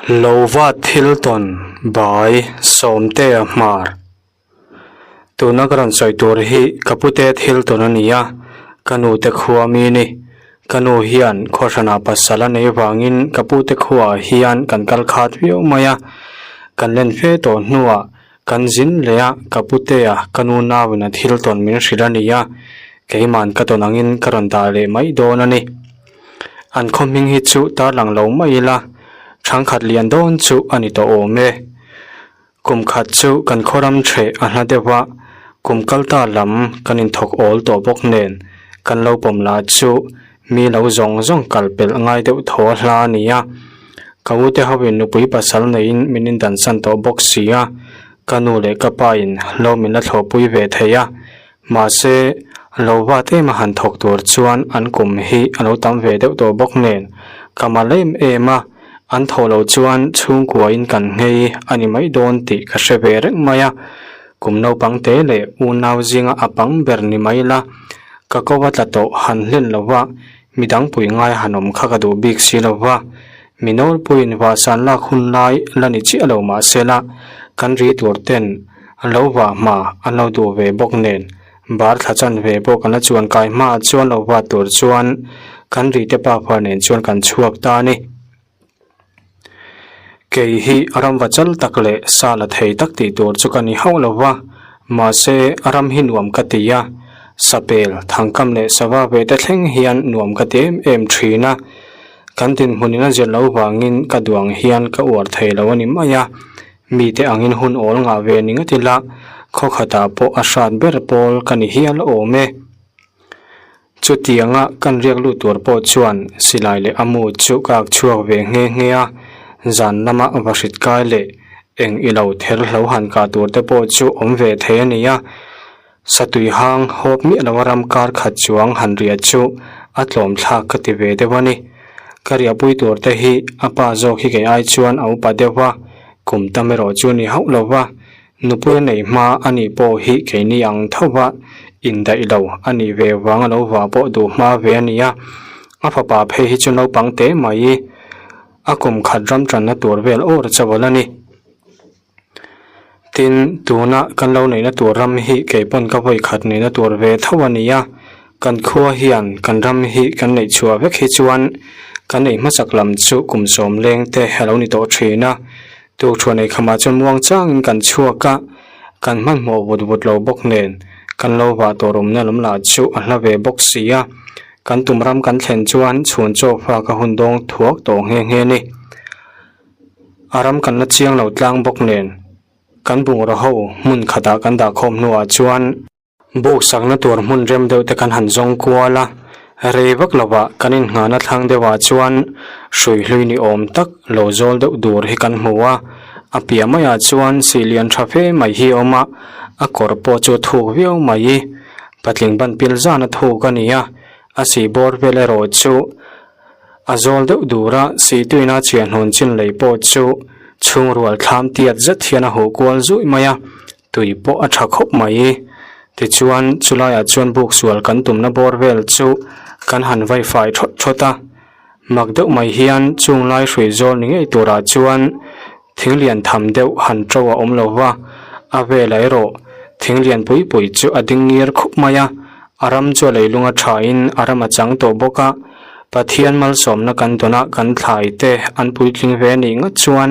Lova thil tawn bai Sawmtea hmar. Tuna ka rawn sawi tur hi ka pute thil tawn a ni a, ka nu te khua mi ni. Ka nu hian khawhranah pasal a nei vangin ka pute khuaah hian kan kal khat viau mai a, kan len fe tawh hnuah kan zin leh a, ka putea ka nu nauin a thil tawn min hrilh a ni a, keiman ka tawn angin ka rawn dah leh mai dawn a ni. An khaw hming hi chu tarlang lo mai ila, thangkhat lian dawn chu a ni tawh awm e. Kum khat chu kan khaw ram ṭheh a hla deuh a, kum kal ta lam kan inthawk awl tawh bawk nen kan lo pawm lah chu mi lo zawng zawng kal pelh ngai deuh thaw a hla a ni a. Ka u te hoin nupui pasal neiin min indansan tawh bawk si a, ka nu leh ka pa in lo min la thlawhpui ve thei a, Mahse, lo vat em a han thawk tur chuan an kum hi a lo tam ve deuh tawh bawk nen, ka mal em em a, an thawh loh chuan chhungkuain kan nghei a ni mai dawn tih ka hre ve reng mai a, kum naupang te leh unau zinga a pang ber ni mai la, ka ko a tla tawh han hlen lo va, midang pui ngai han awm kha ka duh bik si lo va, mi nawlpuiin vahsan lak hun lai la ni chiah lo mahse la, kan ri tur ten An lo vah hma, an lo duh ve bawk nen, bar thla chan ve pawh kan la chuan kai hmaah chuan lo va tur chuan kan ri te pa phar nen chuan kan chhuak ta a ni. Kei hi ramva chal tak leh sa la thei tak tih tur chu ka ni hauh lo va, mahse ram hi nuam ka ti a, sapel, thangkam leh sava ve te thleng hian nuam ka ti em em thin a, kan dinhmunin a zir lo vangin ka duang hian ka uar thei lo a ni mai a. Mite angin hun awl ngah ve ni ngawt ila, khaw khatah pawh a hrat ber pawl ka ni hial awm e. Chutianga kan riak lut tur pawh chuan silai leh a mu chu ka ak chhuak ve nghe nghe a, zan lama va hrit kai leh eng i lo ther hlo han kah tur te pawh chu awm ve thei a ni a. Satui hang hawp miah lo a ram kar khat chuang han riah chu a tlawm thlak ka ti ve deuh a ni. Ka riahpui tur te hi a pa zawk hi kei ai chuan a upa deuh a, kum tam erawh chu ni hauh lo va, nupui a nei hma a nih pawh hi keini ang tho va indaih lo a nih ve vang a lo vah pawh duh hma ve a ni a, a fapa phei hi chu naupang teh mai a kum khat ram tanna tur vel awr chauh a ni. Tin, tuna kan lo neihna tur ram hi kei pawn ka vawi khat neihna tur ve tho a ni a, kan khua hian kan ram hi kan neih chhuah vek hi chuan kan ei hmasak lam chu kum sawm leng te a lo ni tawh thin a. Tukṭhuan ei khamah chuan muang changin kan chhuak a, kan hmanhmawh vut vut lo bawk nen kan lo vah tawh awmna lam lah chu a hla ve bawk si a, kan tum ram kan thlen chuan chhun chaw fak a hun dawng thuak tawh nghe nghe a ni. A ram kan la chiang lo tlang bawk nen kan bungraw ho hmun khatah kan dah khawm hnuah chuan buk sakna tur hmun rem deuh te kan han zawng kual a, rei vak lovah kan inngahna thlang deuhah chuan hrui hlui ni awm tak lo zawl deuh dur hi kan hmu a, a piah maiah chuan sih lian tha fe mai hi a awm a, a kawr pawh chu a thuk viau mai, patling ban pil zan a thuk a ni a, a sih bawr vel erawh chu. A zawl deuh dur a, Sihtuina chhiahhnawn chin lei pawh chu chhungrual thlam tiat zet hian a huh kual zuih mai a, tui pawh a tha khawp mai. Tichuan, chulaiah chuan buk sual kan tumna bawr vel chu kan han vai fai thawt thawt a. Mak deuh mai hian chung lai hrui zawl ni ngei turah chuan thing lian tham deuh han to a awm lo va, a velah erawh thing lian pui pui chu a ding ngir khup mai a, a ram chu a leilung a thain a ram a chang tawh bawk a. Pathian malsawmna kan dawn a, kan thlai te an puitling ve a nih ngawt chuan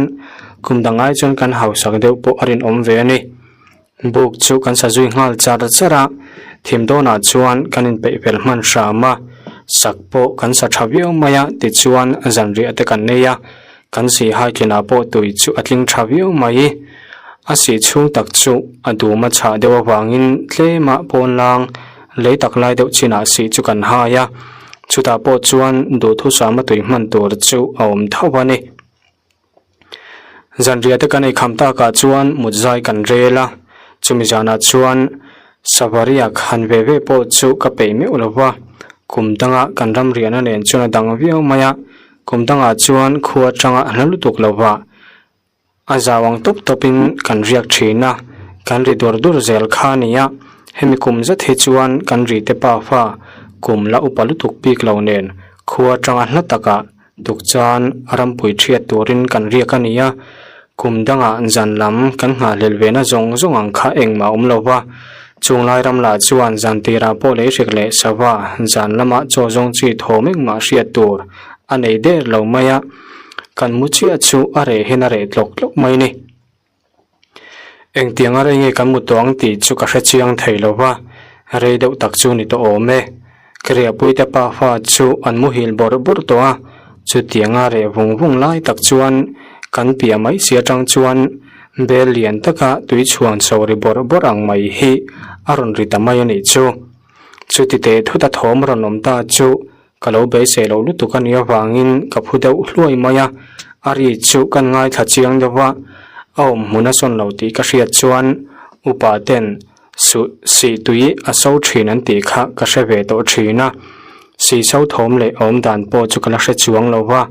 kum dang ai chuan kan hausak deuh pawh a rinawm ve a ni. Buk chu kan sa zui nghal char char a, thim dawnah chuan kan inpeih fel hman hram a, sak pawh kan sa tha viau mai a tichuan zanriah te kan nei a, kan sih hai tlinah pawh tui chu a tling tha viau mai. A sih chhung tak chu a dum a chhah deuh avangin tlema pawnlang lei tak lai deuh chinah sih chu kan hai a, chutah pawh chuan duhthusama tui hman tur chu a awm tho a ni. Zanriah te kan ei kham takah chuan mut zai kan rel a, chumi zanah chuan Savariak han ve ve pawh chu ka peih meuh lo va, kum danga kan ram riahna nen chuan a dang viau mai a, kum dangah chuan khua atanga a hla lutuk lo va, a zau ang tawp tawpin kan riak thin a, kan ri dur dur zel kha a ni a, hemi kum zet hi chuan kan ri te pafa kum la upa lutuk bik lo nen khua atanga hla takah. Tukchan rampui thiat turin kan riak a ni a, kum dangah zan lam kan nghahhlelh ve na zawng zawng ang kha engmah a awm lo va. Chung lai ram lah chuan zan tirah pawh lei hrek leh sava zan lama chaw zawng chi thawm engmah hriat tur a nei der lo mai a, kan mu chiah chu a reh hian a reh tlawk tlawk mai a ni. Engtiang a rei nge kan mu tawh ang tih chu ka hre chiang thei lo va, rei deuh tak chu ni tawh awm e. Ka riahpuite pafa chu an muhil bawrh bawrh tawh a, chutiang a reh vung vung lai tak chuan kan piah mai si atang chuan bel lian taka tui chhuan chho ri bawrh bawrh ang mai hi a rawn ri ta mai a nih chu. Chuti teh thut a thawm rawn awm ta chu Ka lo beisei loh lutuk a nih avangin ka phu deuh hluai mai a, a ri chu kan ngaithla chiang deuh a, a awm hmun a sawn lo tih ka hriat chuan upa ten suh sih tui a so thin an tih kha ka hre ve tawh thin a, sih so thawm leh awm dan pawh chu ka la hre chuang lo va,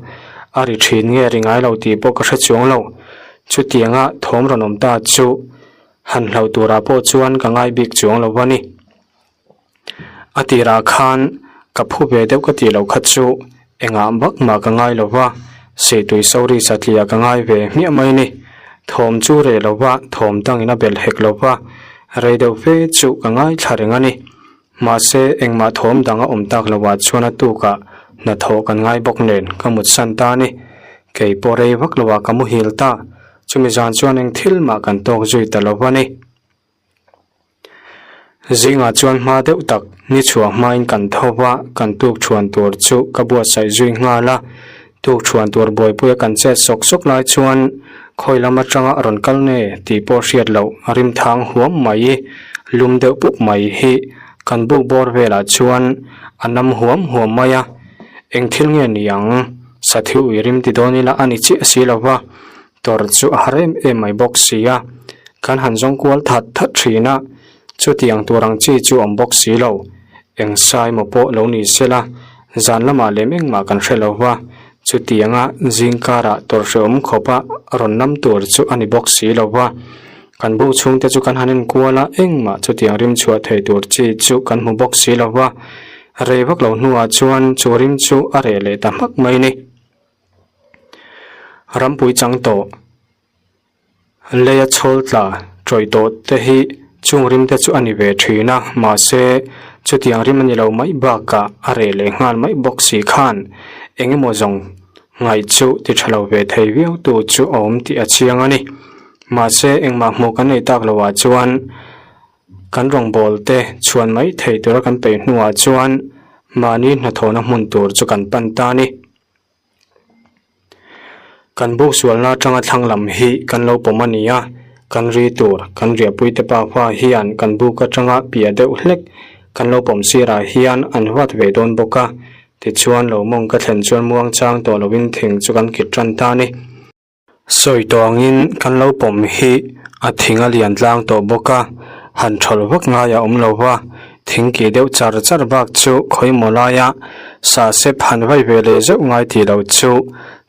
a ri thin nge ri ngai lo tih pawh ka hre chuang lo, chutianga thawm rawn awm ta chu han hlauh turah pawh chuan ka ngai bik chuang lo va ni. A tirah khan ka phu ve deuh ka tih loh kha chu engah vak mah ka ngai lo va, Seitui Sori satliah ka ngai ve hmiah mai ni. Thawm chu reh lo va, thawm dangin a belh hek lo va, rei deuh fe chu ka ngaithla reng a ni. Mahse, engmah thawm dang a awm tak loh ah chuan a tukah hnathawh kan ngai bawk nen ka mutsan ta a ni. Kei pawh rei vak loh ah ka muhil ta, chumi zan chuan eng thil mah kan tawk zui ta lo va ni. Zingah chuan hma deuh tak ni chhuah hmain kan tho va, kan tuk thuan tur chu ka buatsaih zui nghal a. Tuk thuan tur buaipuia kan chet sawk sawk lai chuan khawi lam atanga rawn kal nge tih pawh hriat loh a rim thang huam mai, lum deuh pup mai hi kan buk bawr velah chuan a nam huam huam mai a. Eng thil nge ni ang? Sathiu ui rim ti dawn ila a ni chiah si lo va. Tawrh chu a har em em mai bawk si a, kan han zawng kual that that thin a, chutiang tur ang chi chu awm bawk si lo. Eng sai maw pawh lo ni sela, zan lamah lem engmah kan hre lo va, chutianga zing karah tawrh hrehawm khawpa rawn nam tur chu a ni bawk si lo va. Kan bu chhungte chu kan han enkual a, engmah chutiang rim chhuah thei tur chi chu kan hmu bawk si lo va, rei vak lo hnuah chuan chu rim chu a reh leh ta hmak mai ni. Rampui chang tawh, leia chhawl tla tawih tawh te hi chung rim te chu a ni ve thin a, mahse chutiang rim a ni lo mai bakah a reh leh nghal mai bawk si khan eng emaw zawng ngaih chu ti tha lo ve thei viau tu chu a awm tih a chiang a ni. Mahse engmah hmuh kan nei tak loh ah chuan kan rawngbawl te chhuan mai thei tura kan peih hnuah chuan mahni hnathawhna hmun tur chu kan pan ta a ni. Kan buk sualna atanga thlang lam hi kan lo pawm a ni a, kan ri tur kan riahpuite pa hma hian kan buk atanga piah deuh hlek kan lo pawm sirah hian an huat ve dawn bawk a, tichuan lo mawng ka thlen chuan muangchang tawh lovin thing chu kan kit tan ta a ni. Sawi tawh angin kan lo pawm hi a thing a lian tlang tawh bawk a, han thawl vak ngai a awm lo va, thing kih deuh char char bak chu khawimaw laia sah sep han vai ve leh zeuh ngai tih loh chu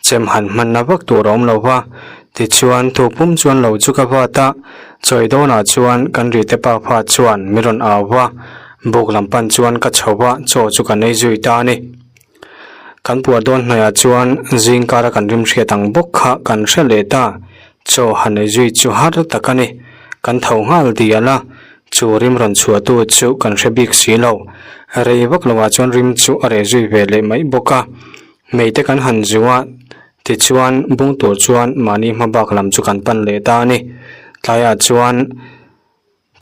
chem han hmanna vak tur a awm lo va. Tichuan tu pum chuan lo chu ka vat a, chawi dawnah chuan kan rite pa pha chuan min rawn au va, buk lam pan chuan ka chho va, chaw chu ka nei zui ta a ni. Kan puar dawn hnaihah chuan zing kara kan rim hriat ang bawk kha kan hre leh ta. Chaw han ei zui chu har tak a ni. Kan tho nghal dial a, chu rim rawn chhuahtu chu kan hre bik si lo. Rei vak lovah chuan rim chu a reh zui ve leh mai bawk a. Hmeite kan han zu a, tichuan bung tur chuan mahni hma bak lam chu kan pan leh ta a ni. Tlaiah chuan.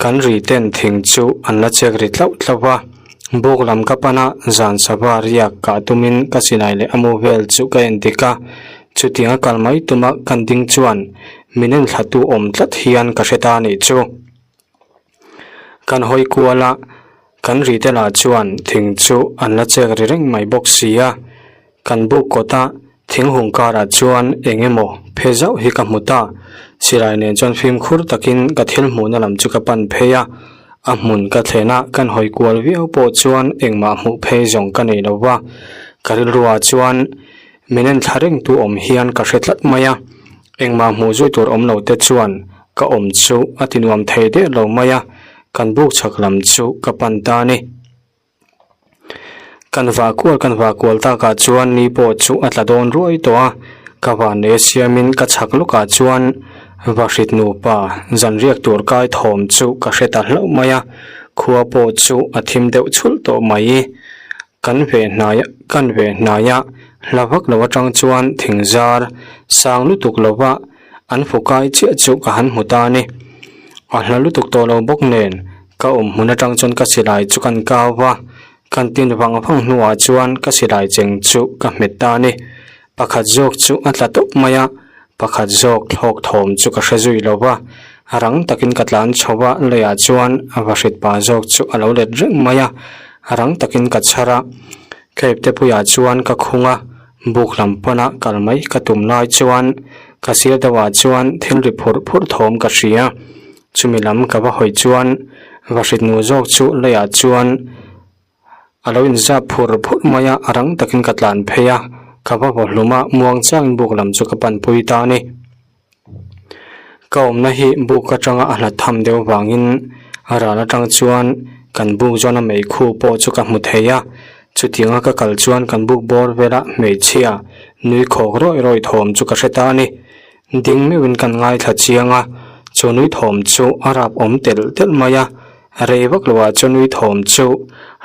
Kan ri ten thing chu an la chek ri tlauh tlauh a, buk lam ka pan a, zan sava riak kah tumin ka silai leh a mu vel chu ka en dik a, chutiang a kal mai tuma kan ding chuan min en thla tu awm tlat hian ka hre ta anih chu. Kan hawi kual a, kan ri te lah chuan thing chu an la chek ri reng mai bawk si a, Kan buk kawta thing hung karah chuan eng emaw phe zauh hi ka hmu ta. Silai nen chuan fimkhur takin ka thil hmuhna lam chu ka pan phei a, a hmun ka thlen a, kan hawi kual viau pawh chuan engmah hmuh phei zawng ka nei lo va. Ka rilruah chuan min en thla reng tu awm hian ka hre tlat mai a, engmah hmuh zui tur awm lo te chuan ka awm chu a ti nuam thei der lo mai a, kan buk chhak lam chu ka pan ta a ni. Kan vah kual kan vah kual takah chuan ni pawh chu a tla dawn ruai tawh a, ka vanleh siamin ka chhak lawkah chuan Vahrit nupa zan riak tur kai thawm chu ka hre ta hlauh mai a, khua pawh chu a thim deuh chhulh tawh mai. Kan ve hnai kan ve hnai a, hla vak lo atang chuan thing zar sang lutuk lova an fu kai chiah chu ka han hmu ta a ni. A hla lutuk tawh lo bawk nen ka awm hmun atang chuan ka silai chu kan kau va, Kan tin vang vang hnuah chuan ka silai cheng chu ka hmet ta a ni. Pakhat zawk chu a tla tawp mai a, pakhat zawk thlawk thawm chu ka hre zui lo va. Rang takin ka tlan chho a, leiah chuan a vahrit pa zawk chu a lo let reng mai a. Rang takin ka chhar a, ka iptepuiah chuan ka khung a, buk lam pana kal mai ka tum lai chuan ka sir deuhah chuan thil ri phurh phurh thawm ka hria. Chumi lam ka va hawi chuan vahrit nu zawk chu leiah chuan a lo inzap phur phur mai a, a rang takin ka tlan phei a, ka va vaw hlum a, muang chiangin buk lam chu ka panpui ta a ni. Ka awmna hi buk atanga a hlat tham deuh vangin a ral atang chuan kan buk zawna meikhu pawh chu ka hmu thei a, chutianga ka kal chuan kan buk bawr vela hmeichhia nui khawk rawih rawih thawm chu ka hre ta a ni. Ding meuhin kan ngaithla chiang a, chu nui thawm chu a rap awm telh telh mai a, rei vak loah chu nui thawm chu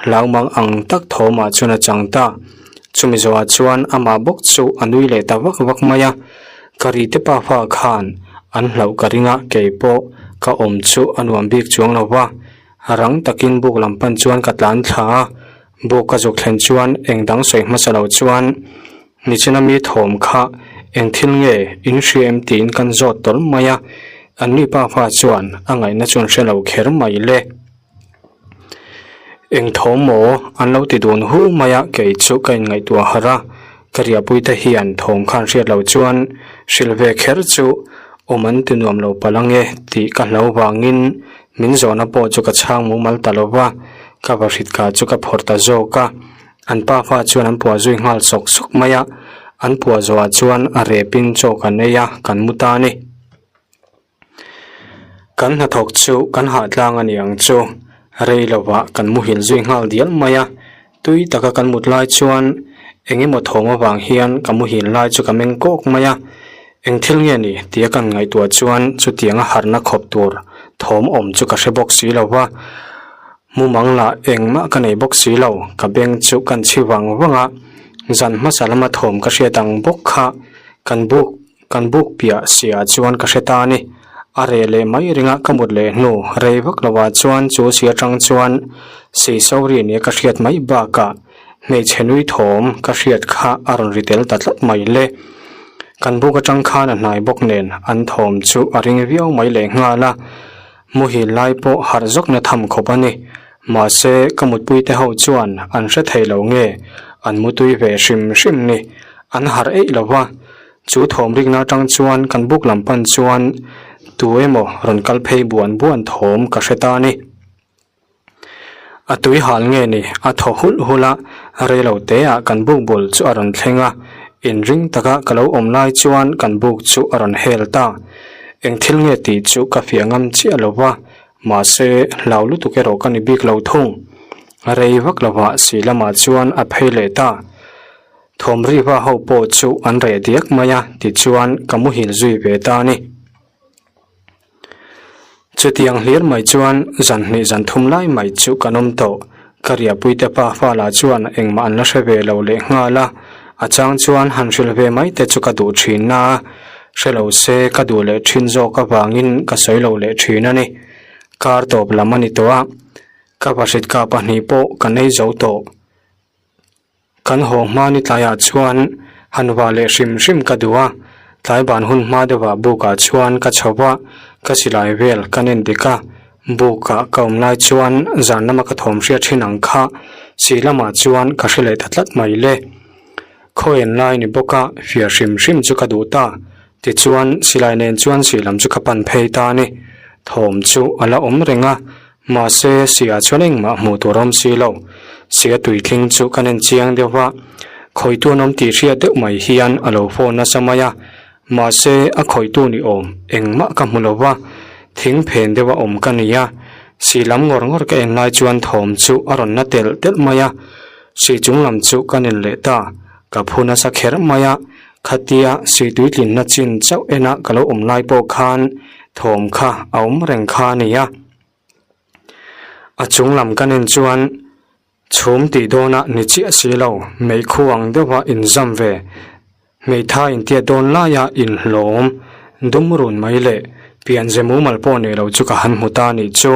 hlau mang ang tak thawmah chuan a chang ta. Chumi zawhah chuan amah bawk chu a nui leh ta vak vak mai a, ka ri te pafa khan an hlauh ka ring a, kei pawh ka awm chu a nuam bik chuang lo va, rang takin buk lam pan chuan ka tlan thla a, buk ka zuk thlen chuan eng dang sawi hmasa lo chuan Nichina mi thawm kha eng thil nge in hria em tiin kan zawt tawlh mai a, an mi pa fa chuan a ngaihna chuan hre lo kher mai le. Eng thawm maw an lo ti dun hu mai a, kei chu ka inngaihtuah harh a, ka riahpui te hian thawm khan hriat lo chuan hrilh ve kher chu awm an ti nuam lo palh ange tih ka hlo vangin min zawhna pawh chu ka chhang mumal ta lo va, ka vahrit ka chu ka phawrh ta zawk a. An pa fa chuan an puah zui nghal sawk sawk mai a, an puah zawhah chuan a repin chaw kan ei a, kan mu ta a ni. Kan hnathawk chu kan hah tlang a ni ang chu, rei lovah kan muhil zui nghal dial mai a, tui taka kan mut lai chuan eng emaw thawm avang hian ka muhil lai chu ka meng kawk mai a, eng thil nge ni tia kan ngaihtuah chuan chutianga harhna khawp tur thawm awm chu ka hre bawk si lo va. Mumang lah engmah ka nei bawk si lo, ka beng chu kan chhi vang vang a, zan hmasa lama thawm ka hriat ang bawk kha kan buk kan buk piah siah chuan ka hre ta a ni. A reh leh mai ringa ka mut leh hnu rei vak lovah chuan chu si atang chuan Seisauri nia ka hriat mai bakah hmeichhe nui thawm ka hriat kha a rawn ri tel ta tlat mai le. Kan buk atang khan a hnai bawk nen an thawm chu a ring viau mai leh nghal a. Muhil lai pawh harh zawkna tham khawp a ni. Mahse, ka mutpuite ho chuan an hre thei lo nge, an mutui ve hrim hrim ni. An harh eih lo va. Chu thawm rikna atang chuan kan buk lam pan chuan tu emaw rawn kal phei buan buan thawm ka hre ta a ni. A tui hal nge ni, a thaw hulh hulh a, rei lo te ah kan buk bul chu a rawn thleng a, inring taka ka lo awm lai chuan kan buk chu a rawn hel ta. Eng thil nge tih chu ka fiah ngam chiah lo va, mahse hlau lutuk erawh ka ni bik lo thung. Rei vak lovah si lamah chuan a phei leh ta. Thawm riva ho pawh chu an reh diak mai a, tichuan ka muhil zui ve ta a ni. Chutiang hlir mai chuan zan hnih zan thum lai mai chu kan awm tawh. Ka riahpuite pa fa lah chuan engmah an la hre ve lo leh nghal a, a chang chuan han hrilh ve mai te chu ka duh thin a, hre lo se ka duh leh thin zawk avangin ka sawi lo leh thin a ni. Kar tawp lam a ni tawh a, ka vahritka pahnih pawh ka nei zo tawh. Kan haw hma ni tlaiah chuan han va leh hrim hrim ka duh a, tlai ban hun hma deuhah bukah chuan ka chho va, ka silai vel ka nen dik a, bukah ka awm lai chuan zan lama ka thawm hriat thin ang kha si lamah chuan ka hre leh ta tlat mai le. Khawian lai ni bawk a, fiah hrim hrim chu ka duh ta, tichuan silai nen chuan si lam chu ka pan phei ta a ni. Thawm chu a la awm reng a, Mahse, Sia chuan engmah hmuh tur a awm si lo. Sia tuitling chu kan en chiang deuh va, khawitu an awm tih hriat deuh mai hian a lo phone nasa mai a. Mahse, a khawitu ni awm engmah ka hmu lo va, thing phen deuh a awm ka ni a. Si lam ngawr ngawr ka en lai chuan thawm chu a rawn na telh telh mai a. Sih chung lam chu ka nen leh ta. Ka phu nasa kher mai a, khatia sih tuitlinna chin chauh ena ka lo awm lai pawh khan thawm kha a awm reng kha a ni a. A chung lam ka nen chuan chhum tih dawnah ni chiah si lo, meikhu ang deuha inzam ve, hmeithai intiat dawn laia inhlawm dum run mai leh pianze mumal pawh nei lo chu ka han hmu ta nih chu.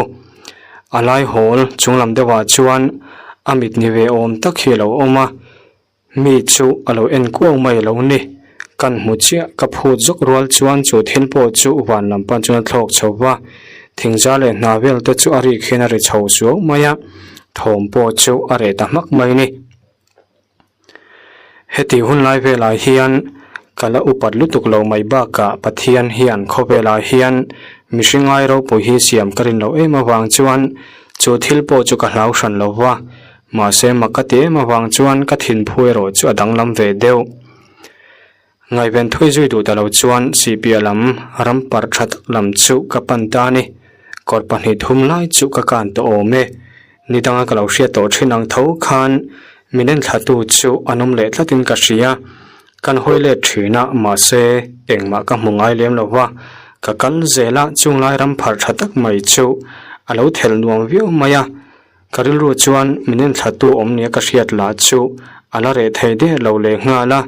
A lai hawl chung lam deuhah chuan a mit ni ve awm tak hi a lo awm a. Mi chu a lo en kuau mai lo ni. Kan hmu chiah, ka phut zawk rual chuan chu thil pawh chu van lam pan chuan a thlawk chho va, thingza leh hna vel te chu a rik hian a ri chho suau mai a, thawm pawh chu a reh ta hmak mai ni. Heti hun lai velah hian ka la upat lutuk lo mai bakah Pathian hian khawvelah hian mihring ngai ropui hi siam ka rin loh em avang chuan chu thil pawh chu ka hlau hran lo va, Mahse mak ka ti em avang chuan ka thinphu erawh chu a danglam ve deuh. Ngaihven thui zui duh ta lo chuan Sihpiah lam ram parh tha tak lam chu ka pan ta a ni. Kawr pahnih thum lai chu ka kan tawh awm e. Ni danga ka lo hriat tawh thin ang tho khan min enthlatu chu an awm leh tlatin ka hria. Kan hawi let thin a, mahse engmah ka hmu ngai lem lo va. Ka kal zel a, chunglai ram pharh tha tak mai chu a lo thelh nuam viau mai a. Ka rilru chuan min enthlatu awm nia ka hriat lah chu a la reh thei der lo leh nghal a,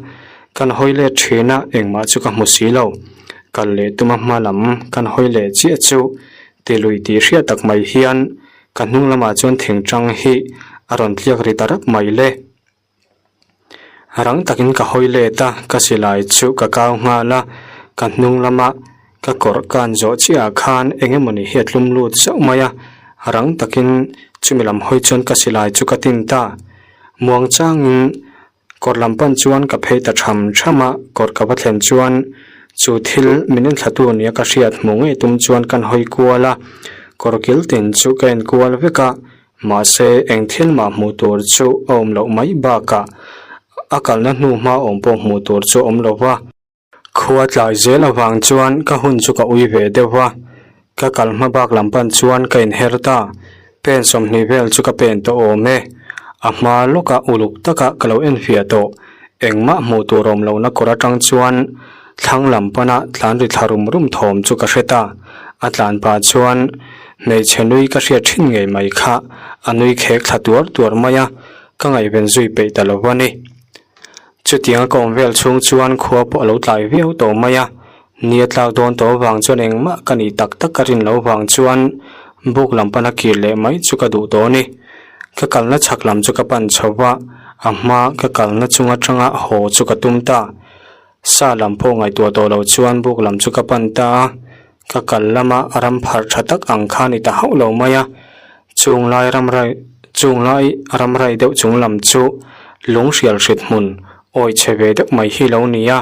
kan hawi let thin a engmah chu ka hmu si lo. Kal leh tuma hma lam kan hawi leh chiah chu ti lui tih hriat tak mai hian ka hnung lamah chuan thingtang hi a rawn tliak ri ta rap mai le. Rang takin ka hawi let a, ka silai chu ka kau nghal a, ka hnung lama ka kawrh kan zawh chiah ah khan eng emawni hi a tlum lut zauh mai a, rang takin chumi lam hawi chuan ka silai chu ka tin ta. Muang changin kawrh lam pan chuan ka phei ta tham tham a, kawrh ka va thlen chuan chu thil min enthlatu nia ka hriat hmuh ngei tum chuan kan hawi kual a, kawr kil tin chu ka en kual vek a, Mahse, eng thil mah hmuh tur chu a awm loh mai bakah a kalna hnu hma awm pawh hmuh tur chu a awm lo va. Khua tlai zel avang chuan ka hun chu ka ui ve deuh va, ka kal hma bak lam pan chuan ka inher ta. Pen 20 vel chu ka pen tawh awm e. A hma lawkah uluk taka ka lo enfiah tawh. Engmah hmuh tur awm lohna kawr atang chuan thlang lam pana tlan ri thla rum rum thawm chu ka hre ta. A tlan pah chuan hmeichhe nui ka hriat thin ngei mai kha a nui khek thla tuar tuar mai a, ka ngaihven zui peih ta lo a ni. Chutianga ka awm vel chhung chuan khua pawh a lo tlai viau tawh mai a, ni a tlak dawn tawh avang chuan engmah ka nih tak tak ka rin loh vang chuan buk lam pana kir leh mai chu ka duh tawh a ni. Ka kalna chhak lam chu ka pan chho va, a hma ka kalna chung atanga haw chu ka tum ta. Sa lam pawh ngaihtuah tawh lo chuan buk lam chu ka pan ta a, ka kal lama ram pharh tha tak ang kha ni ta hauh lo mai a, chung lai ram rai chung lai ram rai deuh chung lam chu lung hrial hrit hmun awi chhe ve deuh mai hi lo ni a.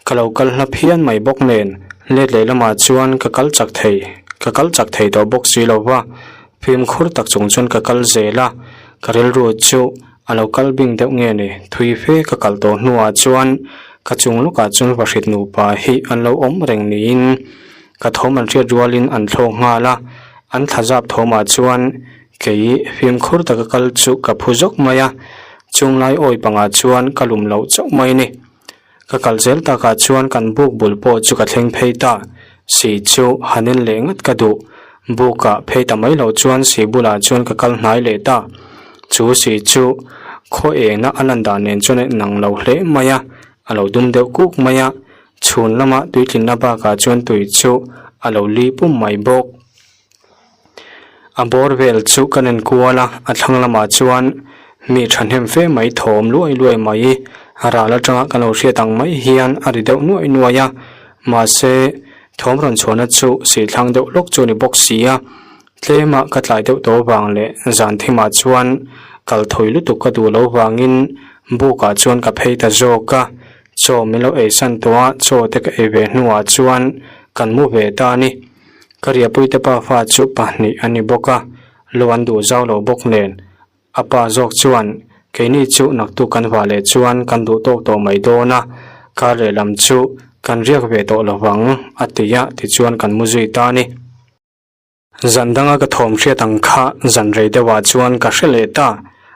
Ka lo kal hla phian mai bawk nen let leh lamah chuan ka kal chak thei ka kal chak thei tawh bawk si lo va, fimkhur tak chung chuan ka kal zel a, ka rilru chu a lo kal bing deuh nge ni thui fe ka kal tawh hnuah chuan ka chung lawkah chuan vahrit nupa hi an lo awm reng niin ka thawm an hriat rualin an thlawk nghal a, an thlazap thawmah chuan kei fimkhur taka kal chu ka phu zawk mai a, chunglai awi pangah chuan ka lum loh chauh mai ni. Ka kal zel takah chuan kan buk bul pawh chu ka thleng phei ta. Si chu han en leh ngat ka duh. Bukah phei ta mai loh chuan si bulah chuan ka kal hnai leh ta. Chu si chu khaw engna a lan dan nen chuan a inang lo hle mai a, a lo dum deuh kuk mai a. Chhun lama tuitlinna bakah chuan tui chu a lo li pum mai bawk. A bawr vel chu kan en kual a, a thlang lamah chuan mi thahnem fe mai thawm luai luai mai ral atanga kan lo hriat ang mai hian a ri deuh nuai nuai a, mahse thawm rawn chhuahna chu sih thlang deuh lawk chu a ni bawk si a, tlema ka tlai deuh tawh avang leh zan thimah chuan kal thawi lutuk ka duh loh vangin bukah chuan ka phei ta zawk a, chaw min lo eisan tawh a, chaw te ka ei ve hnuah chuan kan mu ve ta a ni. Ka riahpuite pa fa chu pahnih a ni bawk a, lo an duh zau lo bawk nen. A pa zawk chuan, Keini chu naktuk kan vah leh chuan kan duh tawk tawh mai dawn a, kar lehlam chu kan riak ve tawh lo vang, a ti a, tichuan kan mu zui ta a ni. Zan danga ka thawm hriat ang kha zan rei deuhah chuan ka hre leh ta.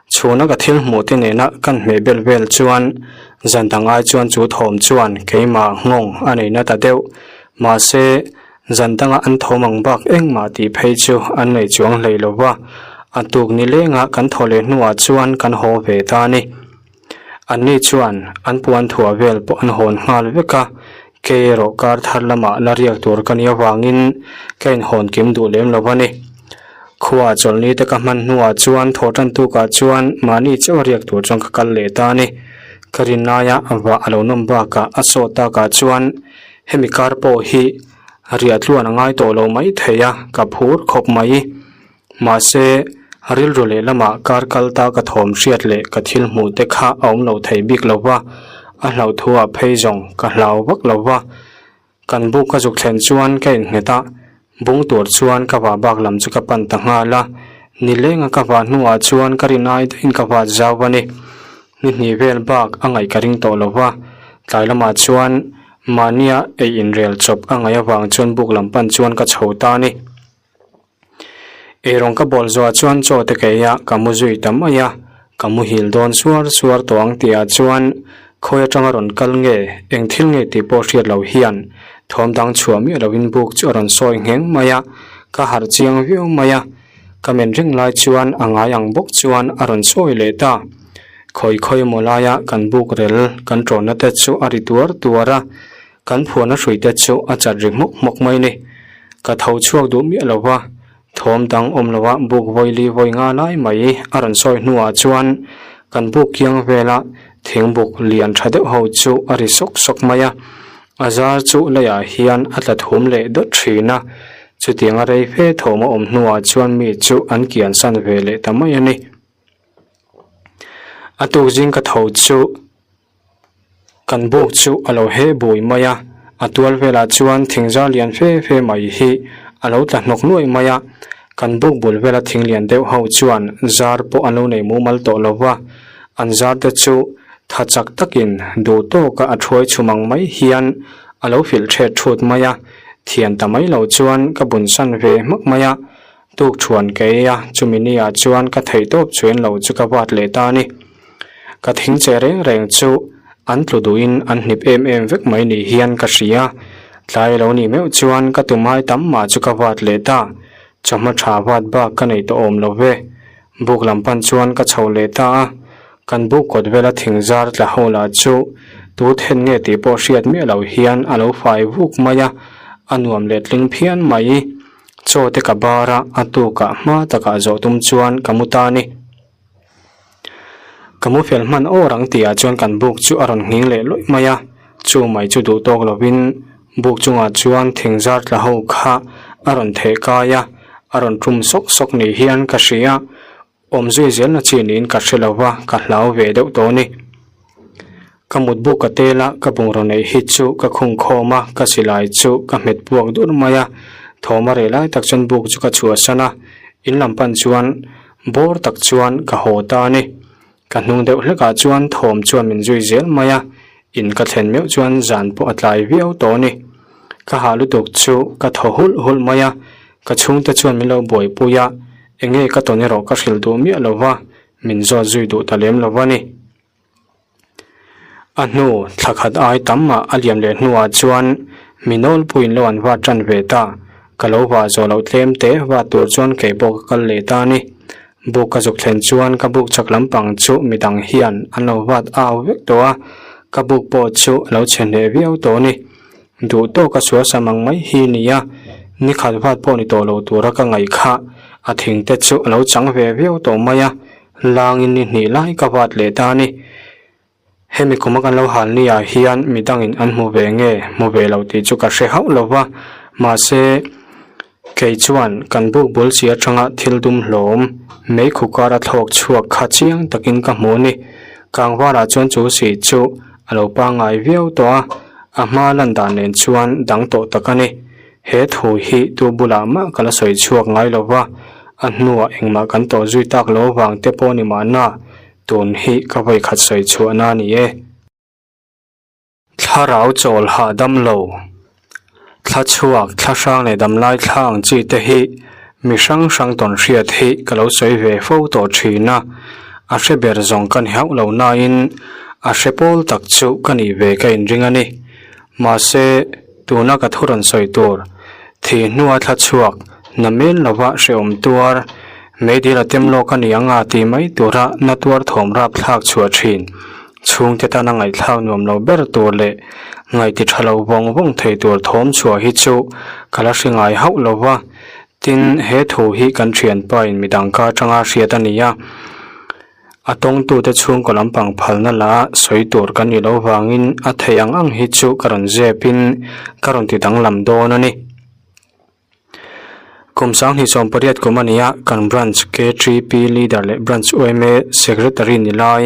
Chhuna ka thil hmuh te nena kan hmeh bel vel chuan zan dang ai chuan chu thawm chuan keimah nghawng a nei na ta deuh. Mahse, zan danga an thawm ang bak engmah tih phei chu an nei chuang hlei lo va, a tuk ni lenga kan thaw leh hnuah chuan kan haw ve ta a ni. Anni chuan an puan thuah vel pawh an hawn nghal vek a, kei erawh kar thar lamah la riak tur ka nih avangin ka inhawn kim duh lem lo a ni. Khua chawlhni te ka hman hnuah chuan thaw tan tukah chuan mahni chauh a riak tur chuan ka kal leh ta a ni. Ka rin laia vah a lo nawm bakah a sawt takah chuan hemi kar pawh hi riah tluan a ngai tawh lo mai thei a, ka phur khawp mai. Mahse, rilru lehlamah kar kal ta ka thawm hriat leh ka thil hmuh te kha a awm lo thei bik lo va, a hlauhthuah phei zawng ka hlau vak lo va. Kan buk ka zuk thlen chuan ka innghet a, bung tur chuan ka vah bak lam chu ka pan ta nghal a. Nilenga ka vah hnuah chuan ka rin ai daihin ka vat zau a ni. Ni hnih vel bak a ngaih ka ring tawh lo va, tlai lamah chuan mahnia ei inrel chawp a ngaih avang chuan buk lam pan chuan ka chho ta a ni. Eirawng ka bawl zuah chuan chaw te ka ei a, ka mu zui ta mai a, ka muhil dawn suar suar tawh ang tihah chuan khawi atanga rawn kal nge, eng thil nge tih pawh hriat loh hian thawm dang chhuah miah loin buk chu a rawn sawi ngheng mai a, ka harh chiang viau mai a, ka men reng lai chuan a ngai ang bawk chuan a rawn sawi leh ta. Khawi khawi emaw laia kan buk rel kan ṭawnna te chu a ri tuar tuar a, Kan phuahna hruite chu a chat ri hmawk hmawk mai ni. Ka tho chhuak duh miah lo va, thawm dang awm lo a buk vawi li vawi nga lai mai a rawn sawi hnuah chuan kan buk kiang vela thingbuk lian tha deuh ho chu a ri sawk sawk mai a. A zar chu leiah hian a tla thum leh dawt thin a, chutiang a rei fe thawm a awm hnuah chuan mi chu an kian san ve leh ta mai a ni. A tukzing ka tho chu. Kan buk chu a lo heh bui mai a, a tual velah chuan thingzar lian fe fe mai hi a lo tla hnawk nuaih mai a, kan buk bul vela thing lian deuh ho chuan zar pawh an lo nei mumal tawh lo va, an zar te chu tha chak takin duh tawka a thuai chhum ang mai hian a lo filh thet thut mai a, thian ta mai lo chuan ka bun san ve hmak mai a, tuk thuan ka ei a, chumi ni ah chuan ka theihtawp chuen lo chu ka vat leh ta a ni. Ka thing che reng reng chu an tlu duhin an hnip em em vek mai ni hian ka hria. Tlai lo nih meuh chuan ka tumai tam mah chu ka vat leh ta. Chawhma tha vat bak ka nei tawh awm lo ve. Buk lam pan chuan ka chho leh ta a. Kan buk kawt vela thing zar tla ho lah chu tu then nge tih pawh hriat miah lo hian a lo fai vuk mai a, a nuam leh tling phian mai. Chaw te ka bar a, a tukah hma takah zawh tum chuan ka mu ta a ni. Ka mu fel hman awr ang tihah chuan kan buk chu a rawn nghing leh luih mai a, chu mai chu duh tawk lovin buk chungah chuan thing zar tla ho kha a rawn theh kai a, a rawn tum sawk sawk ni hian ka hria, awm zui zelna chi niin ka hre lo va, ka hlau ve deuh tawh a ni. Ka mut buk ka tel a, ka bungraw neih hi chu ka khung khawm a, ka silai chu ka hmet puak dur mai a, thawm a reh lai tak chuan buk chu ka chhuahsan a, in lam pan chuan bawr tak chuan ka haw ta a ni. Ka hnung deuh hlekah chuan thawm chuan min zui zel mai a, in ka thlen meuh chuan zan pawh a tlai viau tawh a ni. Ka hah lutuk chu ka thaw hulh hulh mai a, ka chhungte chuan min lo buaipui a, eng nge ka tawn erawh ka hrilh duh miah lo va, min zawt zui duh ta lem lo va ni. A hnu thla khat ai tam mah a liam leh hnuah chuan mi nawlpuiin lo an vat tan ve ta. Ka lo vah zawh loh tlem te vat tur chuan kei pawh ka kal leh ta a ni. Buk ka zuk thlen chuan ka buk chak lampang chu midang hian an lo vat au vek tawh a, ka buk pawh chu a lo chhe hneh viau tawh a ni. Duh tawka sual sam ang mai hi ni a, ni khat vat pawh ni tawh lo tura ka ngaih kha a thing te chu a lo chang ve viau tawh mai a. Langin ni hnih lai ka vat leh ta a ni. Hemi kuma kan lo hal ni ah hian midangin an hmu ve nge hmu ve lo tih chu ka hre hauh lo va, mahse kei chuan kan buk bul chi atanga thil dum hlawm meikhu kara thlawk chhuak kha chiang takin ka hmu a ni. Kangvarah chuan chu si chu a lo pangngai viau tawh a, a hma lan dan nen chuan dang tawh tak a ni. He thu hi tu bulah mah ka la sawi chhuak ngai lo va, a hnuah engmah kan tawh zui tak lo vang te pawh ni mahna, tun hi ka vawikhat sawi chhuahna a ni e. Thlarau chawl hahdam lo, thla chhuak, thla hrang leh damlai thla ang chi te hi mi hrang hrang tawn hriat hi ka lo sawi ve fo tawh thin a. A hre ber zawng ka ni hauh lo nain a hre pawl tak chu ka nih ve ka inring a ni. Mahse, tuna ka thu rawn sawi tur, thih hnua thla chhuak, na mel lova hrehawm tuar, meidil a tem lawk a ni ang a tih mai tura na tuar thawm rap thlak chhuah thin, chhungte tana ngaihthlak nuam lo ber tur leh ngaihti tha lo vawng vawng thei tur thawm chhuah hi chu ka la hre ngai hauh lova. Tin, he thu hi kan thianpain midang ka atanga hriat a ni a, a tawngtute chhungkaw lampang phalna la sawi tur kan nih loh vangin a theih ang ang hi chu ka rawn zepin ka rawn ti danglam dawn a ni. Kum 2018 kum a ni a, kan Branch KTP Leader leh Branch yma Secretary ni lai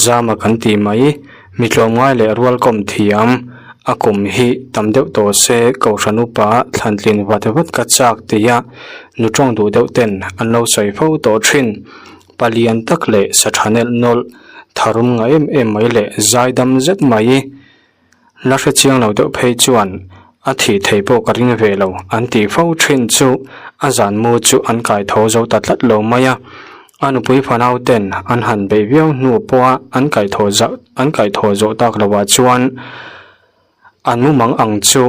Zama kan tih mai. Mi tlawmngai leh rualkawm thiam a kum hi tam deuh tawh se Kohhran upa thlantlin vat vat ka chak tia nu tawng duh deuh ten an lo sawi fo tawh thin. Palian tak leh sa tha nelh nawlh tharum nga em em mai leh zaidam zet mai. La hre chiang lo deuh phei chuan a thih thei pawh ka ring ve lo an tih fo thin chu a zan mu chu an kai tho zo ta tlat lo mai a. A nupui fanau ten an han beih viau hnu pawha an kai tho zah an kai tho zawh tak lovah chuan an mumang ang chu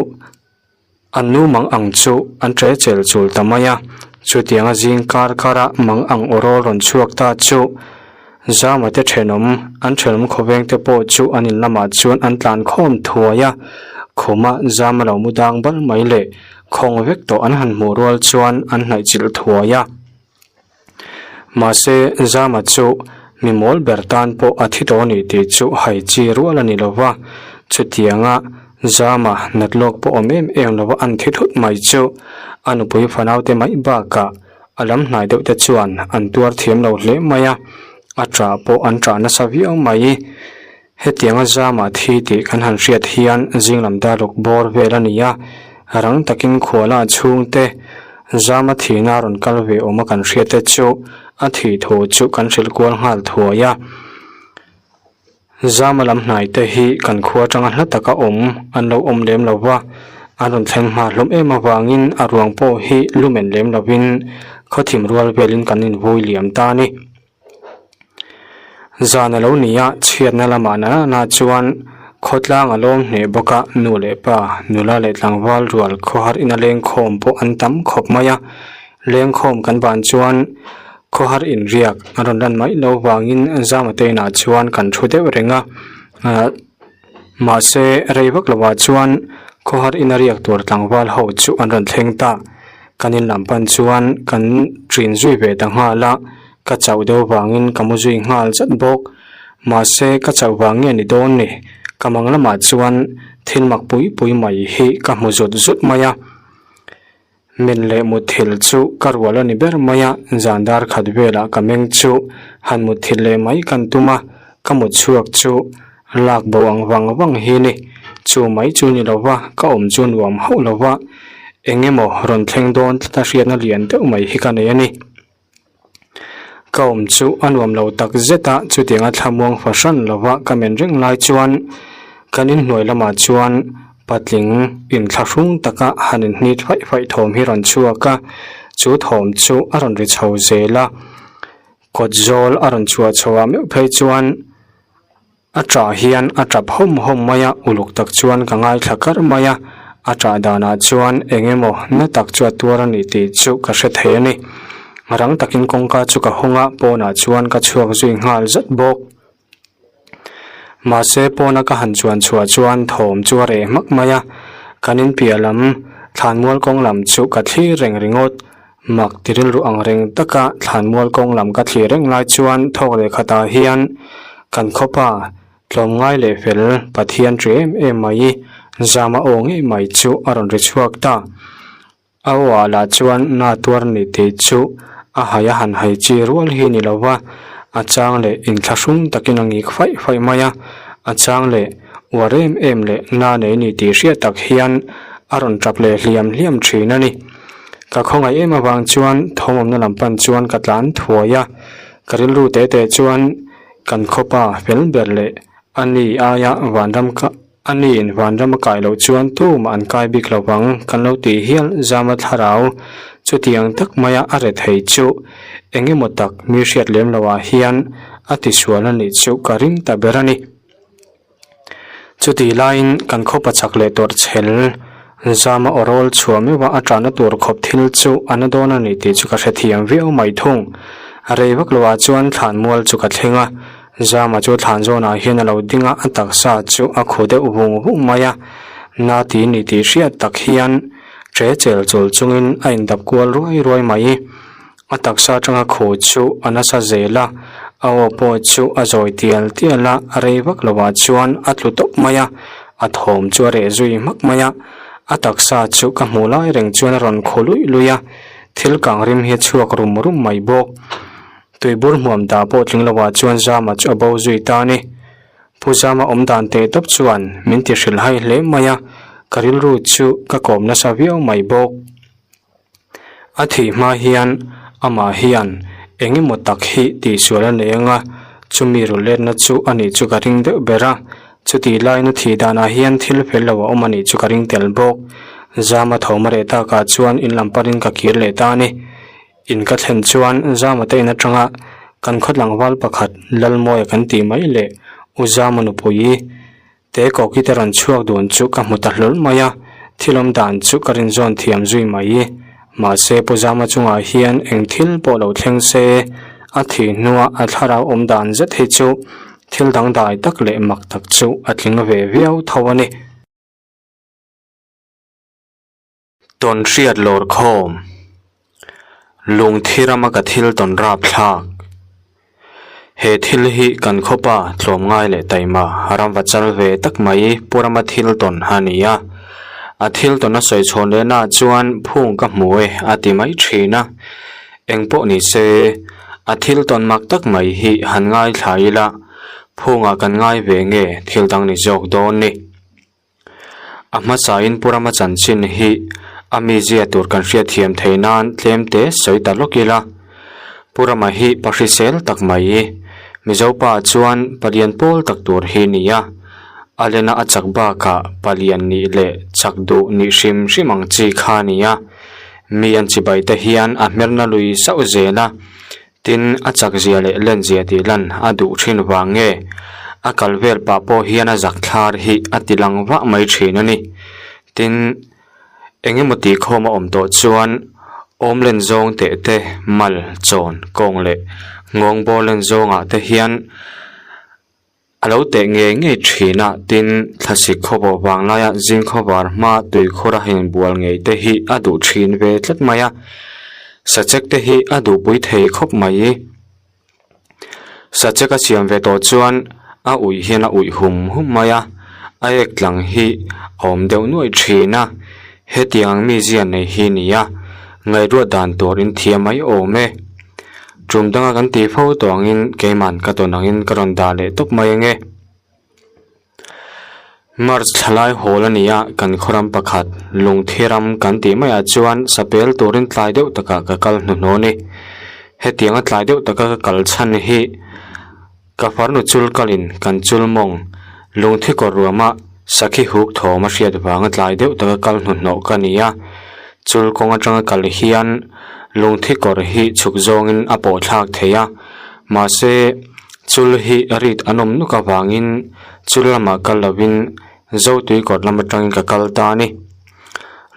An nu mang ang chu an ṭe chel chul ta mai a, chutianga zing kar kara mang ang awrawl rawn chhuak ta chu Zama te ṭhenawm, an ṭhenawm khawveng te pawh chu an in lamah chuan an tlan khawm thuai a, khuma Zama lo mu dang bal mai leh khawng vek tawh an han hmuh rual chuan an hnaih chilh thuai a. Mahse, Zama chu mi mawl ber tan pawh a thi tawh a ni tih chu hai chi rual a ni lo va, chutianga Zama nat lawk pawh awm em em lova an thi thut mai chu a nupui fanaute mai bakah a lam hnai deuh te chuan an tuar thiam lo hle mai a, a ṭah pawh an ṭah nasa viau mai. Hetianga Zama thi tih kan han hriat hian zinglam daruk bawr vel a ni a, rang takin khuala chhungte Zama thihna rawn kal ve awm a kan hriat te chu a thih thu chu kan hrilh kual nghal thuai a. Zama lam hnai te hi kan khua atanga hla taka awm an lo awm lem lo va, an rawn thleng hma hlawm em avangin a ruang pawh hi lumen lem lovin khawthim rual velin kan invui liam ta a ni. Zan a lo ni a, chhiatna lamah na na chuan khawtlang a lawm hneh bawk a, nu leh pa, nula leh tlangval rual khawhar ina lengkhawm pawh an tam khawp mai a, lengkhawm kan ban chuan khawhar inriak an rawn lan mai loh vangin Zamate inah chuan kan thu deuh reng a, ah mahse rei vak lovah chuan khawhar ina riak tur tlangval ho chu an rawn thleng ta, kan in lam pan chuan kan ṭin zui ve ta nghal a. Ka chauh deuh vangin ka mu zui nghal zat bawk. Mahse, ka chauh vang nge ni dawn ni? Ka mang lamah chuan thil mak pui pui mai hi ka hmu zut zut mai a. Men leh mutthilh chu ka rual a ni ber mai a, zan dar khat velah ka meng chu han mutthilh leh mai kan tum a, ka mut chhuak chu lak bo ang vang vang hi ni. Chu mai chu ni lo va, ka awm chu nuam hauh lo va, eng emaw rawn thleng dawn tlat a hriatna lian deuh mai hi ka nei a ni. Ka awm chu a nuam lo tak zet a, chutianga thlamuang fahran lova ka men reng lai chuan kan inhnuai lamah chuan patling inthlahrung taka han inhnit faih faih thawm hi rawn chhuak a, chu thawm chu a rawn ri chho zel a, kawt zawl a rawn chhuah chhoah meuh phei chuan. A ṭah hian a ṭap hawm hawm mai a, uluk tak chuan ka ngaithla kar mai a, a ṭah danah chuan eng emaw na tak chu a tuar a ni tih chu ka hre thei a ni. Rang takin kawngka chu ka hawng a, pawnah chuan ka chhuak zui nghal zat bawk. Mahse pawna ka han chuan chhuah chuan thawm chu a reh hmak mai a, kan inpiah lam thlanmual kawng lam chu ka thlir reng ringawt. Mak ti rilru ang reng taka thlanmual kawng lam ka thlir reng lai chuan thawk leh khatah hian kan khawpa tlawmngai leh fel Pathian ṭi em em mai zama aw ngei mai chu a rawn ri chhuak ta. A aw ah lah chuan na tuar ni tih chu a hai a han hai chi rual hi ni lo va, a chang leh inthlahrung takin a ngik faih faih mai a, a chang leh uar em em leh na nei ni tih hriat tak hian a rawn ṭap leh hliam hliam ṭhin a ni. Ka khawngaih em avang chuan thawmawmna lam pan chuan ka tlan thuai a, ka rilru te te chuan kan khawpa fel ber leh a ni aia vanram ka a niin vanram a kai loh chuan tumah an kai bik lo vang kan lo tih hial zama thlarau chutiang tak maia a re thei chu eng emaw tak mi hriat lem loh ah hian. a tisual a nih chu ka ring ta ber a ni. Chutih laiin kan khawpa chak leh tawrh chhel zama aw rawl chhuah meuh a a ṭahna tur khawp thil chu a na dawn a ni tih chu ka hrethiam viau mai thung. A rei vak loah chuan thlan mual chu ka thleng a, Zama chu thlan zawnah hian a lo ding a, a taksa chu a khu deuh vung vung mai a, na ti ni tih hriat tak hian ṭe chel chul chungin a indap kual ruai ruai mai. A taksa atanga khaw chu a nasa zel a, a aw pawh chu a zawi tial tial a, a rei vak lovah chuan a tlu tawp mai a, a thawm chu a reh zui hmak mai a, a taksa chu ka hmuh lai reng chuan a rawn khaw luih luih a, thil kang rim hi a chhuak rum rum mai bawk. Tuibur hmuam dah pawh tling lovah chuan Zama chu a bo zui ta a ni. Pu Zama awm dan teh tawp chuan min ti hrilhhai hle mai a, ka rilru chu ka kawm nasa viau mai bawk. A thih hma hian amah hian eng emaw tak hi tihsual a nei ang a, chumi ruletna chu a nih chu ka ring deuh ber a, chutih laiin a thih danah hian thil fel lo a awm a nih chu ka ring tel bawk. Zama tho hma reh takah chuan in lam parin ka kir leh ta a ni. In ka thlen chuan Zama te in atanga kan khaw tlangval pakhat Lalmawia kan tih mai leh U Zama nupui Te kawki te rawn chhuak dun chu ka hmu ta hlawl mai a, thil awm dan chu ka rinzawn thiam zui mai. Mahse Pu Zama chungah hian eng thil pawh lo thleng se, a thih hnua a thlarau awm dan zet hi chu thil dangdai tak leh mak tak chu a tling ve viau tho a ni. Tawn hriat lawr khawm. Lungthi rama ka thil tawn rap thlak. He thil hi kan khawpa tlawmngai leh taima ramva chal ve tak mai Pu Rama thil tawn a ni a. A thil tawn a sawi chhawn lehna ah chuan phung ka hmu e a ti mai thin a. Engpawh ni se, a thil tawn mak tak mai hi han ngaithla ila phungah kan ngai ve nge thil dang ni zawk dawn ni. A hmasain Pu Rama chanchin hi a mizia tur kan hriatthiam theih nan tlem te sawi ta lawk ila. Pu Rama hi pa hrisel tak mai, Mizo pa chuan palian pawl tak tur hi ni a. A lena a chak bakah palian nih leh chak duh nih hrim hrim ang chi kha a ni a. Mi an chibai te hian a hmerna lui sauh zel a. Tin, a chakzia leh lenzia tih lan a duh thin vang nge, a kal vel pah pawh hian a zak thlar hi a ti lang vah mai thin a ni. Tin, eng emaw tih khawm a awm tawh chuan awm len zawng teh te, mal, chawn, kawng leh nghawng bawr len zawngah te hian A lo teh ngei ngei thin a, tin, thlasik khawvawh vanglaia zing khawvar hma tuikhur a inbual ngei te hi a duh thin ve tlat mai a, sachek te hi a duhpui thei khawp mai. Sachek a siam ve tawh chuan a uih hian a uih hum hum mai a, a ek tlang hi a awm deuh nuaih thin a, hetiang mizia nei hi ni a, ngaihruat dan tur in thiam mai awm e. Tum danga kan tih fo tawh angin keiman ka tawn angin ka rawn dah leh tawp mai ange. March thlalai hawl a ni a, kan khawram pakhat Lungthi ram kan tih maiah chuan sapel turin tlai deuh takah ka kal hnuhnawh a ni. Hetianga tlai deuh taka ka kal chhan hi Ka farnu chul kalin kan chul mawng lungthi kawr ruama sakhi huk thawm a hriat vanga tlai deuh taka kal hnuhnawh ka ni a, chul kawng atanga kal hian lungthi kawr hi chhuk zawngin a pawh thlak thei a, mahse chul hi rit an awm nuk avangin chul lamah kal lovin Zotui kawr lam atangin ka kal ta a ni.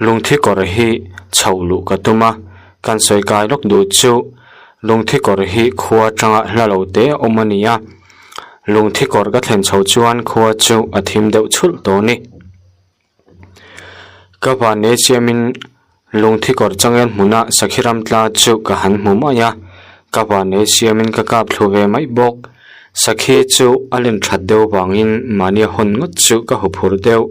Lungthi kawr hi chho luh ka tum a, kan sawi kai lawk duh chu Lungthi kawr hi khua atanga hla lo te a awm a ni a, lungthi kawr ka thlen chho chuan khua chu a thim deuh chhulh tawh a ni. Ka vanlei siamin lungthi kawr changel hmuna sakhi ram tla chu ka han hmu mai a, ka vanlei siamin ka kap thlu ve mai bawk. Sakhi chu a len that deuh vangin mahni a hawn ngawt chu ka huphur deuh.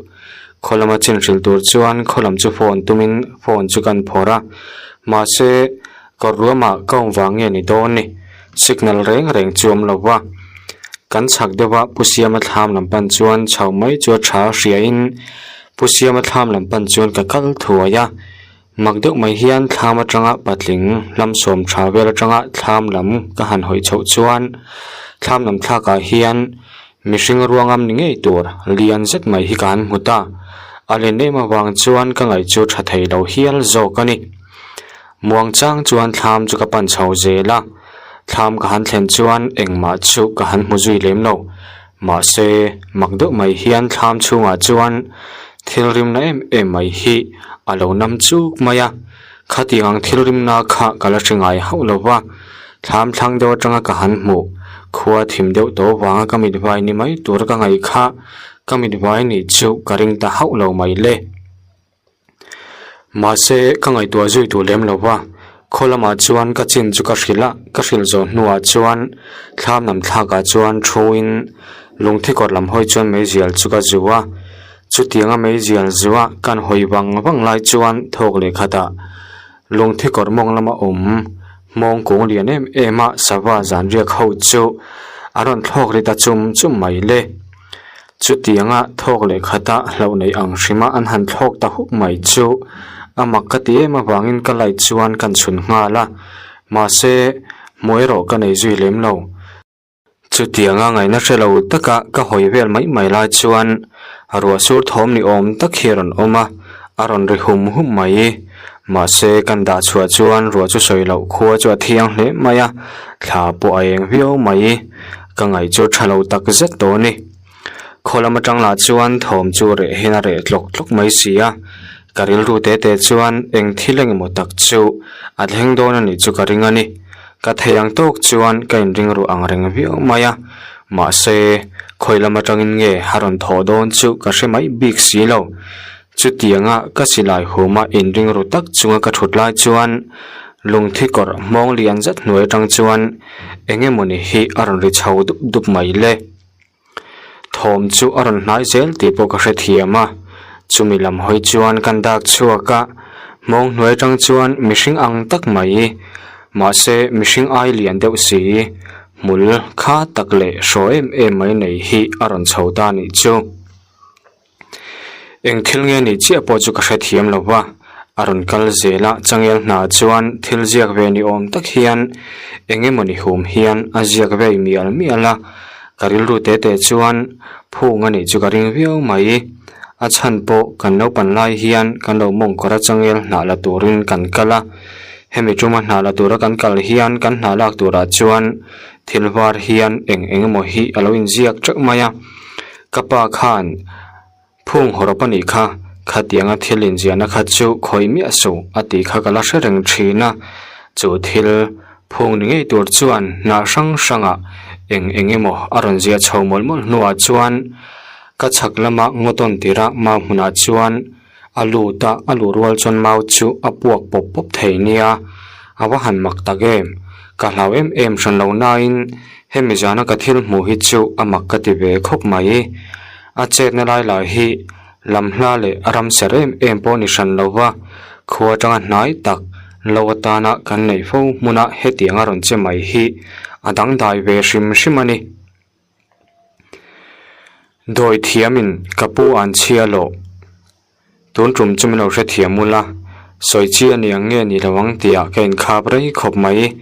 Khaw lama chin hrilh tur chuan khaw lam chu phone tumin phone chu kan phawrh a, mahse Kawr ruamah ka awm vang nge ni dawn ni? Signal reng reng chu awm lo va. Kan chhak deuh a Pu Siama thlam lam pan chuan chho mai chu a tha hriain Pu Siama thlam lam pan chuan ka kal thuai a. Mak deuh mai hian thlam atanga patling lam sawm tha vel atanga thlam lam ka han hawi chhoh chuan thlam lam thlakah hian mihring ruangam ni ngei tur lian zet mai hi ka han hmu ta. A len em avang chuan ka ngaih chu tha thei lo hial zawk a ni. Muang chang chuan thlam chu ka pan chho zel a. Thlam ka han thlen chuan engmah chu ka han hmu zui lem lo. Mahse, mak deuh mai hian thlam chhungah chuan thil rimna em em mai hi a lo nam chuk mai a. Khatiang ang thil rimna kha ka la hre ngai hauh lo va, thlam thlang deuh atanga ka han hmuh khua thim deuh tawh vanga ka mit vai ni mai tur ka ngaih kha ka mit vai nih chu ka ring ta hauh lo mai le. Mahse, ka ngaihtuah zui duh lem lo va, khaw lamah chuan ka chin chu ka hrilh a, ka hrilh zawh hnuah chuan thlam lam thlakah chuan thuin lungthi kawr lam hawi chuan meizial chu ka zu a. Chutianga meizial zua kan hawi vang vang lai chuan thawk leh khatah lungthi kawr mawng lama awm hmawng kung lian em em a sava zanriak ho chu a rawn thlawk ri ta chum chum mai le. Chutianga thawk leh khata hlauh neih ang hrima an han thlawk ta huk mai chu a mak ka ti em avangin ka light chuan kan chhun nghal a, mahse hmuh erawh ka nei zui lem lo. Chutianga ngaihna hre lo taka ka hawi vel mai mai lai chuan ruah sur thawm ni awm tak hi a rawn awm a, a rawn ri hum hum mai. Mahse kan dah chhuah chuan ruah chu sawi loh khua chu a thiang hle mai a, thla pawh a eng viau mai. Ka ngaih chu tha lo tak zet tawh a ni. Khaw lam atang lah chuan thawm chu reh hian a reh tlawk tlawk mai si a, ka rilru te te chuan eng thil engemaw tak chu a thleng dawn a nih chu ka ring a ni. Ka thei ang tawk chuan ka inring ruh ang reng viau mai a, mahse, khawi lam atangin nge a rawn thawh dawn chu ka hre mai bik si lo. Chutianga ka silai huma inring ru tak chunga ka thut lai chuan lungthi kawrh hmawng lian zet hnuai atang chuan eng emawni hi a rawn ri chho dup dup mai le. Thawm chu a rawn hnai zel tih pawh ka hrethiam a, chumi lam hawi chuan kan dak chhuak a, hmawng hnuai atang chuan mihring ang tak mai, mahse mihring ai lian deuh si, hmul kha tak leh hraw em em mai nei hi a rawn chho ta nih chu. Eng thil nge nih chiah pawh chu ka hrethiam lo va, a rawn kal zel a, changel hna chuan thil ziak ve ni awm tak hian eng emawni hum hian a ziak vei mial mial a, ka rilru te te chuan phung a nih chu ka ring viau mai. A chhan pawh kan naupan lai hian kan lo mawngkawr a changel hnah la turin kan kal a, hemi tuma hnah la tura kan kal hian kan hnah lak turah chuan thil var hian eng eng emaw hi a lo inziak teuh mai a. Ka pa khan phung hawrawp a nih kha, khatianga thil inziahna kha chu khawih miah suh a tih kha ka la hre reng thin a, chu thil phung ni ngei tur chuan hnah hrang hrangah eng eng emaw a rawn ziah chho mawlh mawlh hnuah chuan ka chhak lama ngaw tawn tirha mau hmunah chuan a lut a, a luh rual chuan mau chu a puak pawp pawp thei nia, a va han mak tak em? Ka hlau em em hran lo nain hemi zana ka thil hmuh hi chu a mak ka ti ve khawp mai. A chetna lai lah hi lam hla leh a ram ser em em pawh ni hran lo va, khua atanga hnai tak lo atana kan neih fo hmuna hetiang a rawn che mai hi a dangdai ve hrim hrim a ni. Dawi thiamin ka pu an chhia loh. Tun tum chu min lo hrethiam ula, sawi chi a ni ang nge ni lo ang tihah ka inkhap rei khawp mai.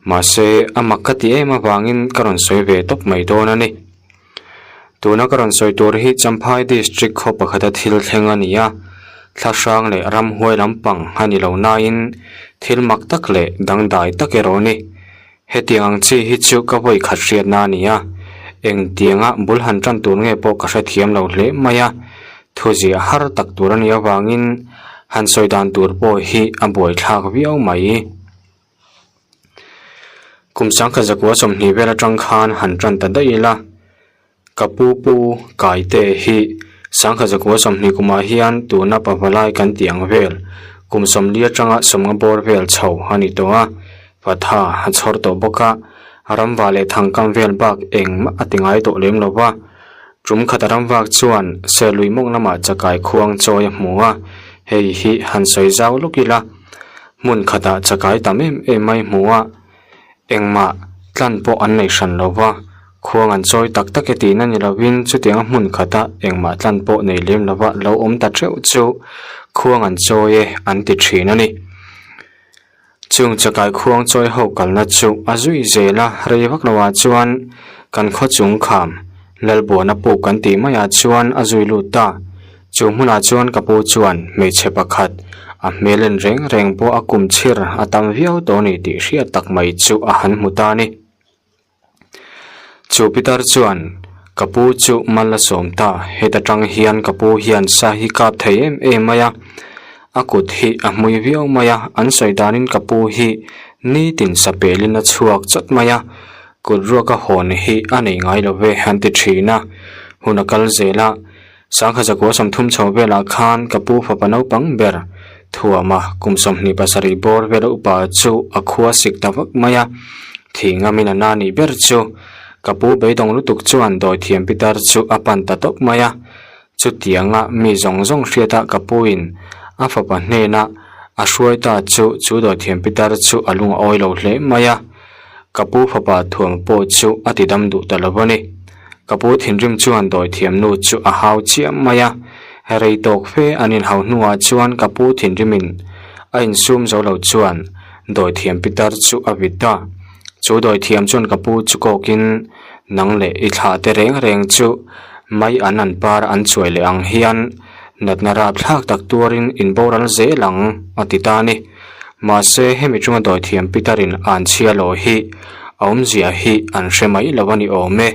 Mahse, a mak ka ti em avangin ka rawn sawi ve tawp mai dawn a ni. Tuna ka rawn sawi tur hi Champhai District khaw pakhata thil thleng a ni a, thla hrang leh ramhuai lampang a ni lo nain thil mak tak leh dangdai tak erawh a ni. Hetiang ang chi hi chu ka vawi khat hriatna a ni a, engtianga bul han tan tur nge pawh ka hrethiam lo hle mai a, thuziah har tak tur a nih avangin han sawi dan tur pawh hi a buaithlak viau mai. Kum sangkhat zakua 20 vel atang khan han tan ta daih ila. Ka pu pu Kaite hi sangkhat zakua 20 kumah hian tuna pavalai kan tih ang vel kum 40 atanga 50 bawr vel chho a ni tawh a, Patha a chhawr tawh bawk a, ramva leh thangkam vel bak engmah a ti ngai tawh lem lo va. Tum khata ramvak chuan Serlui mawng lamah chakai khuang chawi a hmu a, hei hi han sawi zau lawk ila, hmun khatah chakai tam em em mai hmu a, Engmah tlan pawh an nei hran lo va, khuang an chawi tak tak e tihna ni lovin chutianga hmun khata engmah tlan pawh nei lem lova lo awm ta teuh chu khuang an chawi e an ti thin a ni. Chung chakai khuang chawi ho kalna chu a zui zel a, rei vak loah chuan kan khaw chung kham Lalbuana puk kan tih maiah chuan a zui lut ta. Chu hmunah chuan ka pu chuan hmeichhe pakhat a hmel en reng reng pawh a kum chhir a tam viau tawh a ni tih hriat tak mai chu a han hmu ta a ni. Chu pitar chuan ka pu chu mal a sawm ta, heta tang hian ka pu hian sa hi kap thei em em mai a, a kut hi a hmui viau mai a, an sawi danin ka pu hi nitin sa pelin a chhuak chawt mai a, kut ruaka hawn hi a nei ngai lo ve an ti thin a, hun a kal zel a. Sangha zakua 30 chho velah khan ka pu fapa naupang ber Thuama kum 27 bawr vela upa chu a khua sik ta vak mai a, thih ngamin a na nih ber chu ka pu beidawng lutuk chuan dawithiam pitar chu a pan ta tawp mai a. Chutianga mi zawng zawng hriata ka puin a fapa hnena a hruai ta chu chu dawithiam pitar chu a lung a awi lo hle mai a, ka pu fapa Thuama pawh chu a ti dam duh ta lo a ni. Ka pu thinrim chuan dawithiam nu chu a hau chiah mai a, rei tawk fe an inhau hnuah chuan ka pu thinrimin a insum zo lo chuan dawithiam pitar chu a vit ta. Chu dawithiam chuan ka pu chu kawkin nang leh i thlah te reng reng chu mai an an par an chuai leh ang hian natna rapthlak tak tuarin in boral zel ang a ti ta a ni. Mahse hemi chunga dawithiam Peter-in an chhia lo hi a awmzia hi an hre mai lo a ni awm e.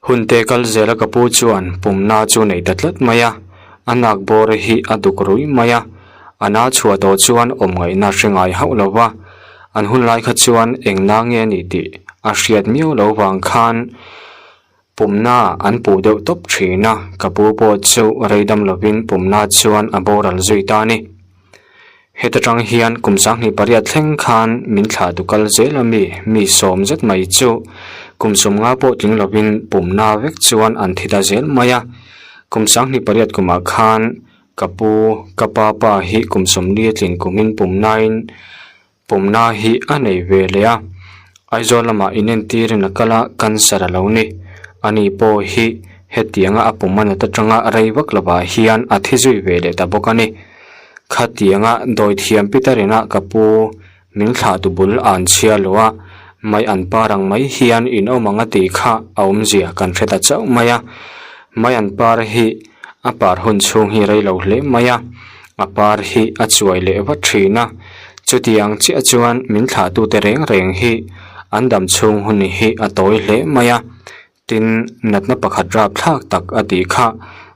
Hunte kal zela ka pu chuan pumna chu nei ta tlat mai a, a nak bawr hi a duk rui mai a, a na chhuah tawh chuan awm ngaihna hre ngai hauh lo va, an hun lai kha chuan eng na nge a ni tih a hriat miau lo vang khan Pumna an puh deuh tawp thin a, ka pu pawh chu rei dam lovin pumna chuan a boral zui ta a ni. Heta tang hian kum 28 thleng khan min thlah tu kal zel a mi, mi sawm zet mai chu kum 50 pawh tling lovin pumna vek chuan an thi ta zel mai a. Kum 28 kumah khan ka pu, ka pa pa hi kum 40 a tlin kumin pumnain Pumna hi a nei ve leh a, Aizawl lamah inentirin a kal a, cancer a lo ni. Ani pawh hi hetianga a pum a nat atanga rei vak lovah hian a thi zui ve leh ta bawk a ni. Khatianga dawithiam Peter ina ka pu min thlah tu bul a an chhia lo a, mai an par ang mai hian in awm ang a tih kha a awmzia kan hre ta chauh mai a. Mai an par hi a par hun chhung hi rei lo hle mai a. A par hi a chuai leh vat thin a, chutiang chiah chuan min thlahtute reng reng hi an dam chhung hun hi a tawi hle mai a, tin natna pakhat rapthlak tak a tih kha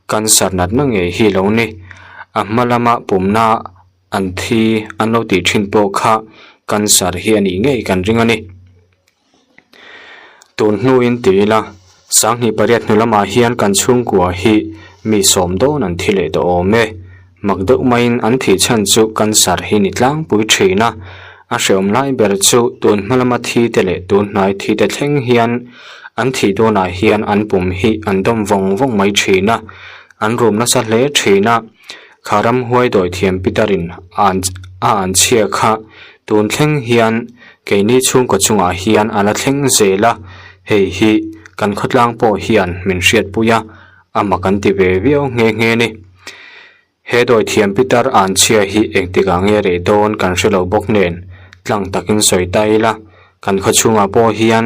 cancer natna ngei hi lo ni. A hma lama pumna an thi an lo tih thin pawh kha cancer hi a nih ngei kan ring a ni. Tun hnuin ti ila, 28 hnu lamah hian kan chhungkua hi mi sawm dawn an thi leh tawh awm e. Mak deuh maiin an thih chhan chu cancer hi ni tlangpui thin a, a hreawm lai ber chu tun hma lama thi te leh tun hnai thi te thleng hian an thih dawnah hian an pum hi an dawm vawng vawng mai thin a, an rum nasa hle thin a. Kha ramhuai dawithiam Peter-in a an chhia kha tun thleng hian keini chhungkaw chungah hian a la thleng zel a, hei hi kan khawtlang pawh hian min hriatpui a, a mak an ti ve viau nghe nghe ni. He dawithiam Peter a an chhia hi engtikah nge reh dawn kan hre lo bawk nen tlang takin sawi ta ila, kan khawchhungah pawh hian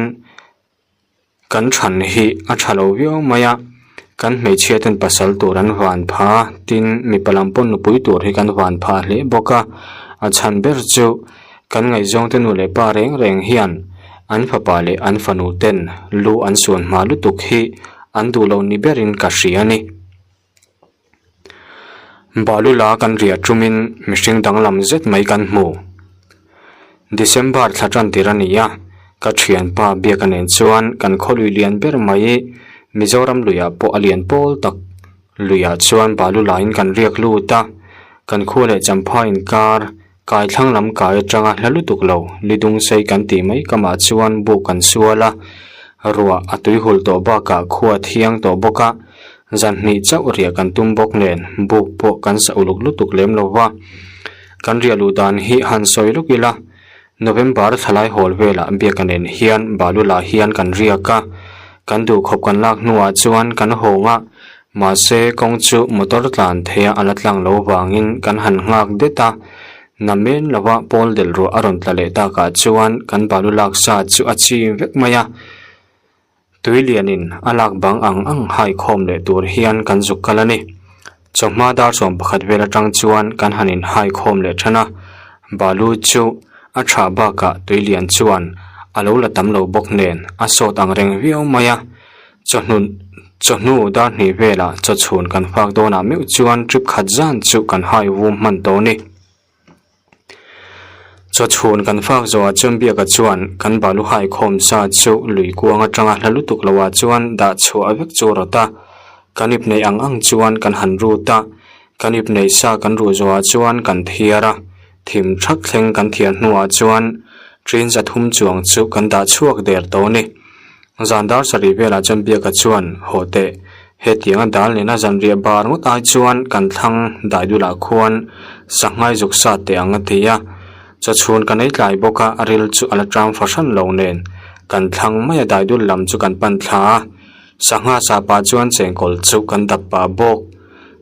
Kan than hi a tha lo viau mai a, kan hmeichhia ten pasal tur an van pha a, tin mipa lam pawh nupui tur hi kan van pha hle bawk a, a chhan ber chu kan ngaihzawng te nu leh pa reng reng hian an fapa leh an fanu ten lu an suan hma lutuk hi an duh lo ni berin ka hria a ni. Bahlula kan riah tumin mihring danglam zet mai kan hmu. December thla tan tir a ni a, ka thianpa biaka nen chuan kan khawlui lian ber mai Mizoram luiah pawh a lian pawl tak luiah chuan Bahlula in kan riak lut a, kan khua leh Champhai inkar kai thlang lam kai atanga hla lutuk lo lidung sei kan tih mai kamah chuan buk kan sual a, ruah a tuihul tawh bakah khua thiang tawh bawk a. Zan hnih chauh riah kan tum bawk nen buk pawh kan sa uluk lutuk lem lo va, kan riah luh dan hi han sawi luk ila, November thlalai hawl velah biaka nen hian Balulah hian kan riak a, kan duhkhawp kan lak hnuah chuan kan hawng a, mahse kawng chu motor tlan theia a la tlang lo vangin kan han nghak det a, namen lova pawl delh ruah a rawn tla leh takah chuan kan balu lak sa chu a chim vek mai a. Tui lianin a lak bang ang ang hai khawm leh tur hian kan zuk kal a ni. Chawhma dar 11 vel atang chuan kan han in hai khawm leh than a, balu chu a tha bakah tui lian chuan a lo la tam lo bawk nen a sawt ang reng viau mai a. Chawhnu chawhnu dar hnih velah chawchhun kan fak dawnah meuh chuan trip khat zan chu kan hai vum hman tawh a ni. Chawchhun kan fak zawhah chuan Biaka chuan kan balu hai khawm sa chu lui kuang atanga hla lutuk lohah chuan dah chhuah vek chu rawt a, kan ip neih ang ang chuan kan han rut a, kan ip neih sa kan ruh zawhah chuan kan thiar a, thim thak thleng kan thiar hnuah chuan ṭin 300 chuang chu kan dah chhuak der tawh a ni. Zan dar sarih velah chuan Biaka chuan haw teh Hetianga dal nena zanriah bar ngawt ai chuan kan thlang dai dulah khuan sanghai zuk sa teh ang a ti a. Chawchhun kan ei tlai bawk a, a ril chu a la tang fahran lo nen kan thlang mai a dai dul lam chu kan pan thla a. Sangha sa pah chuan chengkawl chu kan dap pah bawk.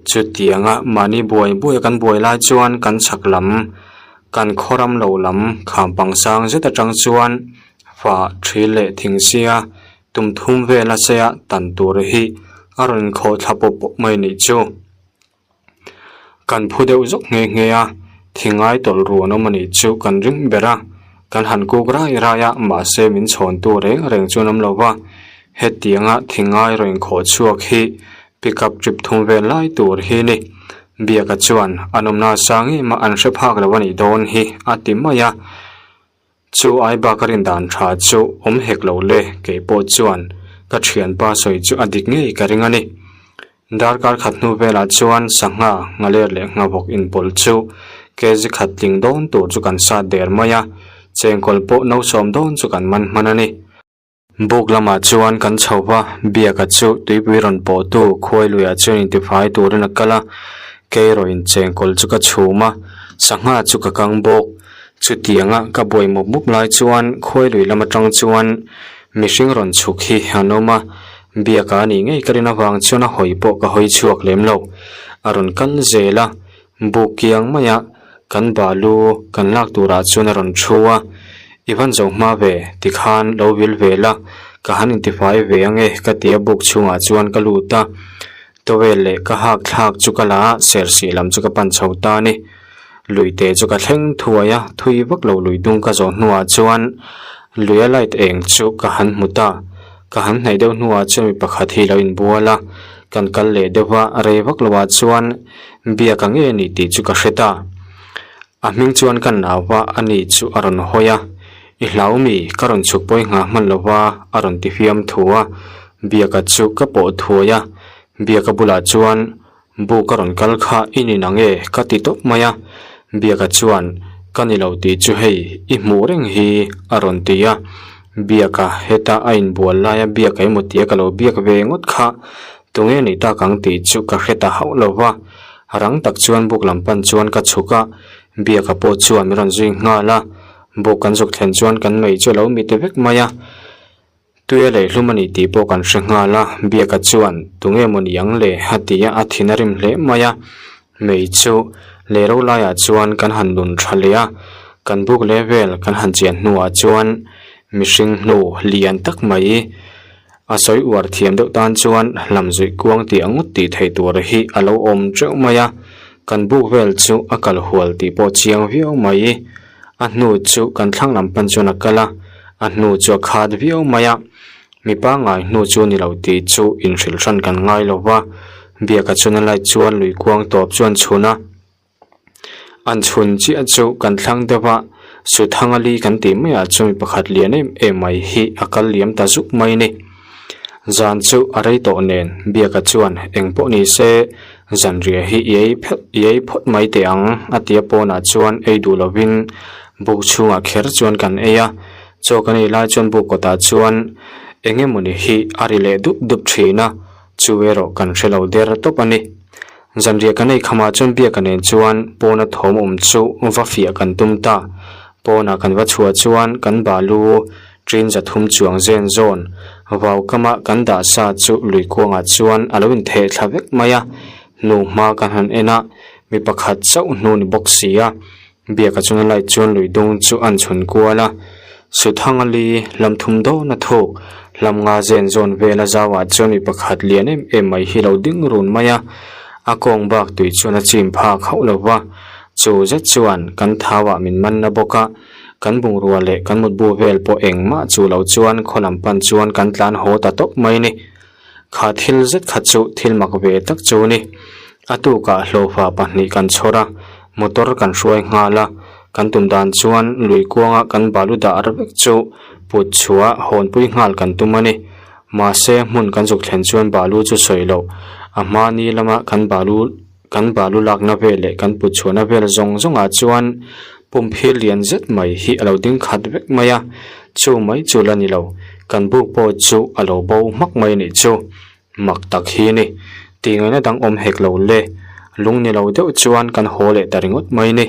Chutianga mahni buai buai a kan buai lai chuan kan chhak lam kan khaw ram lo lam kham pang sang zet atang chuan fa thi leh thing sia Tum thum vel a seia tan tur hi a rawn khawh thla pawp pawp mai nih chu. Kan phu deuh zawk nghe nghe a, thingai tawlh ruan awm a nih chu kan ring ber a, kan han kuk rai rai a, mahse min chhawntu reng reng chuan awm lo va, hetianga thingai rawn khawh chhuak hi pick up trip thum vel lai tur hi ni. Biaka chuan an awmna sang em a an hre phak lo a nih dawn hi a ti mai a. Chu ai bak a rin dan tha chu awm hek lo le, kei pawh chuan ka thianpa sawi chu a dik ngei ka ring a ni. Darkar khat hnu velah chuan sangha, nghaler leh nghavawk inpawlh chu kg khat tling dawn tur chu kan sat der mai a, chengkawl pawh no sawm dawn chu kan man hman a ni. Buk lamah chuan kan chho va, Biaka chu tuipui rawn pawhtu khuai luiah chuan intifai turin a kal a, keirawhin chengkawl chu ka chhum a, sangha chu ka kang bawk. Chutianga ka buai mup mup lai chuan khuai lui lam atang chuan mihring rawn chhuk hi an awm a, Biaka a nih ngei ka rin avang chuan a hawi pawh ka hawi chhuak lem lo. A rawn kal zel a, Buk kiang maia kan balu kan lak turah chuan a rawn thu a, I van zo hma ve tikhan lo vil ve la, ka han intifai ve ange ka ti a buk chhungah chuan ka lut a, towel leh ka hak thlak chu ka la a, sersih lam chu ka pan chho ta a ni. Luite chu ka thleng thuai a, thui vak lo lui dung ka zawh hnuah chuan luia light eng chu ka han hmu ta, ka han hnaih deuh hnuah chuan mi pakhat hi lo inbual a, kan kal leh deuh a, rei vak loah chuan Biak a nge ni tih chu ka hre ta. A hming chuan ka nau va a ni chu a rawn hawi a, I hlau mi, ka rawn chhuk pawi nghah hman lo va a rawn ti fiam thu a. Biaka chu ka pawh thuai a, Biaka bulah chuan Bu ka rawn kal kha i ni nang e ka ti tawp mai a. Biaka chuan Ka ni lo tih chu hei i hmuh reng hi a rawn ti a. Biaka heta a inbual laia biak emaw tia ka lo biak ve ngawt kha Tunge nih tak ang tih chu ka hre ta hauh lo va, rang tak chuan buk lam pan chuan ka chhuk a, Biaka pawh chuan min rawn zui nghal a, buk kan zuk thlen chuan kan mei chu a lo mit vek mai a, tui a leihlum a ni tih pawh kan hre nghal a, Biaka chuan tunge maw ni ang le a ti a, a thin a rim hle mai a, mei chu leh ro laiah chuan kan han nun tha leh a, kan buk leh vel kan han chian hnuah chuan mihring hnu lian tak mai A sawi uar thiam deuh tan chuan hlam zuih kuang tih ang ngawt tih theih tur hi a lo awm teuh mai a, kan buk vel chu a kal hual tih pawh chiang viau mai. A hnu chu kan thlang lam pan chuan a kal a, a hnu chu a khat viau mai a, mi pangngai hnu chu ni lo tih chu inhrilh hran kan ngai lo va, Biaka chuan a light chuan lui kuang tawp chu an chhun a. An chhun chiah chu kan thlang deuh a, Suthangali kan tih maiah chuan mi pakhat lian em em mai hi a kal liam ta zuk mai a ni. Zan chu a rei tawh nen Biaka chuan eng pawh ni se zanriah hi i ei phelh i ei phawt mai teh ang a ti a pawnah chuan ei duh lovin buk chhungah kher chuan kan ei a, chaw kan ei lai chuan buk kawtah chuan eng emawni hi a ri leh dup dup thin a, chu erawh kan hre lo der tawp a ni. Zanriah kan ei khamah chuan Biaka nen chuan pawna thawm awm chu va fiah kan tum ta. Pawnah kan va chhuah chuan kan balu ṭin 300 chuang zen zawn vau kama kan dah sa chu lui kuangah chuan a lo intheh thla vek mai a. Hnu hma kan han en a, mi pakhat chauh hnu ni bawk si a. Biaka chuan a light chuan lui dung chu an chhun kual a. Suthanga li lam thum dawn a thuk. Hlam nga zen zawn vela zauah chuan mi pakhat lian em em mai hi lo ding run mai a, a kawng bak tui chuan a chim phak hauh lo va, chu zet chuan kan thauah min man na bawk a, kan bungrua leh kan mutbu vel pawh engmah chu lo chuan khaw lam pan chuan kan tlan haw ta tawp mai a ni. Kha thil zet kha chu thil mak ve tak chu a ni. A tukah hlawhfa pahnih kan chhawr a, motor kan hruai nghal a, kan tum dan chuan lui kuanga kan balu dah vek chu put chhuah hawnpui nghal kan tum a ni. Mahse hmun kan zuk thlen chuan balu chu sawi loh, a hma ni lama kan balu kan balu lakna vel leh kan put chhuahna vel zawng zawngah chuan pumphir lian zet mai hi a lo ding khat vek mai a, chu mai chu la ni lo, kan buk pawh chu a lo bo hmak mai a nih chu. Mak tak hi a ni. Tih ngaihna dang awm hek lo le. Lung ni lo deuh chuan kan haw leh ta ringawt mai ni.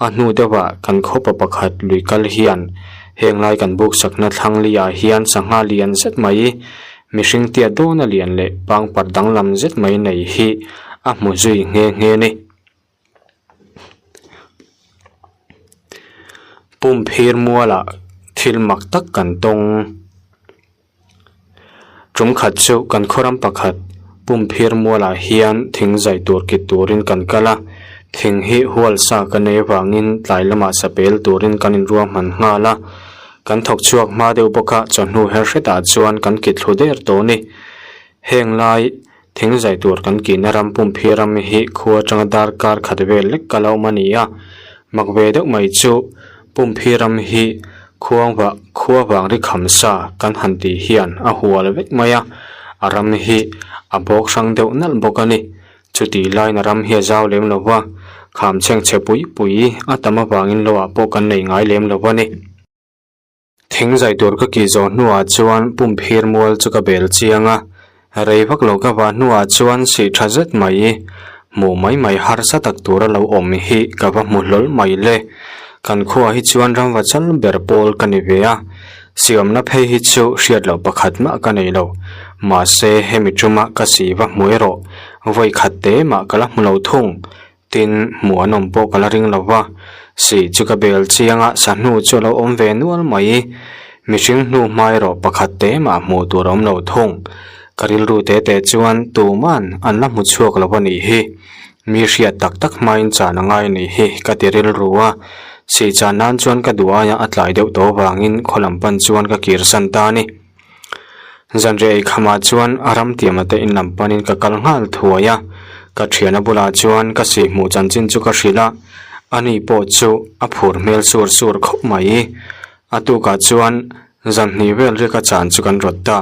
A hnu deuhah kan khawpa pakhat lui kal hian heng lai kan buk sakna thlang liah hian sangha lian zet mai, mihring tiat dawna lian leh pangpar danglam zet mai nei hi a hmu zui nghe nghe ni. Pumphir mualah thil mak tak kan tawng. Tum khat chu kan khawram pakhat pumphir mualah hian thing zai tur kit turin kan kal a, thing hi hual sa ka nei avangin tlai lamah sapel turin kan inruahman nghal a, kan thawk chhuak hma deuh bawk a, chawhnu her hretah chuan kan kit thlu der tawh a ni. Heng lai thing zai tur kan kihna ram pumphir ram hi khua atanga darkar khat vel lek ka lo awm a ni a, mak ve deuh mai chu pumphir ram hi khuang vah khua vang ri kham sa kan han tih hian a hual vek mai a, a ram hi a bawk hrang deuh nalh bawk a ni. Chutih laiin a ram hi a zau lem lo va, kham chhengchhe pui pui a tam avangin lo ah pawh kan nei ngai lem lo a ni. Thing zai tur ka kih zawh hnuah chuan pumphir mual chu ka bel chiang a, rei vak lo ka vah hnuah chuan sih tha zet mai, hmuh mai mai harsa tak tura lo awm hi ka va hmu hlawl mai le. Kan khuaah hi chuan ramva chal ber pawl ka ni ve a, siamna phei hi chu hriat loh pakhat mah ka nei lo. Mahse hemi tuma ka sih va hmu erawh vawi khat te mah ka la hmu lo thung. Tin, hmuh an awm pawh ka la ring lo va, sih chu ka bel chiang a, sahnu chu a lo awm ve nual mai. Mihring hnu hma erawh pakhat te mah hmuh tur a awm lo thung. Ka rilru te te chuan tuman an la hmu chhuak lo a nih hi. Mi hriat tak tak hmain chan a ngai a nih hi ka ti rilru a, sih chan nan chuan ka duh aia a tlai deuh tawh avangin khaw lam pan chuan ka kirsan ta a ni. Zanriah eikhamah chuan a ram tiama te in lam panin ka kal nghal thuai a, ka thiana bulah chuan ka sih hmuh chanchin chu ka hrilh a, ani pawh chu a phur hmel sur sur khawp mai. A tukah chuan zanhnih vel riaka chan chu kan rawt ta,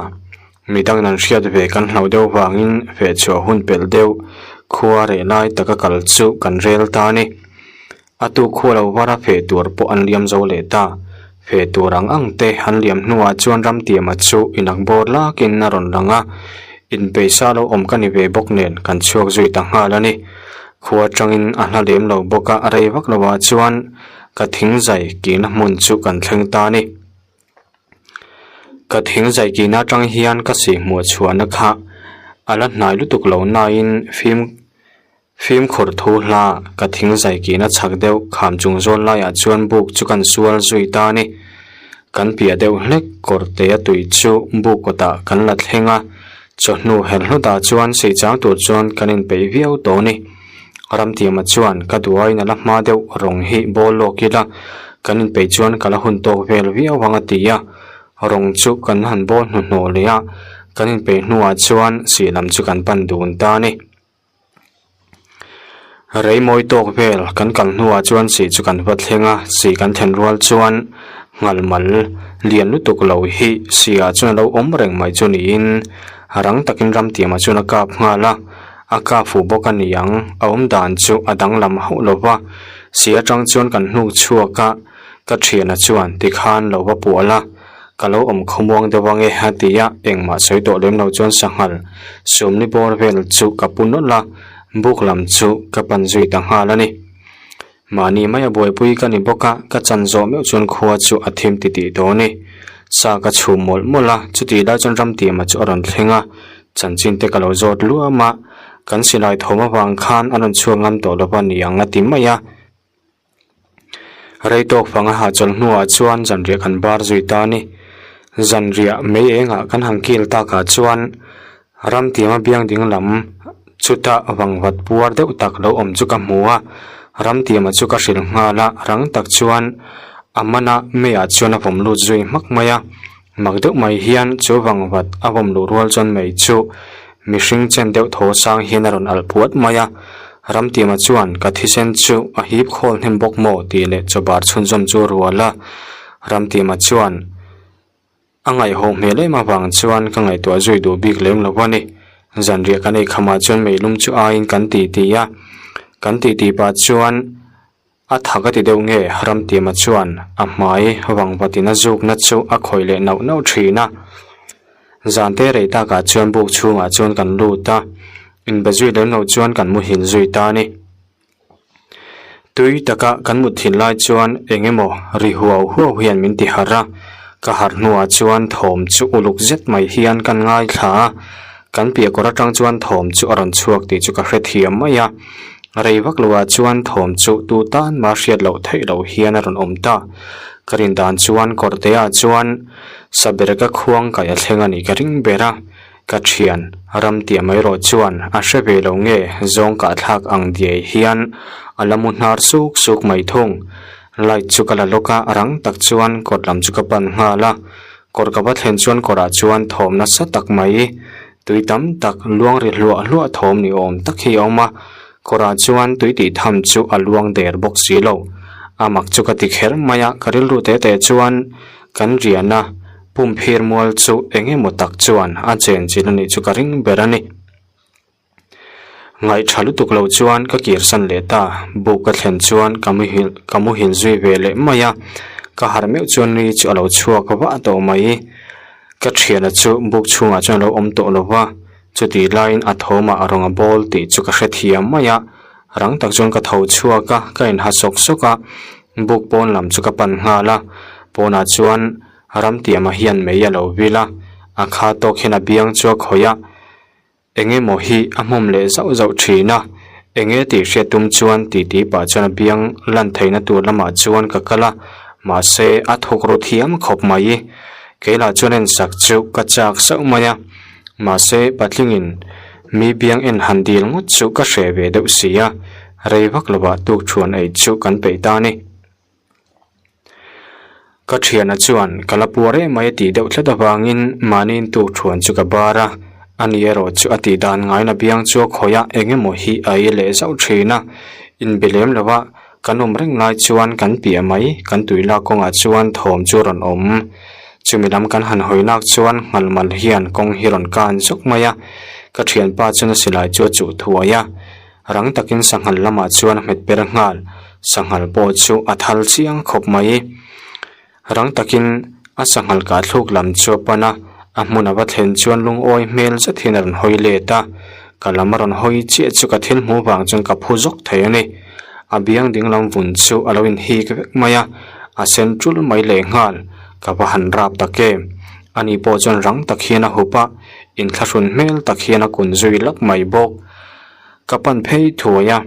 midang an hriat ve kan hlauh deuh vangin fehchhuah hun pelh deuh khua reh lai taka kal chu kan rel ta a ni. A tu khua lo vara feh tur pawh an liam zo leh ta. Feh tur ang ang te an liam hnuah chuan Ramtiama chu inak bawr lakin a rawn lang a, inpeisa lo awm ka ni ve bawk nen kan chhuak zui ta nghal a ni. Khua atangin a hla lem lo bawk a, rei vak lovah chuan ka thing zai kihna hmun chu kan thleng ta a ni. Ka thing zai kihna atang hian ka sihhmuh chhuahna kha a la hnai lutuk lo nain fim. Fimkhur thu hla ka thing zai kihna chhak deuh kham chung zawl laiah chuan buk chu kan sual zui ta a ni. Kan piah deuh hlek kawr te a tui chu buk kawtah kan la thleng a, chawhnu her hlutah chuan sei chang tur chuan kan inpeih viau tawh a ni. Ramtiama chuan ka duaiin a la hma deuh rawng hi bawl lawk ila kan inpeih chuan ka la hun tawk vel viau ang a ti a, rawng chu kan han bawl hnuhnawh leh a, kan inpeih hnuah chuan sih lam chu kan pan dun ta a ni. Rei mawi tawk vel kan kal hnuah chuan sih chu kan va thleng a, sih kan thlen rual chuan nghal mal lian lutuk lo hi sihah chuan a lo awm reng mai chu niin rang takin ramtiamah chuan a kap nghal a, a kap fuh bawk a ni ang, a awm dan chu a danglam hauh lo va, sih atang chuan kan hnuk chhuak a, ka thiana chuan tikhan lo va pual a. Ka lo awm khawmuang deuh ange a ti a, engmah sawi tawh lem lo chuan sanghal sumni bawr vel chu ka pu nawlh a, buk lam chu ka pan zui ta nghal a ni. Mahni maia buaipui ka ni bawk a, ka chan zawh meuh chuan khua chu a thim ti tih tawh a ni. Sa ka chhum mawlh mawlh a, chutih lai chuan Ramtiama chu a rawn thleng a, chanchin te ka lo zawt luam a, kan silai thawm avang khan a rawn chhuak ngam tawh lova niang a ti mai a. Rei tawk fang a hahchawlh hnuah chuan zanriah kan bar zui ta a ni. Zanriah mei engah kan han kil takah chuan ramtiama biang ding lam chuta vangvat puar deuh tak lo awm chu ka hmu a, ramtiama chu ka hrilh nghal a, rang tak chuan a mana meiah chuan a vawm lut zui hmak mai a. Mak deuh mai hian chu vangvat a vawm luh rual chuan mei chu mihring chen deuh thaw sang hian a rawn alh puat mai a, Ramtiama chuan ka thisen chu a hip khawl hnem bawk maw tih leh chawbar chhunzawm chu a rual a, Ramtiama chuan a ngaihawh hmel em avang chuan ka ngaihtuah zui duh bik lem lo a ni. Zanriah kan ei khamah chuan meilum chu aiin kan titi a, kan titi pah chuan A tha ka ti deuh nge Ramtiama chuan a hmai vangvatin a zukna chu a khawih leh nauh nauh thin a. Zante rei takah chuan buk chhungah chuan kan lut a, inbe zui lem loh chuan kan muhil zui ta a ni. Tui taka kan mut thin lai chuan eng emaw ri huau huau hian min ti harh a, ka harh hnuah chuan thawm chu uluk zet mai hian kan ngaithla a, kan piah kawr atang chuan thawm chu a rawn chhuak tih chu ka hrethiam mai a. Rei vak loah chuan thawm chu tu tan mah hriat loh theih loh hian a rawn awm ta. Ka rin dan chuan kawrteah chuan Sabereka khuang kaih a thleng a nih ka ring ber a, ka thian ram tiah mai erawh chuan a hre ve lo nge zawng kahthlak ang diai hian a la mu hnar suk suk mai thung. Light chu ka la lawk a, rang tak chuan kawt lam chu ka pan nghal a, kawr ka va thlen chuan kawrah chuan thawm nasa tak mai Tui tam tak luang ri hluah hluah thawm ni awm tak hi a awm a, kawrah chuan tui tih tham chu a luang der bawk si lo. A mak chu ka ti kher mai a, ka rilru te te chuan kan riahna pumphir mual chu eng emaw tak chuan a chen chilh a nih chu ka ring ber a ni. Ngaih tha lutuk lo chuan ka kirsan leh ta, buk ka thlen chuan ka muhil ka muhil zui ve leh mai a, ka harh meuh chuan nui chu a lo chhuak vah tawh mai. Ka thiana chu buk chhungah chuan a lo awm tawh lo va, chutih laiin a thawmah a rawn a bawl tih chu ka hrethiam mai a, rang tak chuan ka tho chhuak a, ka inha sawk sawk a, buk pawn lam chu ka pan nghal a, pawnah chuan ramtiama hian mei a lo vil a, a kha tawk hian a biang chu a khawih a. Eng emaw hi a hmawm leh zauh zauh thin a, eng e tih hriat tum chuan titi pah chuan a biang lan theihna tur lamah chuan ka kal a, mahse a thawk ru thiam khawp mai. Keilah chuan en sak chu ka chak sauh mai a, mahse patlingin mi biang en han dil ngawt chu ka hreh ve deuh si a, rei vak lovah tukthuan ei chu kan peih ta a ni. Ka thiana chuan ka la puar em mai a tih deuh tlat avangin mahniin tuk thuan chu ka bar a, ani erawh chu a tih dan ngaina biang chu a khawih a, eng emaw hi a ei leh zauh thin a, inbe lem lova kan awm reng lai chuan kan piah mai kan tui lak kawngah chuan thawm chu a rawn awm. Chumi lam kan han hawi lak chuan nghalmal hian kawng hi rawn kan zawk mai a, ka thianpa chuan a silai chu a chuh thuai a. Rang takin sanghal lamah chuan a hmet per nghal, sanghal pawh chu a thal chiang khawp mai. Rang takin a sanghal kah thluk lam chu a pan a, a hmun a va thlen chuan lungawi hmel zet hian a rawn hawi let a, ka lam a rawn hawi chiah chu ka thil hmuh vang chuan ka phu zawk thei a ni. A biang dinglam vun chu a lo inhik vek mai a, a sen tul mai lehnghal, ka va han rap tak em. Ani pawh chuan rang tak hian a hup a, inthlahrun hmel tak hian a kun zui lap mai bawk. Ka pan phei thuai a,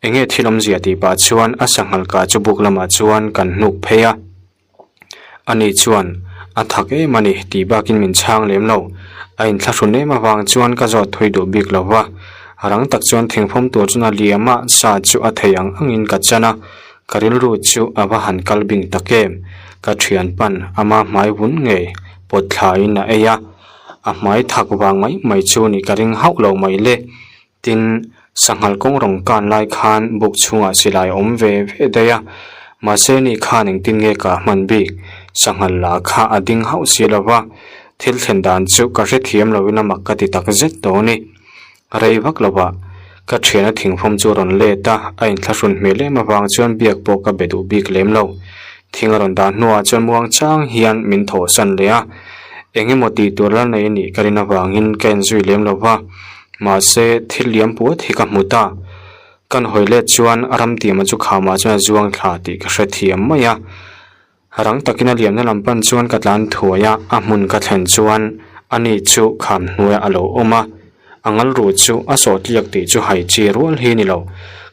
enge thil awmzia tih pah chuan a sanghal kah chu buk lamah chuan kan hnuk phei a. Ani chuan a thak em a ni tih bakin min chhang lem lo. A inthlahrun em avang chuan ka zawt thui duh bik lo va, rang tak chuan thingfawm tur chuan a liam a, sa chu a thei ang angin ka chan a, ka rilru chu a va han kal bing tak em. Ka thian pan ama hmai vun ngei pawt thlaiin a ei a. A hmai thak vang mai mai chu nih ka ring hauh lo mai le. Tin, sanghal kawng rawng kan lai khan buk chhungah silai a awm ve ve daih a, mahse ni khan engtin nge ka hman bik? Sanghal lah kha a ding hauh si lo va, thil thlen dan chu ka hrethiam loin a mak ka ti tak zet tawh a ni. Rei vak lovah ka thiana thingfawm chu a rawn let a, a inthlahrun hmel em avang chuan biak pawh ka be duh bik lem lo. Thing a rawn dah hnuah chuan muang chang hian min thawhsan leh a, eng emaw tih tur la nei a nih ka rin avangin ka enzui lem lo va, mahse thil liam puat hi ka hmu ta. Kan hawi let chuan ramtiama chu khamah chuan a zuang thla tih ka hrethiam mai a. Rang takin a liamna lam pan chuan ka tlan thuai a, a hmun ka thlen chuan ani chu kham hnuaiah a lo awm a, a ngalruh chu a sawh tliak tih chu hai chi rual hi ni lo.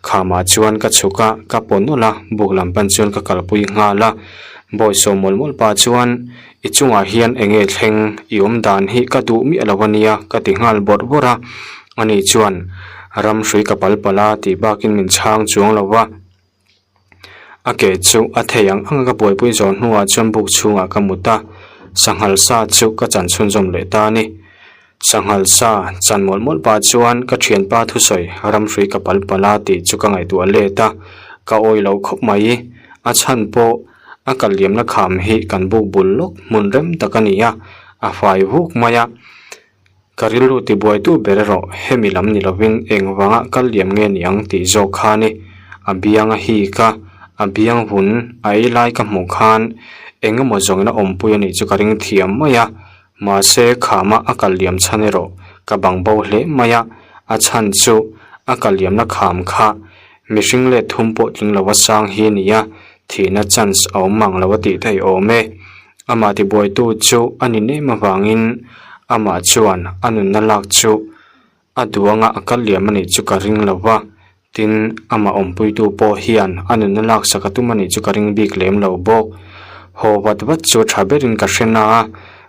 Khamah chuan ka chhuk a, ka paw nawlh a, buk lam pan chuan ka kalpui nghal a. Bawi sawm mawlh mawlh pah chuan. I chungah hian eng nge thleng i awm dan hi ka duh miah lo a nia ka ti nghal bawrh bawrh a. Ani chuan ram hrui ka pal pal a tih bakin min chhang chuang lo va. A ke chu a thei ang ang a ka buaipui zawh hnuah chuan buk chhungah ka mut a, sanghal sa chu ka chan chhunzawm leh ta a ni. Sanghal sa chan mawlh mawlh pah chuan ka thianpa thusawi ram hrui ka pal pal a tih chu ka ngaihtuah let a, ka awi lo khawp mai. A chhan pawh a kal liamna kham hi kan buk bul lawk hmun rem tak a ni a, a fai vuk mai a. Ka rilru tibuaitu ber erawh hemi lam ni lovin engvanga kal liam nge ni ang tih zawk kha a ni. A biang a hik a, a biang vun a ei lai ka hmuh khan eng emaw zawngin a awmpui a nih chu ka ring thiam mai a, mahse khama a kal liam chhan erawh ka bang bo hle mai a, a chhan chu a kal liamna kham kha mihring let thum pawh tling lova sang hi a ni a, thihna chance a awm mang lo a tih theih awm e. Amah tibuaitu chu a ni nem avangin amah chuan a nunna lak chu a duh anga a kal liam a nih chu ka ring lo va, tin amah awmpuitu pawh hian a nunna lak sak a tum a nih chu ka ring bik lem lo bawk. Haw vat vat chu tha berin ka hre na a,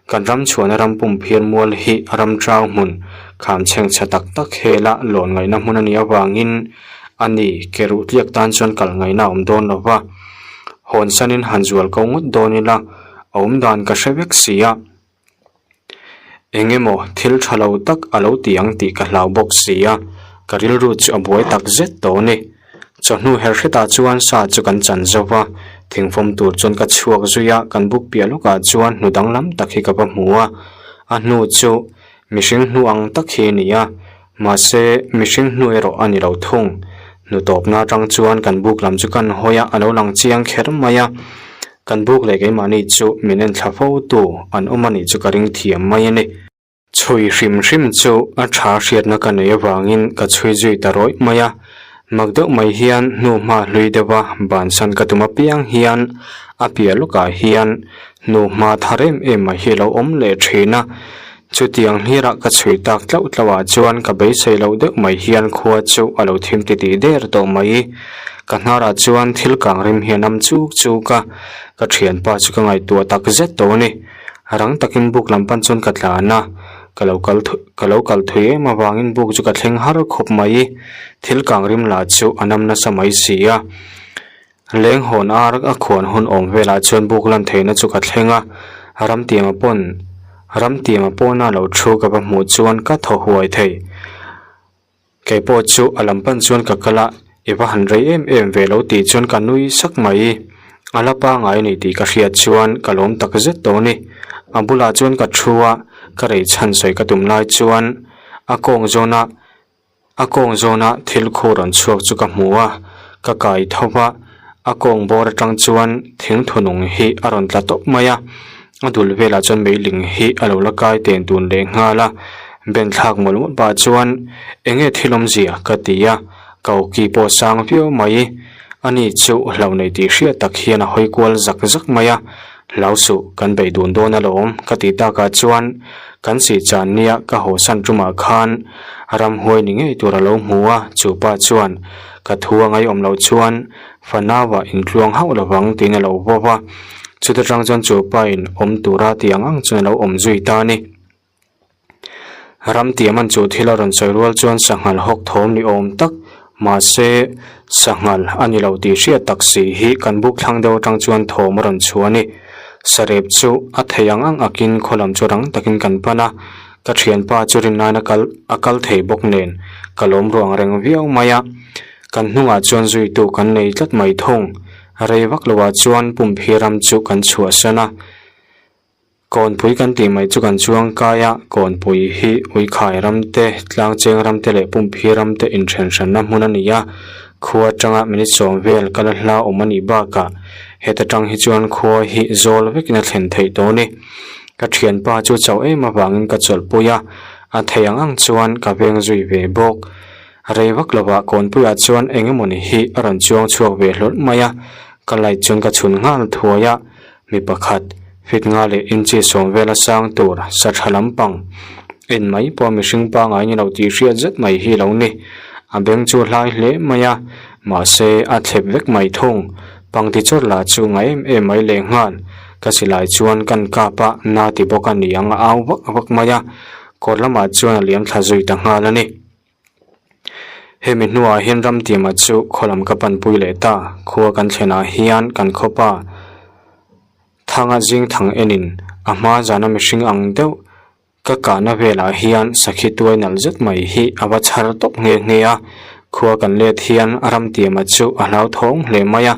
kan ram chhuahna ram pum phir mual hi ram trau hmun kham chhengchhe tak tak hela lawn ngaihna hmun a nih avangin a ni ke ruh tliak tan chuan kal ngaihna a awm dawn lo va. Hawn sanin han zual ko ngawt dawn ila a awm dan ka hre vek si a. Eng emaw thil tha lo tak a lo ti ang tih ka hlau bawk si a, ka rilru chu a buai tak zet tawh a ni. Chawhnu her hretah chuan sa chu kan chan zo va, thingfawm tur chuan ka chhuak zui a, kan buk piah lawkah chuan hnu danglam tak hi ka va hmu a, a hnu chu mihring hnu ang tak hi a ni a. Mahse, mihring hnu erawh a ni lo thung. Hnu tawpna atang chuan kan buk lam chu kan hawi a, a lo lang chiang kher mai a. Kan buk leh keimahni chu min en thla fo tu an awm a nih chu ka ring thiam mai a ni. Chhui hrim hrim chu a tha hriatna ka nei avangin ka chhui zui ta rawih mai a. Mak deuh mai hian hnu hma hlui deuha bansan ka tum apiang hian a piah lawkah hian hnu hma thar em em mai hi a lo awm leh thin a. Chutiang hlirah ka chhui tak tlauh tlauhah chuan ka beisei loh deuh mai hian khua chu a lo thim titih der tawh mai. Ka hnarah chuan thil kang rim hi a nam chuk chuk a, ka thianpa chu ka ngaihtuah tak zet tawh a ni. Rang takin buk lam pan chuan ka tlan a, ka lo kal ka lo kal thui em avangin buk chu ka thleng har khawp mai. Thil kang rim lah chu a nam nasa mai si a. Leng hawn ar a khuan hun awm velah chuan buk lan theihna chu ka thleng a, ramtiama pawn ramtiama pawna lo thu ka va hmuh chuan ka thaw huai thei. Kei pawh chu a lam pan chuan ka kal a, i va han rei em em ve lo tih chuan ka nui sak mai. A la pangai a ni tih ka hriat chuan ka lawm tak zet tawh a ni. A bulah chuan ka thu a, ka rei chhan sawi ka tum lai chuan a kawng zawna A kawng zawna thil khu rawn chhuak chu ka hmu a, ka kai tho va, a kawng bawr atang chuan thing thunung hi a rawn tla tawp mai a, a dul velah chuan meiling hi a lo la kai ten tun leh nghal a, ben thlak mawlh mawlh pah chuan eng nge thil awmzia ka ti a, ka awki pawh a sang viau mai, ani chu hlauh nei tih hriat tak hian a hawi kual zak zak mai a, hlau suh kan beih dun dawn alawm ka tih takah chuan kan sih chan nia ka hawsan tumah khan Ramhuai ni ngei tur a lo hmu a, chu pa chuan, Ka thu a ngaihawm loh chuan fanau ah intluang hauh lovang tiin a lo vawp a. Chuta tang chuan chu pa in awm tura tih ang ang chuan a lo awm zui ta a ni. Ramtiaman chu thil a rawn sawi rual chuan sanghal hawk thawm ni awm tak, mahse sanghal a ni lo tih hriat tak si hi kan buk thlang deuh atang chuan thawm a rawn chhuah a ni. Sarep chu a thei ang ang akin khaw lam chu rang takin kan pan a. Ka thianpa chu rinnain a kal a kal thei bawk nen ka lawm ruang reng viau mai a, kan hnungah chuan zuitu kan nei tlat mai thung. Rei vak loah chuan pumphir ram chu kan chhuahsan a, Kawnpui kan tih mai chu kan chuang kai a, Kawnpui hi Uikhai ram te, Tlangcheng ram te leh Pumphir ram te inthen hranna hmun a ni a, khua atanga minute sawm vel kal a hla awm a nih bakah heta tang hi chuan khua hi zawl vekin a thlen theih tawh a ni. Ka thianpa chu chauh em avangin ka chawlhpui a, a thei ang ang chuan ka veng zui ve bawk. Rei vak lovah kawnpuiah chuan eng emawni hi a rawn chuang chhuak ve hlawlh mai a, ka light chuan ka chhun nghal thuai a, mi pakhat fit nga leh inchi sawm vela sang tur sa tha lampang en mai pawh mihring pangngai ni lo tih hriat zet mai hi lo ni. A beng chu a hlai hle mai a, mahse a thlep vek mai thung. Pangti chawr lah chu ngai em em mai lehnghal. Ka silai chuan kan kap a, na ti bawk a ni ang a au vak vak mai a, kawr lamah chuan a liam thla zui ta nghal a ni. Hemi hnuah hian Ramtiama chu khaw lam ka panpui leh ta, khua kan thlenah hian kan khawpa thanga zing thang enin a hma zana mihring ang deuh Ka kahna velah hian sakhi tuai nalh zet mai hi a va chhar tawp nghe nghe a, khua kan let hian a ramtiama chu a hlauthawng hle mai a,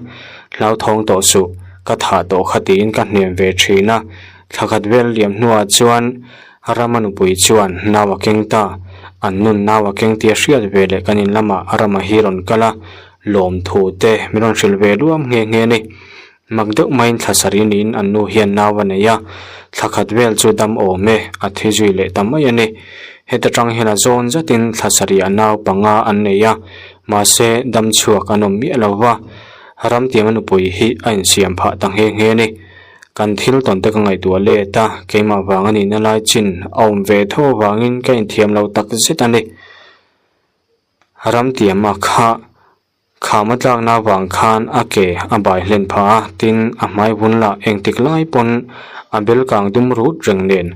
hlauthawng tawh suh, ka thah tawh kha tiin ka hnem ve thin a, thla khat vel liam hnuah chuan Rama nupui chuan nau a keng ta, an nun nau a keng tia hriat ve leh kan in lamah Rama hi rawn kal a, lawmthu te min rawn hrilh ve luam nghe nghe a ni. Mak deuh maiin thla sarih niin an nu hian nau a nei a, thla khat vel chu dam awm e, a thi zui leh ta mai a ni. Heta tang hian a zawn zatin thla sarih a nau panga an nei a, mahse dam chhuak an awm miah lo va, Ramtianga nupui hi a insiam phah ta nghe nghe a ni. Kan thil tawn te ka ngaihtuah let a, keimah vang a nihna lai chin a awm ve tho avangin ka inthiam lo tak zet a ni. Ramtiama kha Kham a tlakna avang khan a ke a bai hlen phah a, tin a hmai vun lah engtik lai pawn a bel kang dum rut reng nen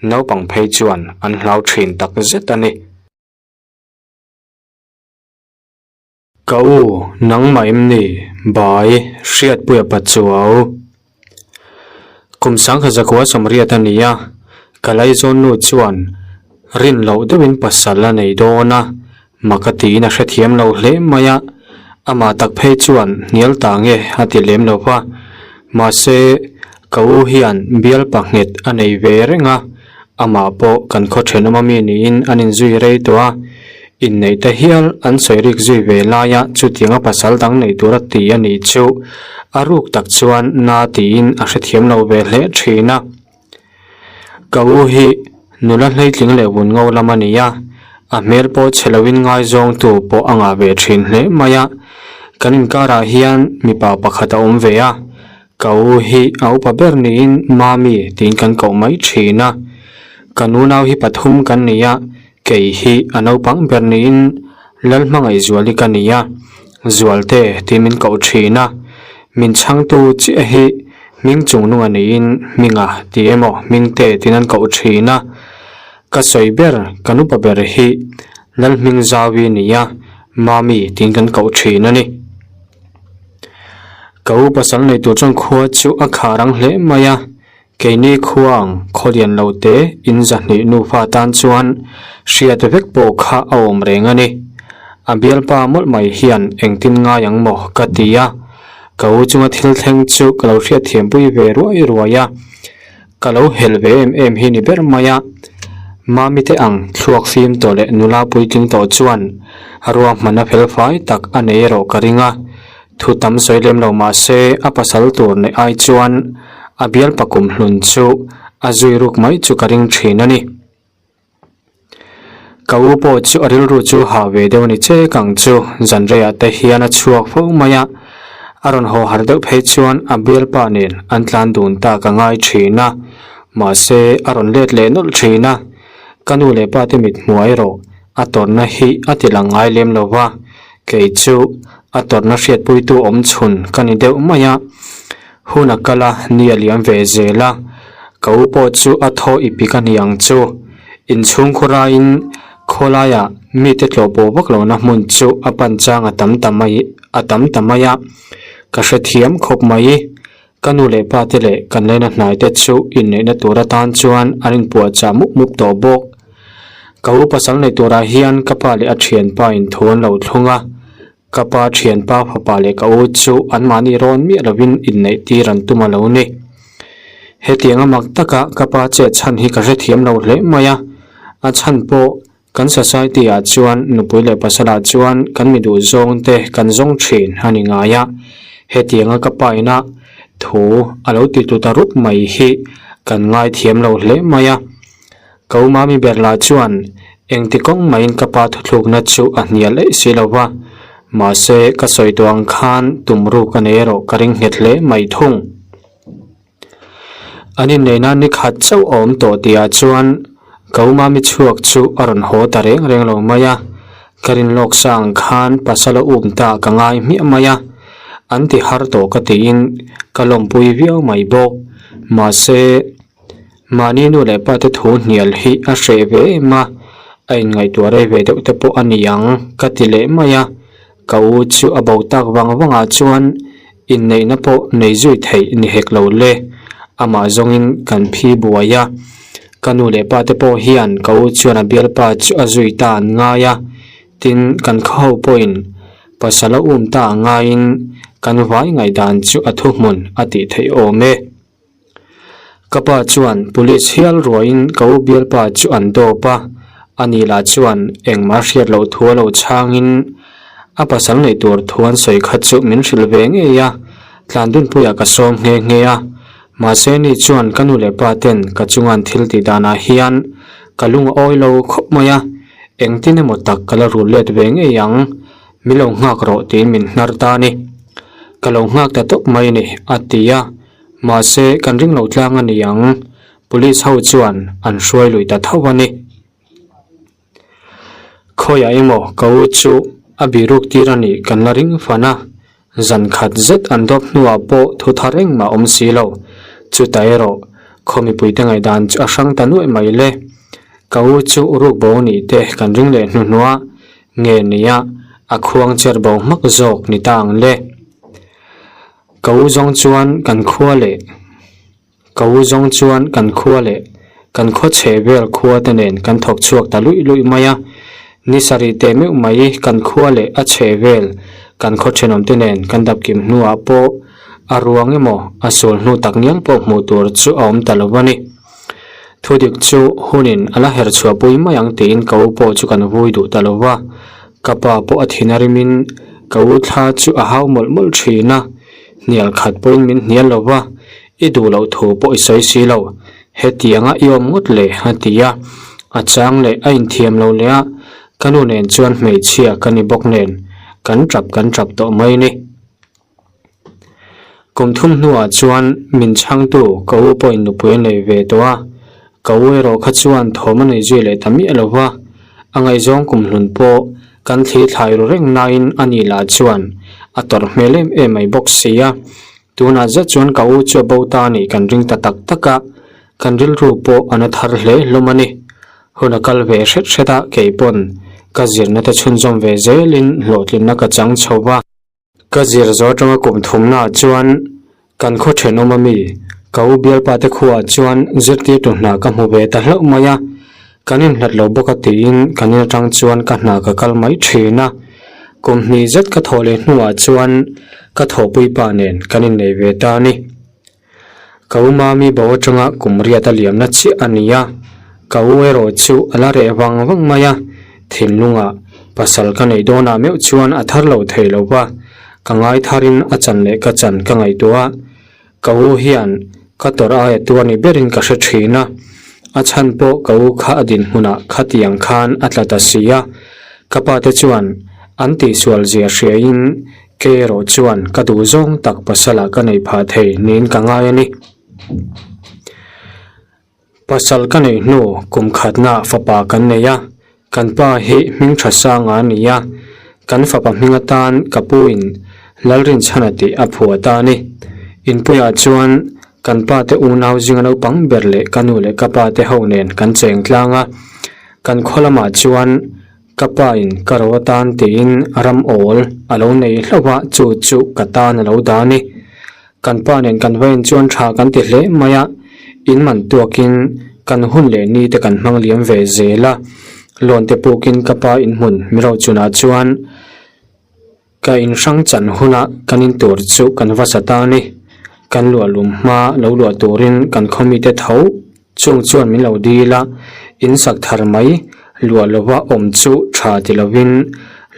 naupang phei chuan an hlau thin tak zet a ni. Ka u, nangmah em ni? Bai, Hriatpuia pa chuau. Kum sangkhat zakua sawmriat a ni a, ka laizawn nu chuan rin loh deuhin pasal a nei dawn a, mak a tiin a hrethiam lo hle mai a, amah tak phei chuan hnial ta nge a ti lem lo va, mahse ka u hian bial pahnghet a nei ve reng a, amah pawh kan khaw thenawm ami niin an inzui rei tawh a, inneih te hial an sawi rik zui ve laia chutianga pasal dang nei tura ti a nih chu a ruk tak chuan na tiin a hrethiam lo ve hle thin a. Ka u hi nula hleitling leh vun ngo lam a ni a, a hmel pawh chhe loin ngaizawngtu pawh a ngah ve thin hle mai a, kan inkarah hian mipa pakhat a awm ve a, Ka u hi a upa ber niin Mami tiin kan koh mai thin a. Ka nunau hi pathum kan ni a, kei hi a naupang ber niin Lalhmangaihzuali ka ni a, Zualte tiin min koh thin a. Min chhangtu chiah hi hming chungnunga niin Hminga ti emaw Hmingte tiin an koh thin a. Ka sawi ber kan upa ber hi Lalhmingzawi ni a, Mami tiin kan koh thin a ni. Ka u pasal nei tur chuan khua chu a khar ang hle mai a, keini khua ang khaw lian lo te in zahnih nufa tan chuan hriat vek pawh kha a awm reng a ni. A bialpa mawlh mai hian engtin ngai ang maw ka ti a, ka u chunga thil thleng chu ka lo hriatthiampui ve ruai ruai a. Ka lo helh ve em em hi ni ber mai a, Mami te ang thluak fim tawh leh nula puitling tawh chuan ruahmanna felfai tak a nei erawh ka ring a, thu tam sawi lem lo mah se a pasal tur neih ai chuan a bialpa kumhlun chu a zui ruk mai chu ka ring thin a ni. Ka u pawh chu a rilru chu hah ve deuh a ni che kang chu zan reiah te hian a chhuak fo mai a, a rawn haw har deuh phei chuan a bialpa nen an tlan dun ta ka ngai thin a, mahse a rawn let leh nawlh thin a, ka nu leh pa te mit hmuai erawh a tawrhna hi a ti lang ngai lem lo va, kei chu a tawrhna hriatpuitu awm chhun ka ni deuh mai a, hun a kal a ni a liam ve zel a, ka u pawh chu a thaw i pik a ni ang chu. Inchhungkhur aiin khawlaiah mite tlawh pawh vak lohna hmun chu a pan chang a tam ta mai a tam ta mai a, ka hrethiam khawp mai. Ka nu leh pa te leh kan laina hnai te chu inneihna tur atan chuan an inpuahchah mup mup tawh bawk. Ka u pasal nei turah hian ka pa leh a thianpa in thu an lo thlung a, ka pa thianpa fapa leh ka u chu anmahni rawn miah lovin inneih tir an tum a lo ni. Hetiang a mak taka ka pa chet chhan hi ka hrethiam lo hle mai a, a chhan pawh Kan society ah chuan nupui leh pasal ah chuan kan mi duh zawng te kan zawng thin a ni ngai a, hetianga ka pa ina thu a lo ti tut a rup mai hi kan ngaithiam lo hle mai a. Ka u mami ber lah chuan engti kawng maiin ka pa thuthlukna chu a hnial eih si lo va, mahse ka sawi tawh ang khan tum ruk a nei erawh ka ring nghet hle mai thung. An inneihna ni khat chauh a awm tawh tihah chuan ka u mami chhuak chu a rawn haw ta reng reng lo mai a, ka rin lawk sa ang khan pasal a um ta ka ngai hmiah mai a, an ti har tawh ka tiin ka lawmpui viau mai bawk. Mahse, mahni nu leh pa te thu hnial hi a hreh ve em a, a inngaihtuah rei ve deuh te pawh a ni ang ka ti leh mai a. Ka u chu a bo tak vang vangah chuan inneihna pawh nei zui theih ni hek lo le. Amah zawngin kan phi buai a. Ka nu leh pa te pawh hian ka u chuan a bialpa chu a zui ta an ngai a. Tin, kan khaw ho pawhin pasal a um ta ang ngaiin kan vai ngaihdan chu a thuhmun a tih theih awm e. Ka pa chuan police hial ruaiin ka u bialpa chu an dawp a, ani lah chuan engmah hriat loh thu a lo chhangin a pasal neih tur thu an sawi kha chu min hrilh ve ngei a, Tlandunpuiah ka sawm nghe nghe a, mahse ni chuan ka nu leh pa ten ka chunga an thil tih danah hian ka lung a awi lo khawp mai a, engtin emaw tak ka la rul let ve ngei ang, min lo nghak rawh tiin min hnar ta a ni. Ka lo nghak ta tawp mai a ni, a ti a, mahse kan ring lo tlang a ni ang, police ho chuan an hruai lui ta tho a ni. Khawiah emaw ka u chu a biruk tir a nih kan la ring fan a, zan khat zet an dawp hnuah pawh thu thar engmah awm si lo. Chutah erawh khaw mipuite ngaihdan chu a hrang ta nuaih mai le. Ka u chu rukbo nih te kan ring leh hnuhnuah a, nge nia a khuang cher bo hmak zawk ni ta ang le. Ka u zawng chuan kan khua leh. Ka u zawng chuan kan khua leh kan khaw chhe vel khua te nen kan thawk chhuak ta luih luih mai a, ni sarih teh meuh mai kan khua leh a chhe vel kan khaw thenawm te nen kan dap kim hnuah pawh a ruang emaw a sul hnu tak ngial pawh hmuh tur chu a awm ta lo a ni. Thudik chu hunin a la her chhuah pui mai ang tiin ka u pawh chu kan vui duh ta lo va, ka pa pawh a thin a rimin ka u thla chu a hau mawlh mawlh thin a, hnial khat pawhin min hnial lo va, I duh loh thu pawh i sawi si lo, hetianga i awm ngawt le a ti a, a chang leh a inthiam lo leh a, ka nu nen chuan hmeichhia ka ni bawk nen kan tap kan tap tawh mai ni. Kum thum hnuah chuan min chhangtu ka u pawhin nupui a nei ve tawh a, ka u erawh kha chuan thawm a nei zui leh ta miah lo va, a ngaihzawng kum hlun pawh kan thli thlai ru reng nain a ni lah chuan a tawrh hmel em em mai bawk si a. Tunah zet chuan ka u chu a bo ta nih kan ring ta tak tak a, kan rilru pawh a na thar hle hlawm a ni. Hun a kal ve hret hret a, kei pawn ka zirna te chhunzawm ve zelin hlawhtlinna ka chang chho va. Ka zir zawh atanga kum thumnaah chuan kan khaw thenawm ami ka u bialpa te khuaah chuan zirtirtu hna ka hmu ve ta hlauh mai a, kan inhlat lo bawk a tiin kan in atang chuan ka hna ka kal mai thin a. Kum hnih zet ka thawh leh hnuah chuan ka thawhpui pa nen kan innei ve ta a ni. Ka u Mami bo atanga kum riat a liamna chiah a ni a, ka u erawh chu a la reh vang vang mai a, thinlungah pasal ka neih dawnah meuh chuan a thar lo thei lo va, ka ngai tharin a chan leh ka chan ka ngaihtuah a. Ka u hian ka tawrh aia tuar ni berin ka hre thin a, a chhan pawh ka u kha a dinhmunah khatiang khan a tla ta si a, ka pa te chuan an tihsual zia hriain kei erawh chuan ka duh zawng tak pasalah ka neih phah thei niin ka ngai a ni. Pasal ka neih hnu kum khatna fapa kan nei a, kan pa hi hming tha sanga a ni a, kan fapa hming atan ka pu in Lalrinchhana tih a phuah ta a ni. Inpuiah chuan kan pa te unau zinga naupang ber leh ka nu leh ka pa te ho nen kan cheng tlang a, kan khaw lamah chuan ka pa in ka ro atan tiin ram awl a lo nei hlauh a, chu chu ka tan a lo dah a ni. Kan pa nen kan vawiin chuan tha kan ti hle mai a, in man tuakin kan hun leh ni te kan hmang liam ve zel a. Lawn te pukin ka pa inhmun Mirochunah chuan ka inhrang chan huna kan in tur chu kan va sa ta a ni. Kan luah lum hma lo luah turin kan khaw mite tho chung chuan min lo dil a, in sak thar mai luah lova awm chu tha ti lovin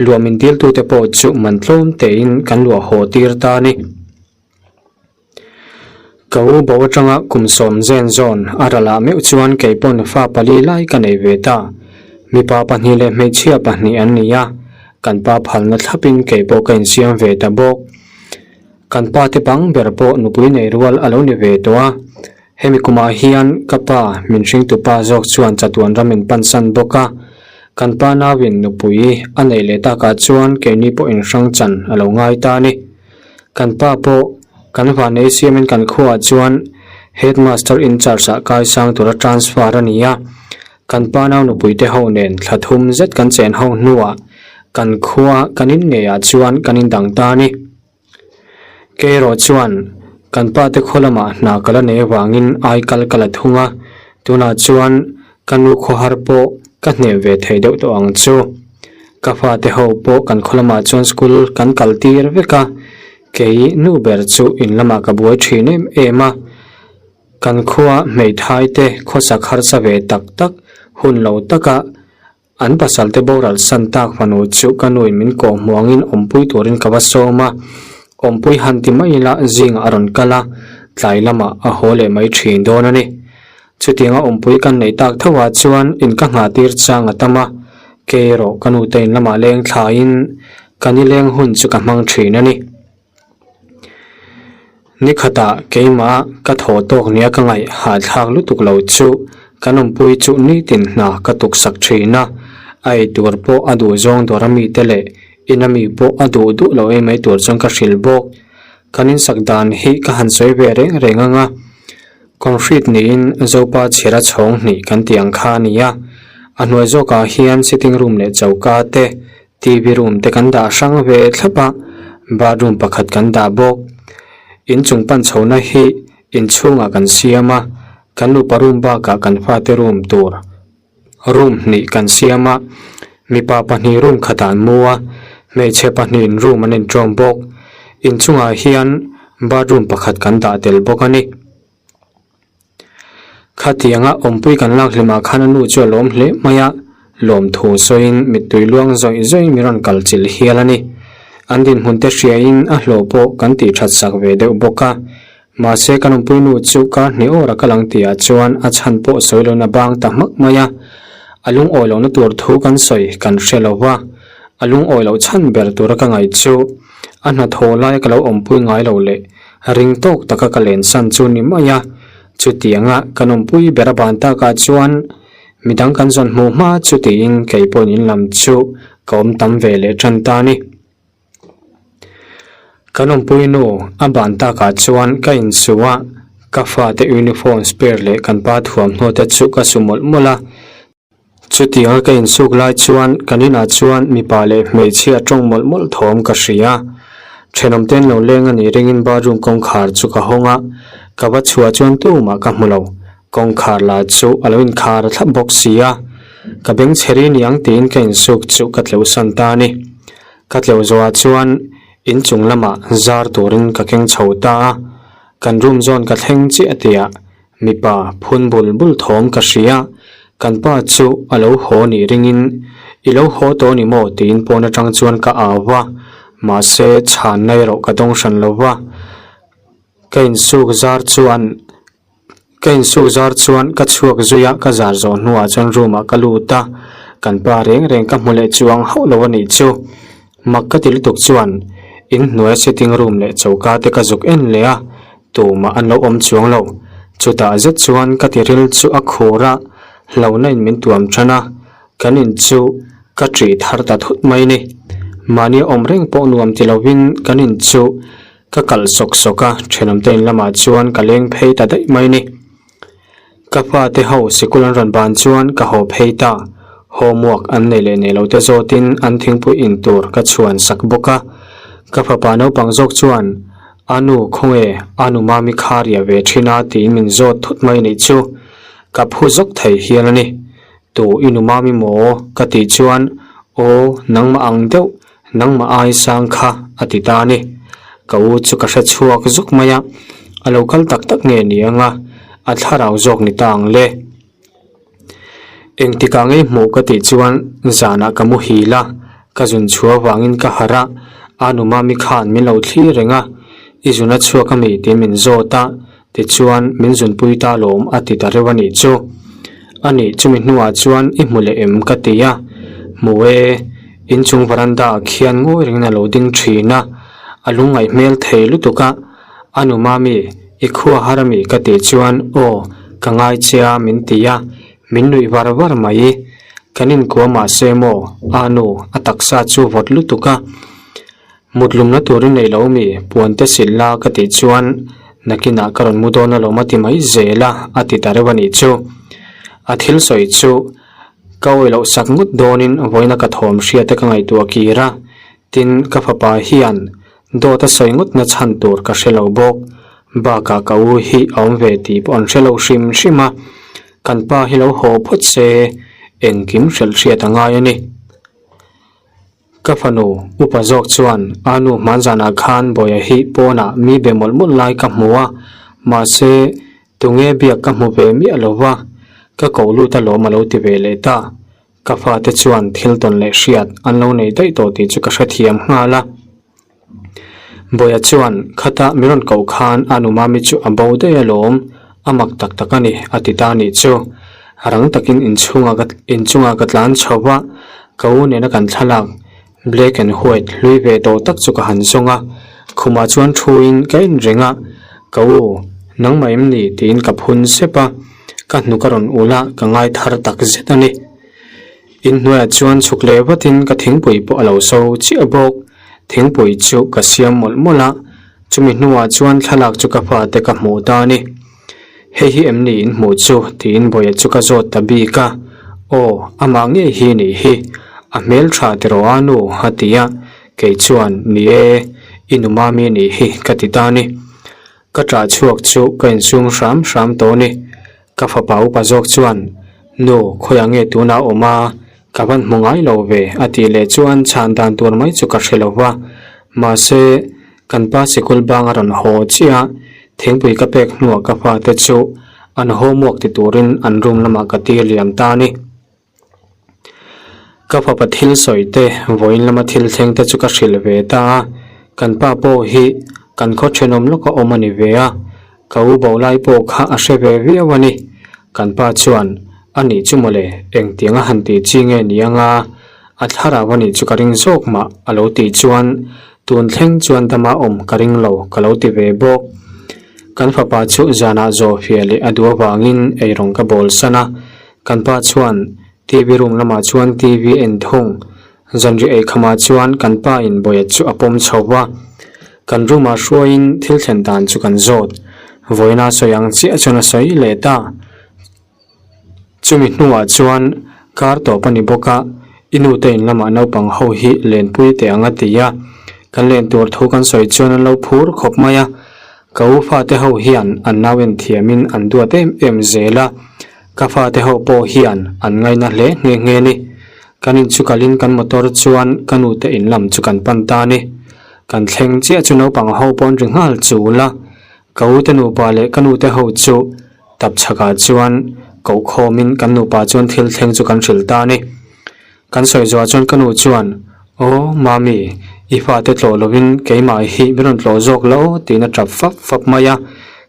luah min diltute pawh chu man tlawm tein kan luah haw tir ta a ni. Ka u bo atanga kum sawm zen zawn a ralah meuh chuan kei pawn fa pali lai ka nei ve ta. Mipa pahnih leh hmeichhia pahnih an ni a, kan pa phalna thlapin kei pawh ka insiam ve ta bawk. Kan pa te bang ber pawh nupui nei rual a lo ni ve tawh a, Hemi kumah hian ka pa min hringtu pa zawk chuan chatuan ram in pansan bawk a, kan pa nauin nupui a neih leh takah chuan keini pawh inhrang chan a lo ngai ta a ni. Kan pa pawh kan vanei siamin kan khuaah chuan Headmaster in-charge ah kaisang tura transfer a ni a. Kan pa nau nupui te ho nen thla thum zet kan chen ho hnuah kan khua kan in ngeiah chuan kan indang ta a ni. Kei erawh chuan kan pa te khaw lamah hna ka la nei avangin ai kal ka la thung a, tunah chuan ka nu khawhar pawh ka hnem ve thei deuh tawh ang chu. Ka fate ho pawh kan khaw lamah chuan school kan kal tir vek a, kei nu ber chu in lamah ka buai thin em em a. Kan khua hmeithai te khawsak harsa ve tak tak hun lo taka An pasalte boral san tak fanu chu ka nuin min kawh hmuangin awmpui turin ka va sawm a, awmpui han ti mai ila zingah a rawn kal a, tlai lamah a haw leh mai thin dawn a ni. Chutianga awmpui kan neih tak tho ah chuan in ka nghah tir chang a tam a, kei erawh ka nute in lamah leng thlaiin ka nileng hun chu ka hmang thin a ni. Ni khatah keimah ka thaw tawk nia ka ngaih hahthlak lutuk lo chu kan awmpui chu nitin hna ka tuksak thin a, a ei tur pawh a duh zawng dawr ami te leh in ami pawh a duh duh lo ei mai tur chuan ka hrilh bawk. Kan insak dan hi ka han sawi ve reng reng ang a, concrete niin Zopa chhira chhawng hnih kan tih ang kha a ni a, a hnuai zawkah hian sitting room leh choka te TV room te kan dah hrang ve thlap a, bathroom pakhat kan dah bawk. Inchung pan chhohna hi inchhungah kan siam a, kan nupa room bakah kan fate room tur room hnih kan siam a, mipa pahnih room khatah an mu a, hmeichhe pahnihin room an inṭawm bawk. Inchungah hian bathroom pakhat kan dah tel bawk a ni. Khatianga awmpui kan lak hlimah khan a nu chu a lawm hle mai a, lawmthu sawiin mittui luang zawih zawih mi rawn kal chilh hial a ni. An dinhmun te hriain a hlawh pawh kan tih that sak ve deuh bawk a. Mahse kan awmpui nu chu kar hnih awr a kal ang tihah chuan a chhan pawh sawi loin a bang ta hmak mai a. A lungawi lohna tur thu kan sawi kan hre lo va, a lungawi loh chhan ber tura ka ngaih chu a hnathawh laia ka lo awmpui ngai lo leh Ring tawk taka ka len san chu ni mai a, chutianga kan awmpui ber a ban takah chuan midang kan zawn hmuh hma chu tiin kei pawhin in lam chu ka awm tam ve leh tan ta a ni. Kan awmpui nu a ban takah chuan ka insu a, ka fate uniform spare leh kan pa thuamhnaw te chu ka su mawlh mawlh a. Chutianga ka insuk lai chuan kan inah chuan mipa leh hmeichhia tawng mawlh mawlh thawm ka hria. Thenawmte an lo leng a nih ringin bathroom kawngkhar chu ka hawng a, ka va chhuah chuan tumah ka hmu lo. Kawngkhar lah chu a lo inkhar thlap bawk si a, ka beng chhe ri niang tiin ka insuk chu ka tleuhsan ta a ni. Ka tleuh zawhah chuan inchung lamah zar turin ka keng chho ta a, kan room zawn ka thleng chiah tihah Mipa phun bul bul thawm ka hria, kan pa chu a lo haw nih ringin, I lo haw tawh ni maw? tiin pawn atang chuan ka au va, mahse chhanna erawh ka dawng hran lo va. Ka insuk zar chuan ka insuk zar chuan ka chhuak zui a, ka zar zawh hnuah chuan room ah ka lut a, kan pa reng reng ka hmu leh chuang hauh lo a nih chu. Mak ka ti lutuk chuan inhnuai sitting room leh choka te ka zuk en leh a, tumah an lo awm chuang lo. Chutah zet chuan ka ti ril chu a khur a, hlauhna in min tuam tan a, kan in chu ka ṭih thar ta thut mai ni. Mahni awm reng pawh nuam ti lovin kan in chu ka kalh sawk sawk a, ṭhenawmte in lamah chuan ka leng phei ta daih mai ni. Ka fate ho sikul an rawn ban chuan ka haw phei ta. Homework an nei leh nei lo te zawtin an thingpui in tur ka chhuan sak bawk a. Ka fapa naupang zawk chuan, A nu khawnge a nu mami kha ria ve thin a tiin min zawt thut mai nih chu. Ka phu zawk thei hial a ni. Tu i nu mami maw? ka tih chuan, Aw nangmah ang deuh, nangmah ai sang kha a ti ta a ni. Ka u chu ka hre chhuak zuk mai a, a lo kal tak tak nge ni ang a, a thlarau zawk ni ta ang le. Engtikah ngei hmuh ka tih chuan zanah ka muhil a, ka zun chhuah avangin ka harh a, a nu mami khan min lo thlir reng a, i zun a chhuak ami tiin min zawt a, tichuan min zunpui ta lawm a ti ta reuh a nih chu. A nih chumi hnuah chuan i hmu leh em ka ti a, hmu e, inchung veranda ah khian ngawi rengin a lo ding thin a, a lungngaih hmel thei lutuk a, A nu mami, i khua har ami ka tih chuan aw ka ngai che a min ti a, min nuih var var mai. Kan inkuah mahse maw a nu a taksa chu vawt lutuk a, mutlumna turin nei lo mi puan te silh la ka tih chuan Nakinah ka rawn mu dawn alawm a ti mai zel a, a ti ta reuh a nih chu. A thil sawi chu ka awih loh sak ngawt dawnin vawiina ka thawm hriat te ka ngaihtuah kir a, tin ka fapa hian dawt a sawi ngawt na chhan tur ka hre lo bawk. Bakah ka u hi a awm ve tih pawh an hre lo hrim hrim a, kan pa hi lo haw phawt se engkim hrilh hriat a ngai a ni. Ka fanu, upa zawk chuan a nu hmanzanah khan Bawia hi pawnah mi be mawlh mawlh lai ka hmu a, mahse tunge biak ka hmu ve miah lo va, ka koh lut alawm a lo ti ve leh ta. Ka fate chuan thil tawn leh hriat an lo nei daih tawh tih chu ka hrethiam nghal a. Bawia chuan khata min rawn koh khan a nu Mami chu a bo daih alawm, a mak tak tak a ni a ti ta nih chu. Rang takin inchhungah ka inchungah ka tlan chho va, ka u nena kan thlalak black and white hlui ve tawh tak chu ka han zawng a, khumah chuan thuin ka en reng a, ka u nangmah em ni tiin ka phun sep a, ka hnuk a rawn ulh a, ka ngai thar tak zet a ni. Inhnuaiah chuan chhuk leh vatin ka thingpui pawh a lo so chiah bawk. Thingpui chu ka siam mawlh mawlh a, chumi hnuah chuan thlalak chu ka fate ka hmuh ta a ni. Hei hi em ni in hmuh chu? tiin Bawia chu ka zawt ta bik a. Aw, amah ngei hi nih hi. A hmel tha tiraw a nu? a ti a. Kei chuan, Ni e, i nu mami nih hi ka ti ta a ni. Ka ṭah chhuak chu ka insum hram hram tawh a ni. Ka fapa upa zawk chuan, Nu, khawiah nge tunah awm a? Ka van hmu ngai lo ve, a tih leh chuan chhan dan tur mai chu ka hre lo va. Mahse, kan pa sikul bang a rawn haw chiah a, thingpui ka pek hnuah ka fate chu an homework ti turin an room lamah ka tir liam ta a ni. Ka fapa thil sawi te, vawiin lama thil thleng te chu ka hrilh ve ta a, kan pa pawh hi kan khaw thenawm lawka awm a ni ve a, ka u bo lai pawh kha a hre ve viau a ni. Kan pa chuan, A nih chu mawle, engtiang a han tih chi nge ni anga a thlarau a nih chu ka ring zawk mah a lo tih chuan tun thleng chuan dama awm ka ring lo ka lo ti ve bawk. Kan fapa chu zanah zawh fiah leh a duh avangin eirawng ka bawl san a, Kan pa chuan TV room lamah chuan TV en thung. Zanriah ei khamah chuan kan pa in Bawia chu a pawm chho va. Kan room ah hruaiin thil thlen dan chu kan zawt. Vawiina sawi ang chiah chuan a sawi leh ta. Chumi hnuah chuan kar tawp a ni bawk a, i nu te in lamah naupang ho hi lenpui teh ang a ti a. Kan len tur thu kan sawi chuan an lo phur khawp mai a. Ka u fate ho hian an nau en thiamin an duat em em zel a. Ka fate ho pawh hian an ngaina hle nghe nghe ni. Kan inchu kalin kan motor chuan ka nute in lam chu kan pan ta ni. Kan thleng chiah chu naupang ho pawh an ri nghal chul a. Ka ute nupa leh ka nute ho chu tap chhakah chuan koh khawmin kan nupa chuan thil thleng chu kan hrilh ta ni. Kan sawi zuah chuan ka nu chuan, Aw, Mami, i fate tlawh lovin keimah hi min rawn tlawh zawk lo tiin a tap fap fap mai a,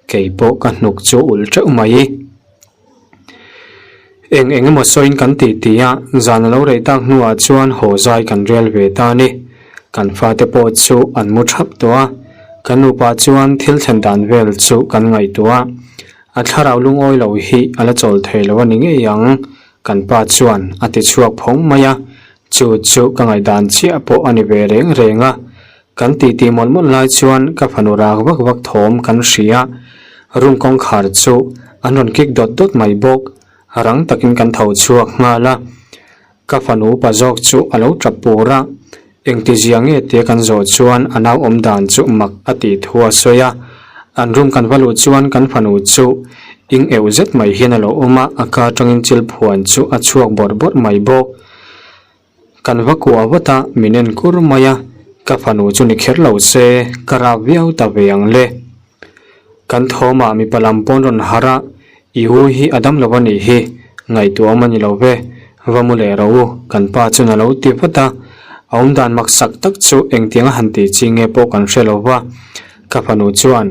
kei pawh ka hnuk chu ulh teuh mai. Eng eng emaw sawiin kan tih tih a, zan a lo rei tak hnuah chuan haw zai kan rel ve ta a ni. Kan fate pawh chu an mu thap tawh a, kan nupa chuan thil thlen dan vel chu kan ngaihtuah a, a thlarau lungawi lo hi a la chawl thei lo a ni ngei ang. Kan pa chuan a ti chhuak phawng mai a, chu chu ka ngaihdan chiah pawh a ni ve reng reng a. Kan titi mawlh mawlh lai chuan ka fanu rak vak vak thawm kan hria. Room kawngkhar chu an rawn kik dawt dawt mai bawk. Rang takin kan tho chhuak nghal a. Ka fanu upa zawk chu a lo tap pur a. Engtizia nge tia kan zawh chuan a nau awm dan chu mak a tih thu a sawi a. An room kan va luh chuan kan fanu chu ing euh zet mai hian a lo awm a, a ka atangin chil phuan chu a chhuak bawrh bawrh mai bawk. Kan va kuah vat a, min en kur mai a, ka fanu chu ni kher lo se, ka rap viau ta ve ang le. Kan thawmah mipa lam pawn rawn harh a, i u hi a dam lo a nih hi, ngaihtuah awm a ni lo ve, va mu leh rawh u, kan pa chuan a lo ti vat a. A awmdan maksak tak chu engtiang a han tih chi nge pawh kan hre lo va. Ka fanu chuan,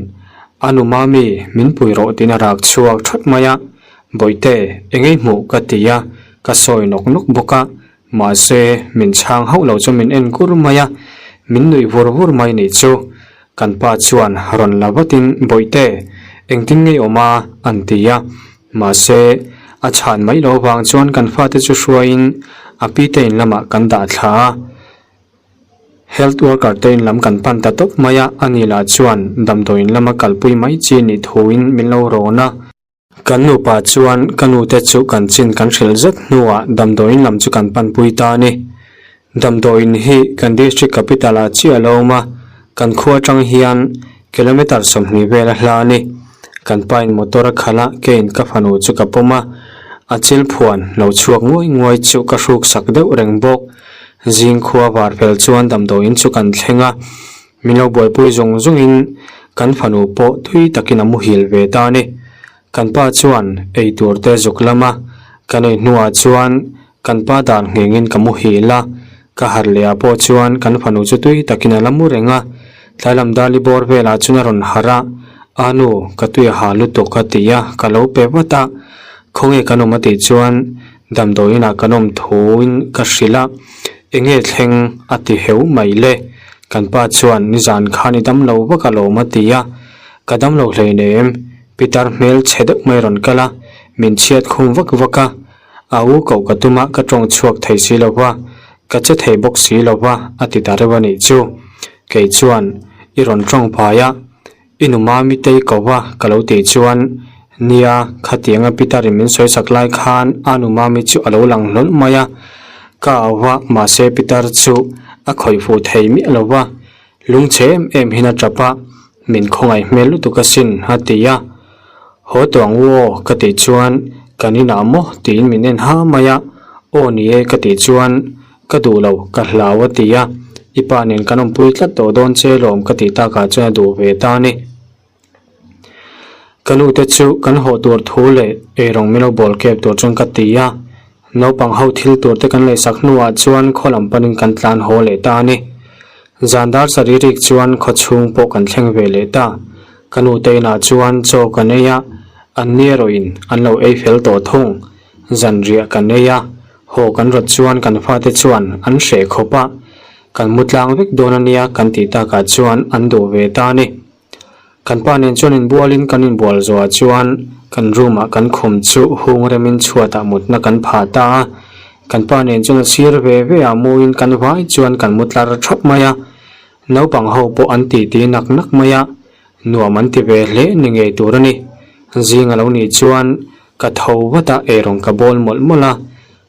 A nu mami, min pui rawh tiin a rak chhuak that mai a. Bawihte, engei hmuh ka ti a, ka sawi nawk nawk bawk a, mahse min chhang hauh lo chu min en kur mai a, min nuih vur vur mai nih chu. Kan pa chuan rawn la vatin Bawihte, engtin ngei awm a? an ti a, mahse a chhan mai lo vang chuan kan fate chu hruaiin a pite in lamah kan dah thla a. Health worker te in lam kan pan ta tawp mai a, ani lah chuan damdawiin lama kalpui mai chi nih thuin min lo rawn a. Kan nupa chuan ka nute chu kan chin kan hrilh zet hnuah damdawiin lam chu kan panpui ta a ni. Damdawiin hi kan district capital ah chiah a lo awm a, kan khua atang hian kilometer 20 vel a hla a ni. Kan pa in motor a khalh a, keiin ka fanu chu ka pawm a, a chil phuan lo chhuak nguai nguai chu ka hruk sak deuh reng bawk. Zing khua var fel chuan damdawiin chu kan thleng a, min lo buaipui zung zungin kan fanu pawh tui takin a muhil ve ta a ni. Kan pa chuan ei tur te zuk lam a, kan ei hnuah chuan kan pa dan nghengin ka muhil a, ka harh leh ah pawh chuan kan fanu chu tui takin a la mu reng a, tlai lam dali bawr velah chuan a rawn harh a, A nu, ka tui a ha lutuk a ti a, ka lo pe vat a, khawnge kan awm a tih chuan damdawiin ah kan awm thuin ka hrilh a, enge thleng a ti heu mai le, kan pa chuan nizan khan i damlo vak alawm a ti a, ka damlo hleinem. Pitar hmel chhe deuh mai rawn kal a, min chhiat khum vak vak a. A u koh ka tum a, ka tawng chhuak thei si lo va, ka che thei bawk si lo va, a ti ta reuh a nih chu. Kei chuan, I rawn tawng phai a, i nu Mami te i ko va, ka lo tih chuan, Nia, khatianga Pitarin min sawi sak lai khan a nu Mami chu a lo lang hlawl mai a. Ka au va, mahse Pitar chu a khawih fuh thei miah lo va. Lungchhe em em hian a tap a, min khawngaih hmel lutuk asin a ti a. Haw tawh ang u aw ka tih chuan kan inah maw tiin min en ha mai a, aw ni e ka tih chuan ka duh lo ka hlau a ti a, i pa nen kan awmpui tlat tawh dawn che lawm ka tih takah chuan a duh ve ta a ni. Ka nu te chu kan haw tur thu leh eirawng min lo bawl kep tur chuan ka ti a, naupang ho thil tur te kan lehsak hnuah chuan khaw lam panin kan tlan haw leh ta a ni. Zan dar sarih rik chuan khaw chhung pawh kan thleng ve leh ta. Ka nu te inah chuan chaw kan ei a, an ni erawhin an lo ei fel tawh thung. Zan riah kan ei a, haw kan rawt chuan kan fate chuan an hreh khawp a, kan mu tlang vek dawn a nia kan tih takah chuan an duh ve ta a ni. Kan pa nen chuan inbualin kan inbual zawhah chuan kan room ah kan khum chu hung remin chhuatah mutna kan phah ta a. Kan pa nen chuan a sir ve ve ah muin kan vai chuan kan mu tlar thap mai a. Naupang ho pawh an titi nak nak mai a, nuam an ti ve hle ni ngei tur a ni. Zing a lo nih chuan ka tho vat a, eirawng ka bawl mawlh mawlh a.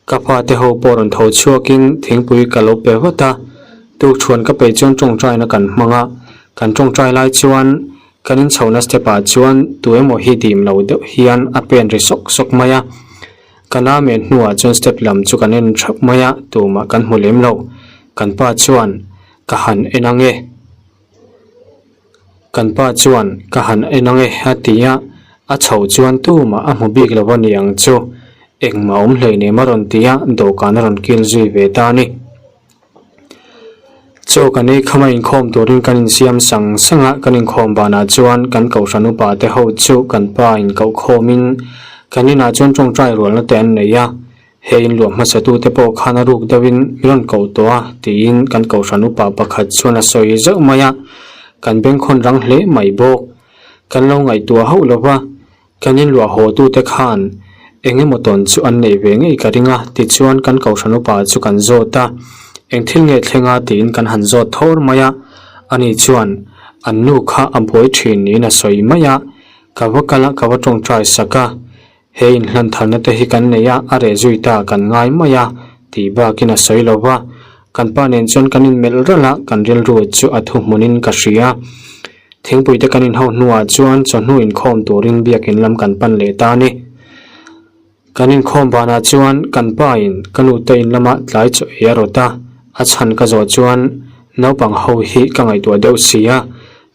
Ka fate ho pawh rawn tho chhuakin thingpui ka lo pe vat a, tukṭhuan ka peih chuan ṭawngṭaina kan hmang a, kan ṭawngṭai lai chuan kan inchhohna step ah chuan tu emaw hi dim lo deuh hian a pen ri sawk sawk mai a, ka namen hnuah chuan step lam chu kan en thap mai a, tumah kan hmu lem lo, kan pa chuan ka han en ang e. Kan pa chuan ka han en ang e a ti a, a chhoh chuan tumah a hmu bik lo a ni ang chu, engmah awm hleinem a rawn ti a, dawhkan a rawn kil zui ve ta a ni. Chaw kan ei kham a inkhawm turin kan insiam sang sang a, kan inkhawm banah chuan kan kohhran upa te ho chu kan pa inkoh khawmin kan inah chuan tawngtai rualna te an nei a, He inluah hmasatute pawh khan a ruk deuhin min rawn koh tawh a, tiin kan kohhran upa pakhat chuan a sawi zeuh mai a, kan bengkhawn rang hle mai bawk. Kan lo ngaihtuah hauh lo va, kan inluah hawtute khan eng emaw tawn chu an neih ve ngei ka ring a, tichuan kan kohhran upa chu kan zawt a, eng thil nge thleng a tiin kan han zawt thawr mai a, ani chuan an nu kha a buai thin niin a sawi mai a, ka va kal a, ka va tawngtai sak a. He inhlan tharna te hi kan nei a, a reh zui ta kan ngai mai a, tih bakin a sawi lo va. Kan pa nen chuan kan inmelh ralh a, kan rilru chu a thuhmunin ka hria. Thingpui te kan inho hnuah chuan chawhnu inkhawm turin biakin lam kan pan leh ta a ni. Kan inkhawm banah chuan kan pa in ka nu te in lamah tlai chaw ei a rawt a, a chhan ka zawh chuan naupang ho hi ka ngaihtuah deuh si a,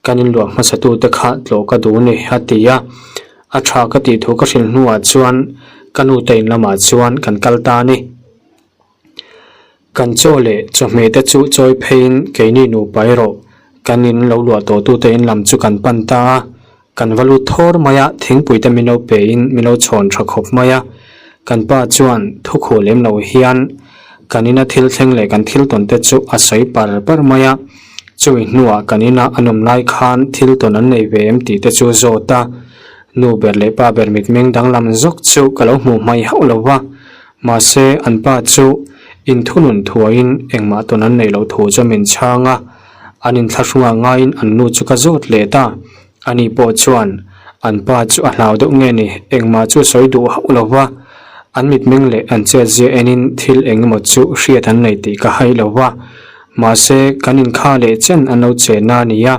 kan inluah hmasatute kha tlawh ka duh ni a ti a. A tha ka tih thu ka hrilh hnuah chuan ka nu te in lamah chuan kan kal ta a ni. Kan chaw leh chawhmeh te chu chawi pheiin keini nupa erawh kan in lo luah tawh tute in lam chu kan pan ta a. Kan va lut thawr mai a, thingpui te min lo pein min lo chhawn tha khawp mai a. Kan pa chuan thukhuh lem lo hian kan ina thil thleng leh kan thil tawn te chu a sawi par par mai a. Chumi hnuah kan ina an awm lai khan thil tawn an nei ve em tih te chu zawt a, nu ber leh pa ber mitmeng danglam zawk chu ka lo hmuh hmai hauh lo va, mahse an pa chu Inthunun thuaiin engmah tawn an neih loh thu chu min chhang a, an inthlahrungah ngaiin an nu chu ka zawt let a, ani pawh chuan an pa chu a hlau deuh nge ni, engmah chu sawi duh hauh lo va, an mitmeng leh an chetzia enin thil eng emaw chu hriat an nei tih ka hai lo va, mahse kan inkha leh chen an lo chenna a ni a,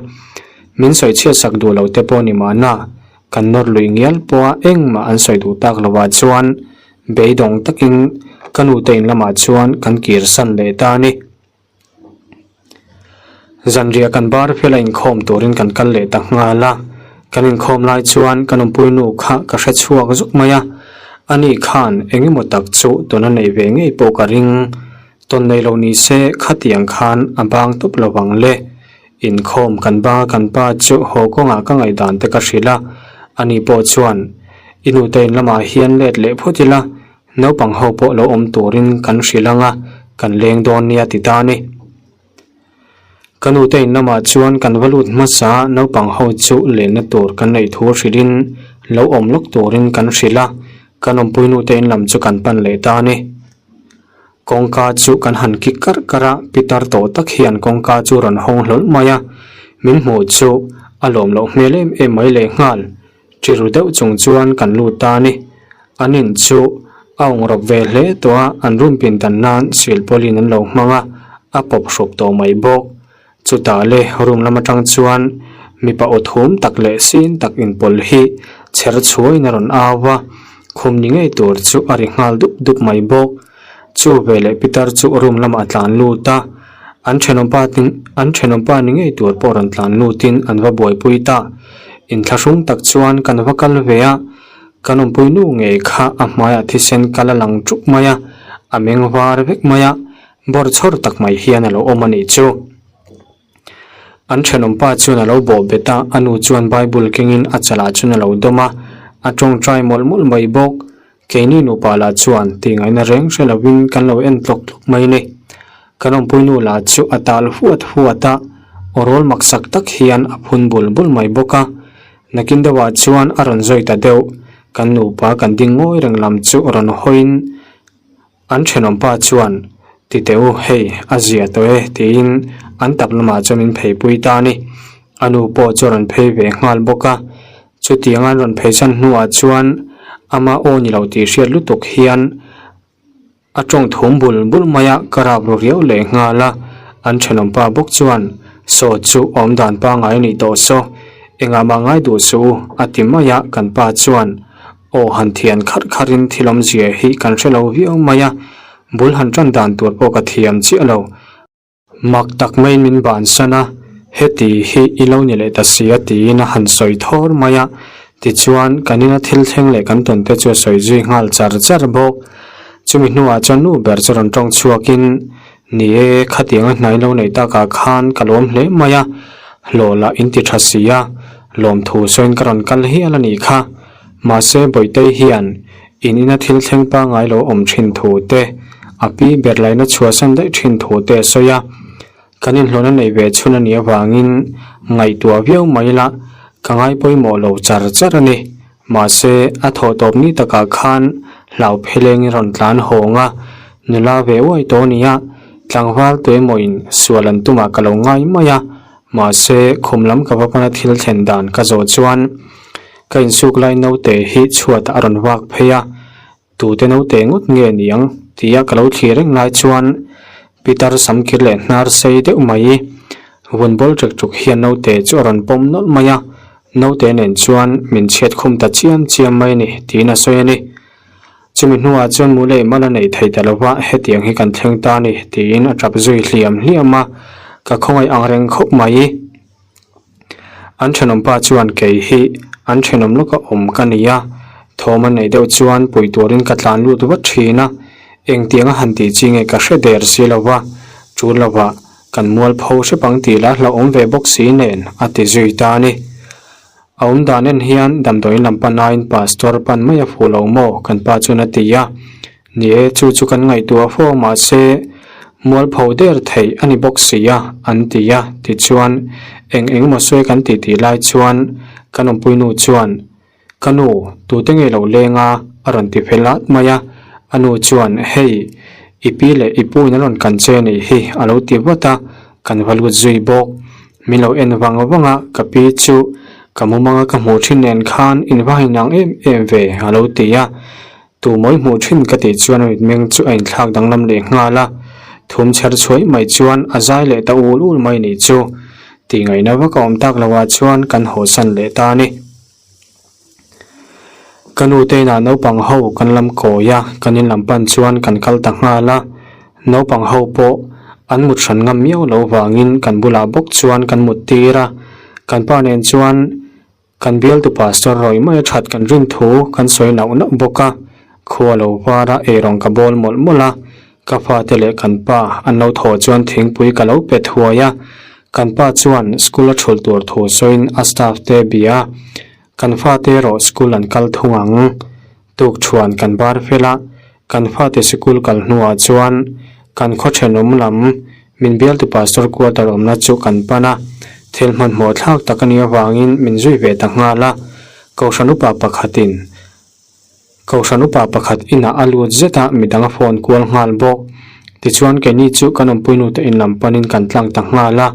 min sawi chhiatsak duh lo te pawh ni mahna, kan nawr lui ngial pawha engmah an sawi duh tak lovah chuan Beidawng takin ka nute in lamah chuan kan kir san leh ta a ni. Zanriah kan bar fela inkhawm turin kan kal leh ta nghal a, kan inkhawm lai chuan ka numpui nu kha ka hre chhuak zuk mai a, ani khan eng emaw tak chu tuna neih ve ngei pawh ka ring. Tawn nei lo ni se khatiang khan a bang tawp lo vang le. Inkhawm kan banga kan pa chu haw kawngah ka ngaihdan te ka hrilh a, ani pawh chuan i nute in lamah hian let leh phawt ila, naupang ho pawh lo awm turin kan hrilh ang a, kan leng dawn nia ti ta a ni. Ka nute in lamah chuan kan va lut hmasa a, naupang ho chu lenna tur kan neih thu hrilhin lo awm lawk turin kan hrilh a, kan awmpui nute in lam chu kan pan leh ta a ni. Kawngka chu kan han kik karh karh a, pitar tawh tak hian kawngka chu rawn hawng hlawl mai a, min hmuh chu a lawm loh hmel em em mai lehnghal. Ṭiru deuh chung chuan kan lut ta a ni. An in chu a awng rawp ve hle tawh a, an room pindan nan silpawlin an lo hmang a, a pawp hrup tawh mai bawk. Chutah le room lam atang chuan mipa aw thum tak leh sin tak inpawlh hi chher chhuaiin a rawn au a, khum ni ngei tur chu a ri nghal dup dup mai bawk. Chu veleh pitar chu room lamah a tlan lut a, an thenawmpa an thenawmpa ni ngei tur pawh rawn tlan lutin an va buaipui ta. Inthlahrung tak chuan kan va kal ve a, kan awmpui nu ngei kha a hmaiah thisen kal a lang ṭup mai a, a meng var vek mai a, Bawr chhawr tak mai hian a lo awm a nih chu. An thenawmpa chuan a lo bawh bet a, a nu chuan Bible kengin a chalah chuan a lo dawm a, a tawngtai mawlh mawlh mai bawk. Keini nupa lah chuan tihngaihna reng hre lovin kan lo en tlawk tlawk mai ni. Kan awmpuinu lah chu a tal huat huat a, aw rawl maksak tak hian a phun bul bul mai bawk a. Nakin deuhah chuan a rawn zawi ta deuh, kan nupa kan ding ngawi reng lam chu rawn hawiin, An thenawmpa chuan, Ti teh u, hei, a zia tawh e, tiin an tap lamah chuan min pheipui ta a ni. A nu pawh chu a rawn phei ve nghal bawk a. Chutiang an rawn phei chan hnuah chuan ama aw ni lo tih hriat lutuk hian a tawng thum bul bul mai a, ka rap ru riau leh nghal a. An thenawmpa bawk chuan, Saw chu awm dan pangngai a nih tawh saw, engah mah ngai duh suh u, a ti mai a, kan pa chuan, Aw han thian kharh kharhin thil awmzia hi kan hre lo viau mai a, bul han tan dan tur pawh ka thiam chiah lo. Mak tak maiin min bansan a, heti hi i lo ni leh ta si a tiin a han sawi thawr mai a, tichuan kan ina thil thleng leh kan tawn te chu a sawi zui nghal char char bawk. Chumi hnuah chuan nu ber chu rawn tawng chhuakin, Ni e, khatianga hnai lo neih takah khan ka lawm hle mai a, hlawh lah in ti tha si a, lawmthu sawiin ka rawn kal hial a nih kha. Mahse, Bawihtei hian in ina thil thleng pangngai lo awm thin thu te, a pi ber laina chhuahsan daih thin thu te a sawi a. Kan inhlawhna neih ve chhun a nih avangin ngaihtuah viau mai la, ka ngai pawimawh lo char char a ni. Mahse, a thawh tawp ni takah khan hlau phelengin rawn tlan hawng a, nula ve uai tawh a nia, tlangval tuemawin sual an tumah ka lo ngai mai a, mahse, khum lam ka va pana thil thlen dan ka zawh chuan ka insuk lai naute hi chhuatah a rawn vak phei a, tute naute ngawt nge niang tia ka lo thlir reng lai chuan Pitar samkir leh hnar sei deuh mai vun bawl ṭek ṭuk hian naute chu a rawn pawm nawlh mai a, naute nen chuan min chhiat khum ta chiam chiam mai a ni tiin a sawi a ni. Chumi hnuah chuan mu leh mal a neih thei ta lova hetiang hi kan thleng ta a ni tiin a ṭap zui hliam hliam a, ka khawngaih ang reng khawp mai. An thenawmpa chuan kei hi an thenawm lawka awm ka ni a, thawm a neih deuh chuan pui turin ka tlan lut vat thin a, engtianga han tih chi nge ka hre der si lo va, tul lovah kan mualpho hrep ang tih lah hlauhawm ve bawk si nen a ti zui ta a ni. A awm dan en hian damdawiin lam panain pastor pan mai a fuh lo maw kan pa chuan a ti a, Ni e, chu chu kan ngaihtuah fo mahse mualpho der theih a ni bawk si a, an ti a. Tichuan, eng eng emaw sawi kan tih tih lai chuan kan awmpui nu chuan, Ka nu, tute nge lo leng a? a rawn ti fel at mai a. A nu chuan, Hei, I pi leh i pu in an rawn kan che anih hi a lo ti vat a, kan va lut zui bawk. Min lo en vang vang a, ka pi chu ka mumanga ka hmuh thin nen khan in va hain ang em em ve a lo ti a. Tu mawi hmuh thin ka tih chuan a mitmeng chu a inthlak danglam leh nghal a, thum chher chhuaih mai chuan a zai leh ta ul ul mai nih chu. Tih ngaihna vak a awm tak lo ah chuan kan hawsan leh ta a ni. Ka nu te inah naupang ho kan lam kawi a, kan in lam pan chuan kan kal ta nghal a. Naupang ho pawh an mut hran ngam miau lo vangin kan bulah bawk chuan kan mut tir a. Kan pa nen chuan kan bialtu pastor rawih mai a that kan rin thu kan sawi nauh nauh bawk a. Khua lo var a eirawng ka bawl mawlh mawlh a. Ka fate leh kan pa an lo thawh chuan thingpui ka lo pe thuai a, kan pa chuan school a thulh tur thu sawiin a staff te bia a, kan fate erawh school an kal thung ang. Tuk thuan kan bar fel a, kan fate sikul kal hnuah chuan kan khaw thenawm lam min bialtu pastor quarter awmna chu kan pan a, thil hmanhmawh thlak tak a nih avangin min zui ve ta nghal a, Kohhran upa pakhatin Kohhran upa pakhat inah a lut zet a, midang a phone kual nghal bawk. Tichuan keini chu kan awmpui nute in lam panin kan tlang ta nghal a,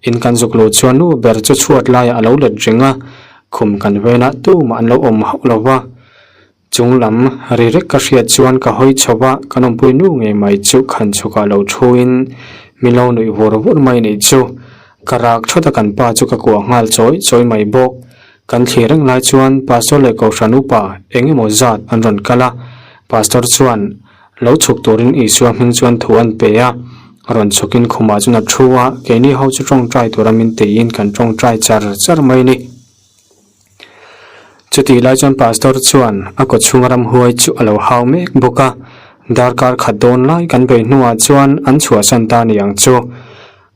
in kan zuk luh chuan nu ber chu chhuat laiah a lo let reng a, khum kan venah tumah an lo awm hauh lo va. Chung lam ri rek ka hriat chuan ka hawi chho va, kan awmpui nu ngei mai chu khan chhukah lo thuin min lo nuih vur vur mai nih chu. Ka rak thawt a kan pa chu ka kuah nghal chawi chawi mai bawk. Kan thlir reng lai chuan Pastor leh Kohhran upa eng emaw zat an rawn kal a, Pastor chuan lo chhuk turin Isua hming chuan thu an pe a, rawn chhukin khumah chuan a thu a, keini ho chu tawngtai tura min tiin kan tawngtai char char mai a ni. Chutih lai chuan Pastor chuan a kawchhunga ramhuai chu a lo hau mek bawk a, darkar khat dawn lai kan bei hnuah chuan an chhuahsan ta ni ang chu.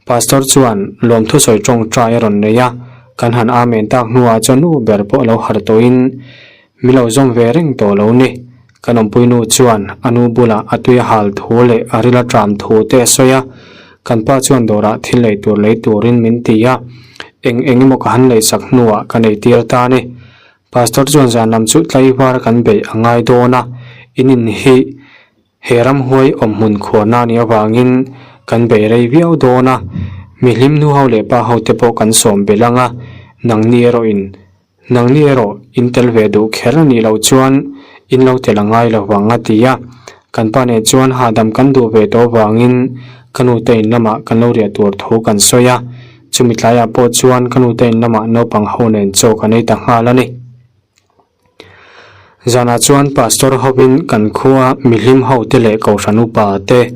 Pastor chuan lawmthu sawi tawngtai a rawn nei a, kan han amen tak hnuah chuan nu ber pawh a lo harh tawhin mi lo zawm ve reng tawh lo ni. Kan awmpui nu chuan a nu bulah a tui a hal thu leh a ril a ṭam thu te a sawi a, kan pa chuan dawrah thil lei tur lei turin min ti a, eng eng emaw ka han leisak hnuah ka nei tir ta a ni. Pastor chuan zan lam chu tlaivar kan beih a ngai dawn a, in in hi He ramhuai awm hmun khuarna a nih avangin kan bei rei viau dawn a, mi hlim nu ho leh pa ho te pawh kan sawm belh ang a, nangni erawh in nangni erawh in tel ve duh kher a nih loh chuan in lo tel a ngai lo vang a ti a, kan pa nen chuan hahdam kan duh ve tawh avangin ka nu te in lamah kan lo riah tur thu kan sawi a, chumi tlaiah pawh chuan ka nu te in lamah naupang ho nen chaw kan ei ta nghal a ni. Zanah chuan Pastor hovin kan khua mihlim hote leh Kohhran upa te,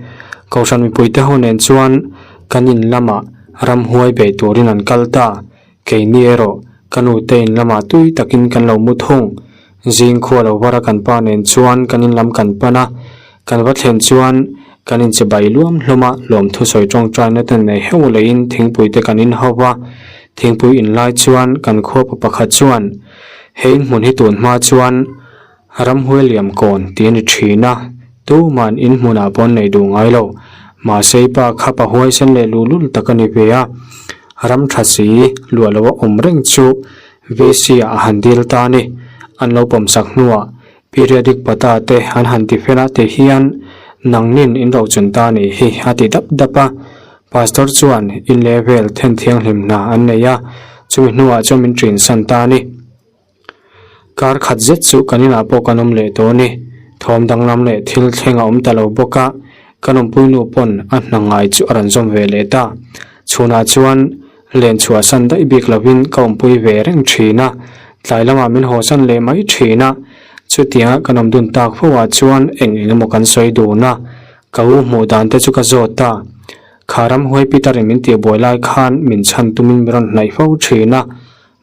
Kohhran mipuite ho nen chuan kan in lamah ramhuai bei turin an kal ta. Keini erawh ka nute in lamah tui takin kan lo mu thung. Zing khua lo var a kan pa nen chuan kan in lam kan pan a, kan va thlen chuan kan inche bai luam hlawm a, lawmthu sawi tawngtaina te nei heuh leiin thingpui te kan in ho va. Thingpui in lai chuan kan khua pa pakhat chuan, He inhmun hi tun hma chuan ramhuai liam kawn tih a ni thin a, tuman inhmunah pawh an nei duh ngai lo. Mahse i pa kha pa huaisen leh luhlul tak a ni ve a, ram tha si luah loa awm reng chu VC ah a han dil ta a ni. An lo pawmsak hnuah periodic pata te an han ti fel a ti hian nangnin in rochun ta a nih hi a ti dap dap a. Pastor chuan in leh vel then thianghlim hna an nei a, chumi hnuah chuan min ṭin san ta a ni. Kar khat zet chu kan inah pawh kan awm leh tawh a ni. Thawm danglam leh thil thleng a awm ta lo bawk a, kan awmpui nu pawn a hna ngai chu a rawn zawm ve leh ta. Chhunah chuan len chhuahsan daih bik lovin ka awmpui ve reng ṭhin a, tlai lamah min hawsan leh mai ṭhin a. Chutianga kan awm dun tak fo ah chuan eng eng emaw kan sawi dun a, Ka u hmuh dan te chu ka zawt a, kha ramhuai Peter in min tih buai lai khan min chhan tumin min rawn hnaih fo thin a,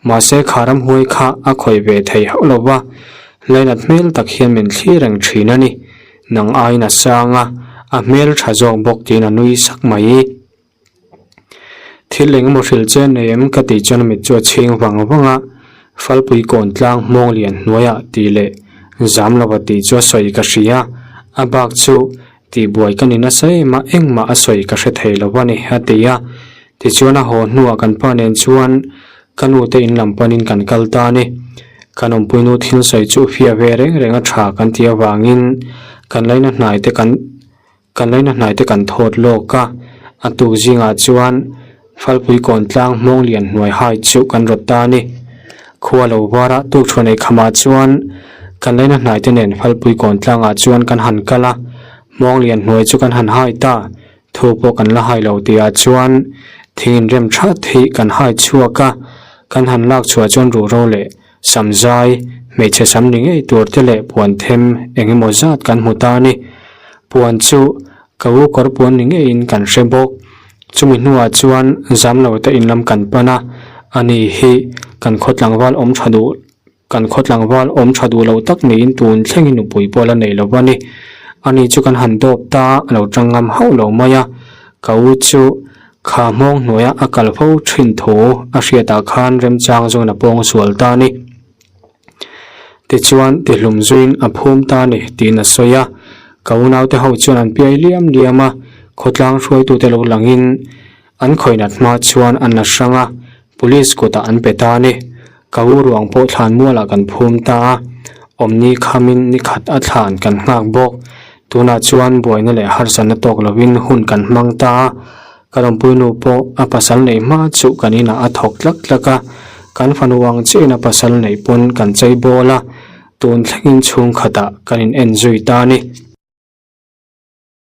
mahse kha ramhuai kha a khawih ve thei hauh lo va, lainat hmel tak hian min thlir reng thin a ni, nang aiin a sang a, a hmel tha zawk bawk tiin a nui sak mai. Thil eng emaw hrilh che nei em ka tih chuan a mit chu a chhing vang vang a, Falpui kawn tlang hmawng lian hnuaiah tih leh zam lova tih chu a sawi ka hria, a bak chu tihbuai ka ni nasa em a engmah a sawi ka hre thei lo a ni a ti a, tichuan a haw hnuah kan pa nen chuan ka nu te in lam panin kan kal ta a ni. Kan awmpuinu thil sawi chu fiah ve reng reng a tha kan tih avangin kan laina hnai te kan. Kan laina hnai te kan thawt lawk a, a tuk zingah chuan Falpui kawn tlang hmawng lian hnuai hai chu kan rawt ta a ni. Khua lo var a tuk thuan ei khamah chuan kan laina hnai te nen Falpui kawn tlangah chuan kan han kal a, hmawng lian hnuai chu kan han hai ta. Thu pawh kan la hai lo tihah chuan thing inrem that hi kan hai chhuak a, kan han lak chhuah chuan ruhro leh Samzai, hmeichhe sam ni ngei tur te leh puan them eng emaw zat kan hmu ta a ni. Puan chu ka u kawr puan ni ngeiin kan hre bawk. Chumi hnuah chuan zam lo te in lam kan pan a, ani hi kan khaw tlangval awm tha duh kan khaw tlangval awm tha duh lo tak niin tun thlengin nupui pawh la nei lo a ni. Ani chu kan han dawp ta a lo tang ngam hauh lo mai a, ka u chu Kha hmawng hnuaia a kal fo thin thu a hriatah khan remchang zawngin a pawng sual ta a ni. Tichuan, tihlum zuiin a phum ta a ni tiin a sawi a. Ka unaute ho chuan an piai liam liam a, khawtlang hruaitute lo langin an khawihnat hma chuan an la hrang a, police kutah an pe ta a ni. Ka u ruang pawh thlan mualah kan phum ta a, awmni khamin ni khat a thlan kan nghak bawk. Tunah chuan buaina leh harsatna tawk lovin hun kan hmang ta a, ka rawnpuinu pawh a pasal neih hma chu kan inah a thawk tlak tlak a, kan fanu ang chiahin a pasal neih pawn kan chei bawl a, tun thlengin chhungkhatah kan in en zui ta a ni.